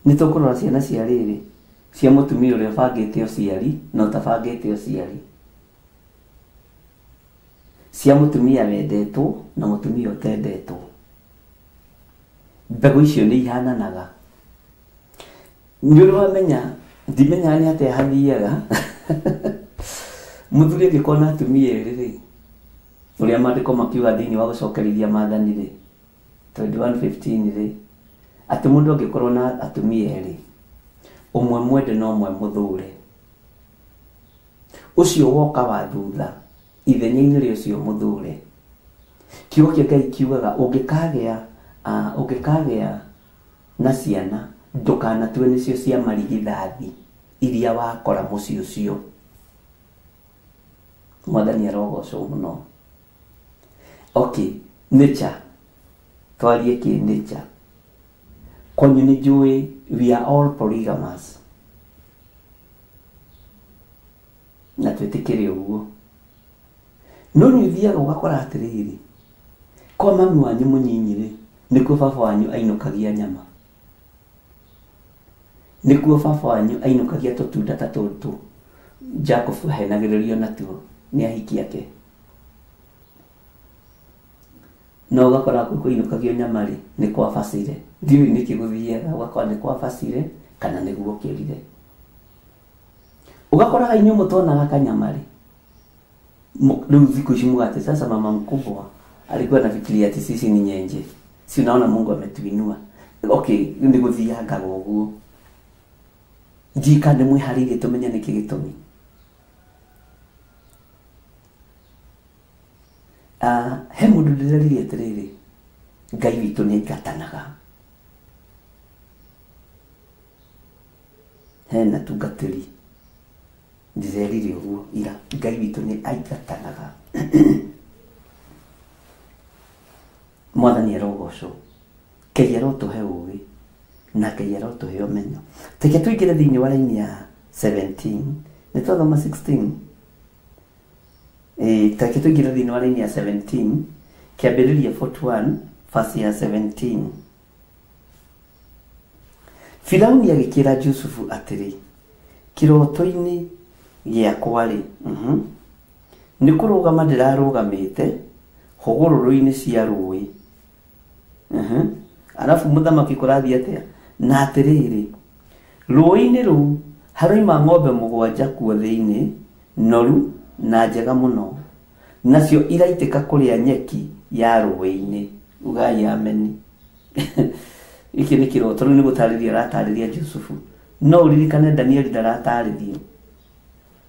Nĩ tũkũrora ciana cia rĩrĩ, cia mũtumia ũrĩa ũbangĩte ũciari na ũtabangĩte ũciari, cia mũtumia wendetwo na mũtumia ũtendetwo. Mbegũ icio nĩ ihananaga. Nĩ ũrĩ wamenya, ndimenyaga nĩ atĩa hathiaga. Mũthuri angĩkorwo na atumia erĩ rĩ, ũrĩa maandĩko makiuga thĩinĩ wa gũcokerithia maathani rĩ, 21:15 rĩ, atĩ mũndũ angĩkorwo na atumia erĩ, ũmwe mwende na ũmwe mũthũre, ũcio woka wa thutha ithenya-inĩ rĩa ũcio mũthũre. Kiugo kĩa Ngai kiugaga ũngĩkagĩa na ciana ndũkanatue nĩcio cia marigithathi iria wakora mũciĩ ũcio. Mwathani arogocwo mũno. Okay, nature. Twarie kĩ nature. Kwanyu nĩ njũĩ we are all polygamous. Na twĩtĩkĩre ũguo. No nĩ ũthiaga ũgakora atĩrĩrĩ, kwa mami wanyu mũnyinyi rĩ, nĩkuo baba wanyu ainũkagia nyama, nĩkuo baba wanyu ainũkagia tũtunda ta tũtũ Jacob ahenagĩrĩrio natuo nĩ ahiki ake. No ũgakora kũu kũinũkagio nyama rĩ, nĩ kwa bacire. Ndiũĩ nĩkĩ gũthiaga, ũgakora nĩ kwa bacire kana nĩguo kĩrire. Ũgakoraga inyuĩ mũtonaga kanyama rĩ, rĩu thikũ ici mũgate sasa mama mkubwa alikuwa anafikiria ati sisi ni nyenje, si unaona Mungu ametuinua. Okay, nĩ gũthiangaga ũguo. Njika nĩ mwĩharĩirie tũmenye nĩkĩ gĩtũmi. He mũndũ ndĩreririe atĩrĩrĩ, Ngai witũ nĩ aingatanaga. Hena tungatĩri ndĩrerire ũguo ira, Ngai witũ nĩ aingatanaga. Mwathani arogocwo, Ngai arotũhe ũũgĩ na Ngai arotũhe ũmenyo. Reke tũingĩre thĩinĩ wa raini ya 17, nĩ twathoma 16. Reke tũingĩre thĩinĩ wa raini ya 17, kĩambĩrĩria 41 verse ya 17. Firauni agĩkĩra Jusufu atĩrĩ, kĩroto-inĩ gĩakwa rĩ, nĩ kũrũgama ndĩrarũgamĩte hũgũrũrũ-inĩ cia rũĩ. Arabu mũthamaki kũrathiĩ atĩa? Na atĩrĩrĩ, rũĩ-inĩ rũu haroima ng'ombe mũgwanja kuo thĩinĩ, noru na njega mũno, nacio iraitĩka kũrĩa nyeki ya rũĩ-inĩ. Ugai ameni. Gĩkĩ nĩ kĩroto, rĩu nĩ gũtarĩria aratarĩria Jusufu. No ũririkane Danieli ndaratarĩrio.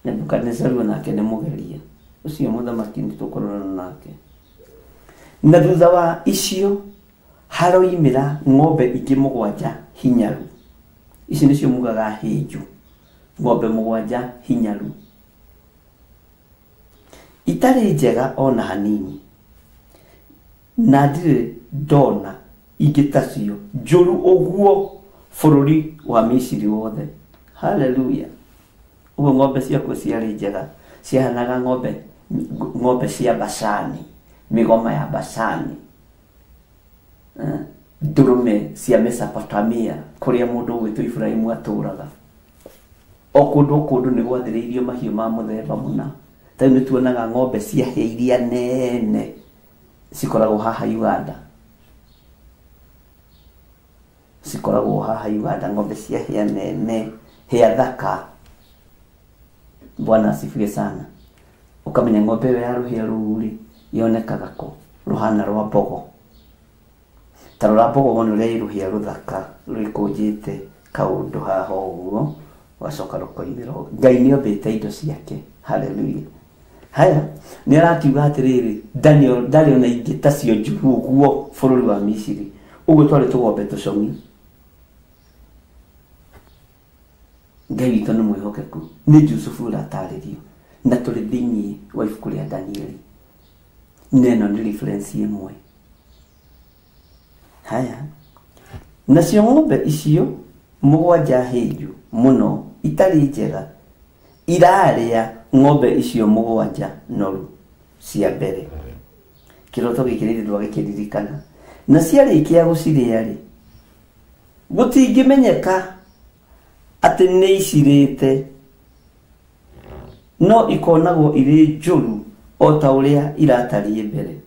Nebukadnezaru onake nĩ mũgeria. Ũcio mũthamaki nĩ tũkũrorana nake. Na thutha wa icio haroimĩra ng'ombe ingĩ mũgwanja hinyaru. Ici nĩcio mugaga hĩnju. Ng'ombe mũgwanja hinyaru. Itarĩ njega ona hanini. Na ndirĩ ndona ingĩ tacio njũru ũguo bũrũri wa Misiri wothe. Haleluya. Ũguo ng'ombe ciakuo ciarĩ njega, ciahanaga ng'ombe cia Bashani, mĩgoma ya Bashani, ndũrũme cia Mesopotamia kũrĩa mũndũ ũgwĩtwo Ibrahimu atũraga. O kũndũ kũndũ nĩ gwathĩrĩirio mahiũ ma mũthemba mũna. Ta rĩu nĩ tuonaga ng'ombe cia hĩa iria nene cikoragwo haha Uganda. Cikoragwo haha Uganda, ng'ombe cia hĩa nene, hĩa thaka. Bwana asifiwe sana. Ukamenya ng'ombe ĩyo ya rũhĩa rũu rĩ, yonekaga kũ? Rũhana rwa mbogo. Ta rora mbogo wone ũrĩa ĩ rũhĩa rũthaka rwĩkũnjĩte kaũndũ haha ũguo, ũgacoka rũkoimĩra ũguo. Ngai nĩ ombĩte indo ciake. Haleluya. Haya, nĩ arakiuga atĩrĩrĩ, Daniel ndarĩ ona ingĩ tacio njũru ũguo bũrũri wa Misiri. Ũguo twarĩ tũgombe tũcong'i. Ngai witũ nĩ mwĩhokeku. Nĩ Jusufu ũratarĩrio. Na tũrĩ thĩinĩ wa ibuku rĩa Danieli. Na ĩno nĩ reference ĩmwe. Haya. Nacio ng'ombe icio mũgwanja hĩnju mũno itarĩ njega irarĩa ng'ombe icio mũgwanja noru cia mbere. Kĩroto gĩkĩ rĩrĩ ndwagĩkĩririkana. Na ciarĩkia gũcirĩa rĩ, gũtingĩmenyeka atĩ nĩ icirĩte, no ikonagwo irĩ njũru o ta ũrĩa iratariĩ mbere.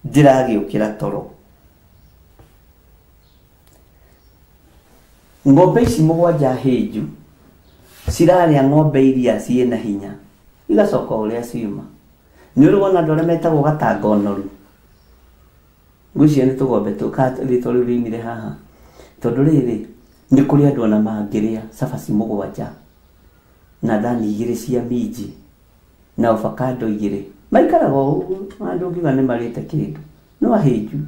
Ndĩragĩũkĩra toro. Ng'ombe ici mũgwanja hĩnju cirarĩa ng'ombe iria ciĩna hinya, igacoka ũrĩa ciuma. Nĩ ũrĩ wona andũ arĩa metagwo gatanga noru? Ngwĩciria nĩ tũgombe rĩtwa rĩu rĩoimire haha. Tondũ rĩrĩ, nĩ kũrĩ andũ ona mangĩrĩa cabaci mũgwanja na thani igĩrĩ cia minji na avocado igĩrĩ. Maikaraga o ũguo, andũ ũngiuga nĩ marĩte kĩndũ. No ahĩnju.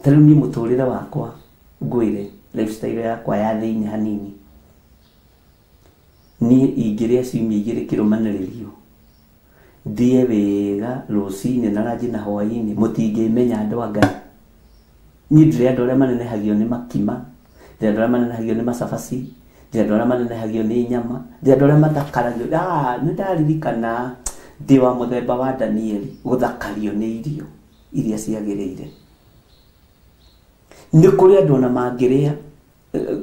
Ta rĩu niĩ mũtũrĩre wakwa ngwĩre lifestyle yakwa ya thĩinĩ hanini. Niĩ ingĩrĩa ciumia igĩrĩ kĩrũmanĩrĩrio, ndĩe wega rũcinĩ na ranji na hwaĩ-inĩ, mũtingĩmenya andũ a Ngai. Niĩ ndĩrĩ andũ arĩa manenehagio nĩ makima, ndĩrĩ andũ arĩa manenehagio nĩ macabaci, ndĩrĩ andũ arĩa manenehagio nĩ nyama, ndĩrĩ andũ arĩa mathakaragio. Nĩ ndaririkana ndĩ wa mũthemba wa Danieli, gũthakario nĩ irio iria ciagĩrĩire. Nĩ kũrĩ andũ ona mangĩrĩa,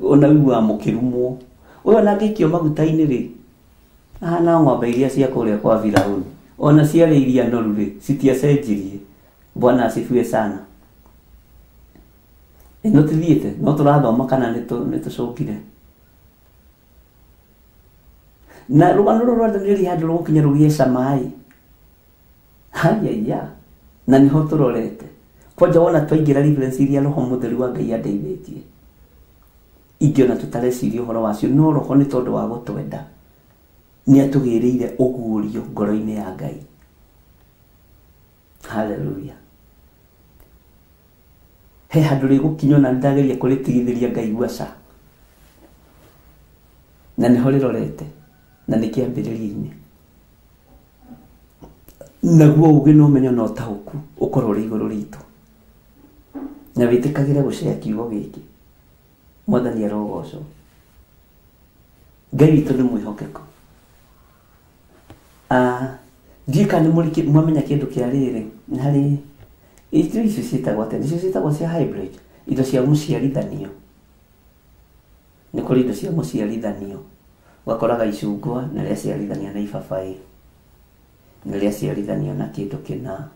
ona ũiguaga mũkĩrumwo. Ũyũ ona angĩikio maguta-inĩ rĩ, ahana ng'ombe iria cia kũrĩa kwa Firauni. Ona ciarĩ iria noru rĩ, citiacenjirie. Bwana asifiwe sana. Ĩno tũthiĩte, no tũrathoma kana nĩ tũcokire. Na rũgano rũrũ rwa Danieli handũ rũgũkinya rũgĩe cama ĩ. Haiya, na nĩho tũrorete. Kwanja wona twaingĩra reference iria Roho Mũtheru wa Ngai andeithĩtie. Ingĩona tũtareciria ũhoro wacio, no Roho nĩ tondũ wa gũtwenda. Nĩ atũgĩrĩire ũguũrio ngoro-inĩ ya Ngai. Haleluya. He handũ rĩgũkinya ona nĩndageria kũrĩtigithĩria ngaigua ca. Na nĩho rĩrorete, na nĩ kĩambĩrĩria-inĩ. Naguo ũũgĩ na ũmenyo na ũtaũku ũkorwo ũrĩ igũrũ ritũ. Na wĩtĩkagĩre gũcea kiugo gĩkĩ. Mwathani arogocwo. Ngai witũ nĩ mwĩhokeku. Ndiũĩ kana nĩ mwamenya kĩndũ kĩa rĩrĩ, nĩ harĩ Indo icio ciĩtagwo atĩa? Nĩcio ciĩtagwo cia hybrid, indo cia mũciarithanio. Nĩ kũrĩ indo cia mũciarithanio, ũgakoraga icungwa nĩ rĩaciarithanio na ibabaĩ, nĩ rĩaciarithanio na kĩndũ kĩna.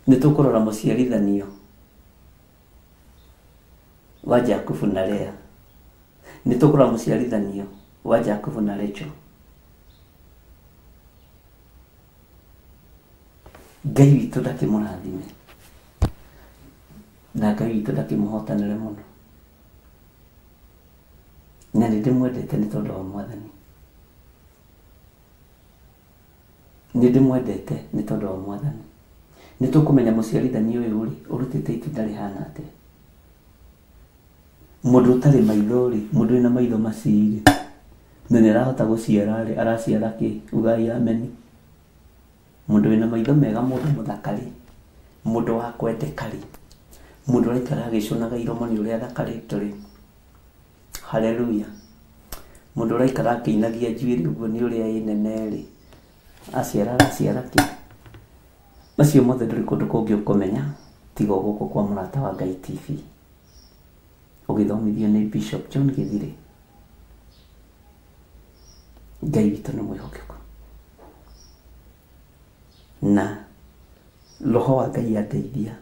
Nĩ tũkũrora mũciarithanio wa Jakubu na Lea, nĩ tũkũrora mũciarithanio wa Jakubu na Rachel. Ngai witũ ndakĩmũrathime na Ngai witũ ndakĩmũhotanĩre mũno, na nĩ ndĩmwendete nĩ tondũ wa Mwathani, nĩ ndĩmwendete nĩ tondũ wa Mwathani. Nĩ tũkũmenya mũciarithanio ũyũ rĩ ũrutĩte itunda rĩhana atĩa. Mũndũ ũtarĩ maitho rĩ, mũndũ wĩna maitho macii rĩ, na nĩ arahota gũciara rĩ, araciara kĩ? Ugai ameni. Mũndũ wĩna maitho mega, mũndũ mũthaka rĩ, mũndũ wa kwendeka rĩ, mũndũ ũraikara agĩcũnaga iromo nĩ ũrĩa athakarĩte rĩ, haleluya. Mũndũ ũraikara akĩinagia njuĩrĩ ũguo nĩ ũrĩa ĩ nene rĩ, aciara araciara kĩ? Macio mothe ndũrĩ kũndũ kũngĩ ũkũmenya tiga o gũkũ kwa Mũrata wa Ngai TV, ũgĩthomithio nĩ Bishop John Gĩthirĩ. Ngai witũ nĩ mwĩhokeku, na roho wa Ngai andeithia.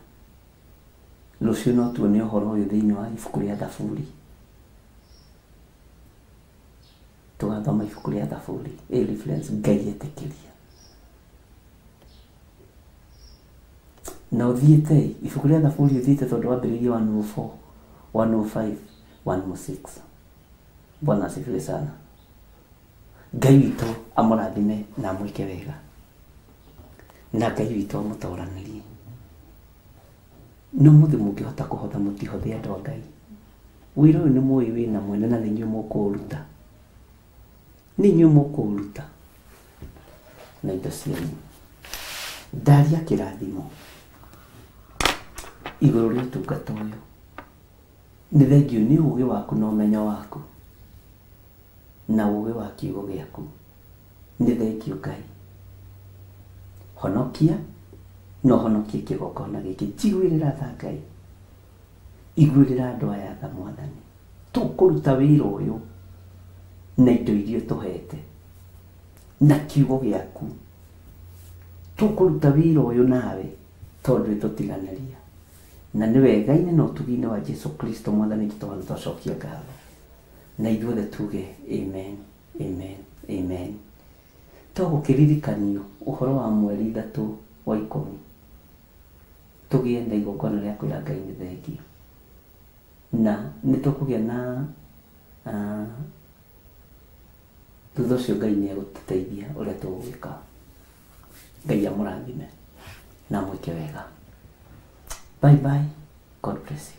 Rũciũ no tuone ũhoro ũyũ thĩinĩ wa ibuku rĩa Thaburi. Tũgathoma ibuku rĩa Thaburi, ĩ reference Ngai etĩkĩria. Na ũthiĩte ibuku rĩa Thaburi ũthiĩte tondũ wambĩrĩirie 104, 105, 106. Bwana asifiwe sana. Ngai witũ amũrathime na amwĩke wega, na Ngai witũ amũtoranĩrie. No mũthĩ mũngĩhota kũhotha, mũtihothe andũ a Ngai. Wĩra ũyũ nĩ mũĩ wĩna mwene na nĩ inyuĩ mũkũũruta, nĩ inyuĩ mũkũũruta na indo cianyu. Ndaria kĩrathimo igũrũ rĩa ũtungata ũyũ. Nĩ thengiũ nĩ ũgĩ waku na ũmenyo waku na ũgĩ wa kiugo gĩaku. Nĩ thengiũ Ngai. Honokia na ũhonokie kĩgongona gĩkĩ. Njiguĩrĩra tha Ngai, iguĩrĩra andũ aya tha Mwathani. Tũkũruta wĩra ũyũ na indo iria ũtũhete na kiugo gĩaku. Tũkũruta wĩra ũyũ nawe tondũ ĩtũtiganĩria. Na nĩ wega-inĩ na ũtugi-inĩ wa Jesu Kristo Mwathani witũ twana twacokia ngatho. Na ithuothe tuge amen, amen, amen. Togũkĩririkanio ũhoro wa mweri 3 wa 10, tũgĩe na igongona rĩa kwĩra Ngai nĩ thengiũ, na nĩ tũkũgĩa na thutha ũcio Ngai nĩ egũtũteithia ũrĩa tũgwĩka. Ngai amũrathime na amwĩke wega. Bye bye. God bless you.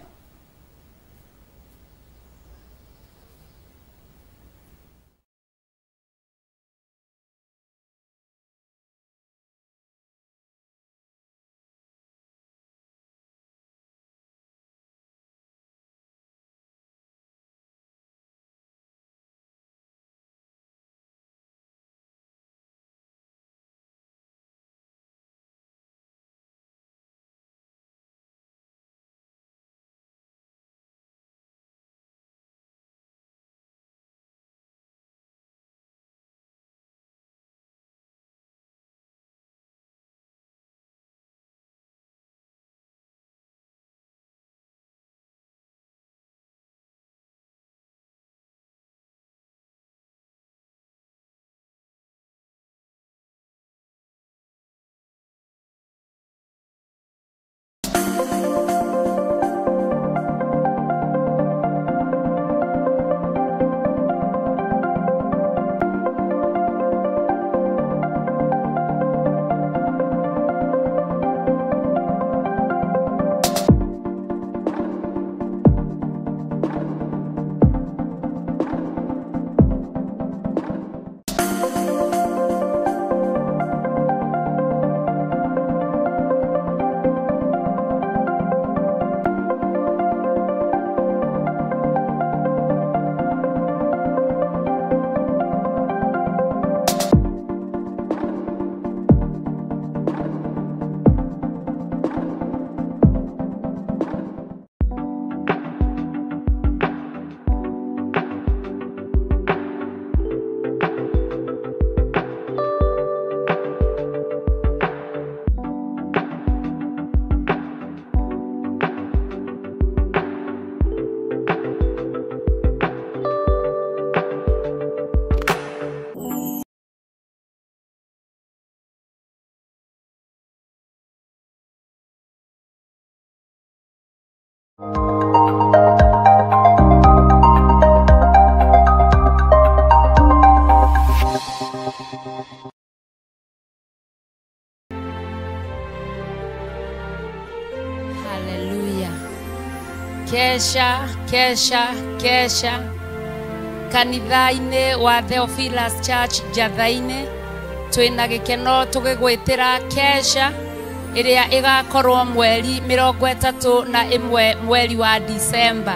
Kesha kesha kesha kanitha-inĩ wa Theophilus Church Njatha-inĩ twĩna gĩkeno tũgĩgwĩtĩra kesha ĩrĩa ĩgakorwo mweri 31 mweri wa Disemba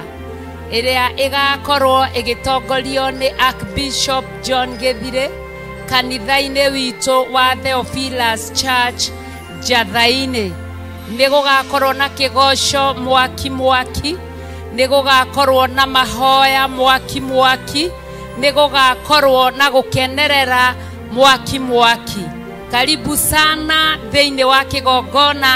ĩrĩa ĩgakorwo ĩgĩtongorio nĩ Archbishop John Gĩthirĩ kanitha-inĩ witũ wa Theophilus Church Njatha-inĩ. Nĩ gũgakorwo na kĩgoco mwaki mwaki, nĩ gũgakorwo na mahoya mwaki mwaki, nĩ gũgakorwo na gũkenerera mwaki mwaki. Karibu sana thĩinĩ wa kĩgongona.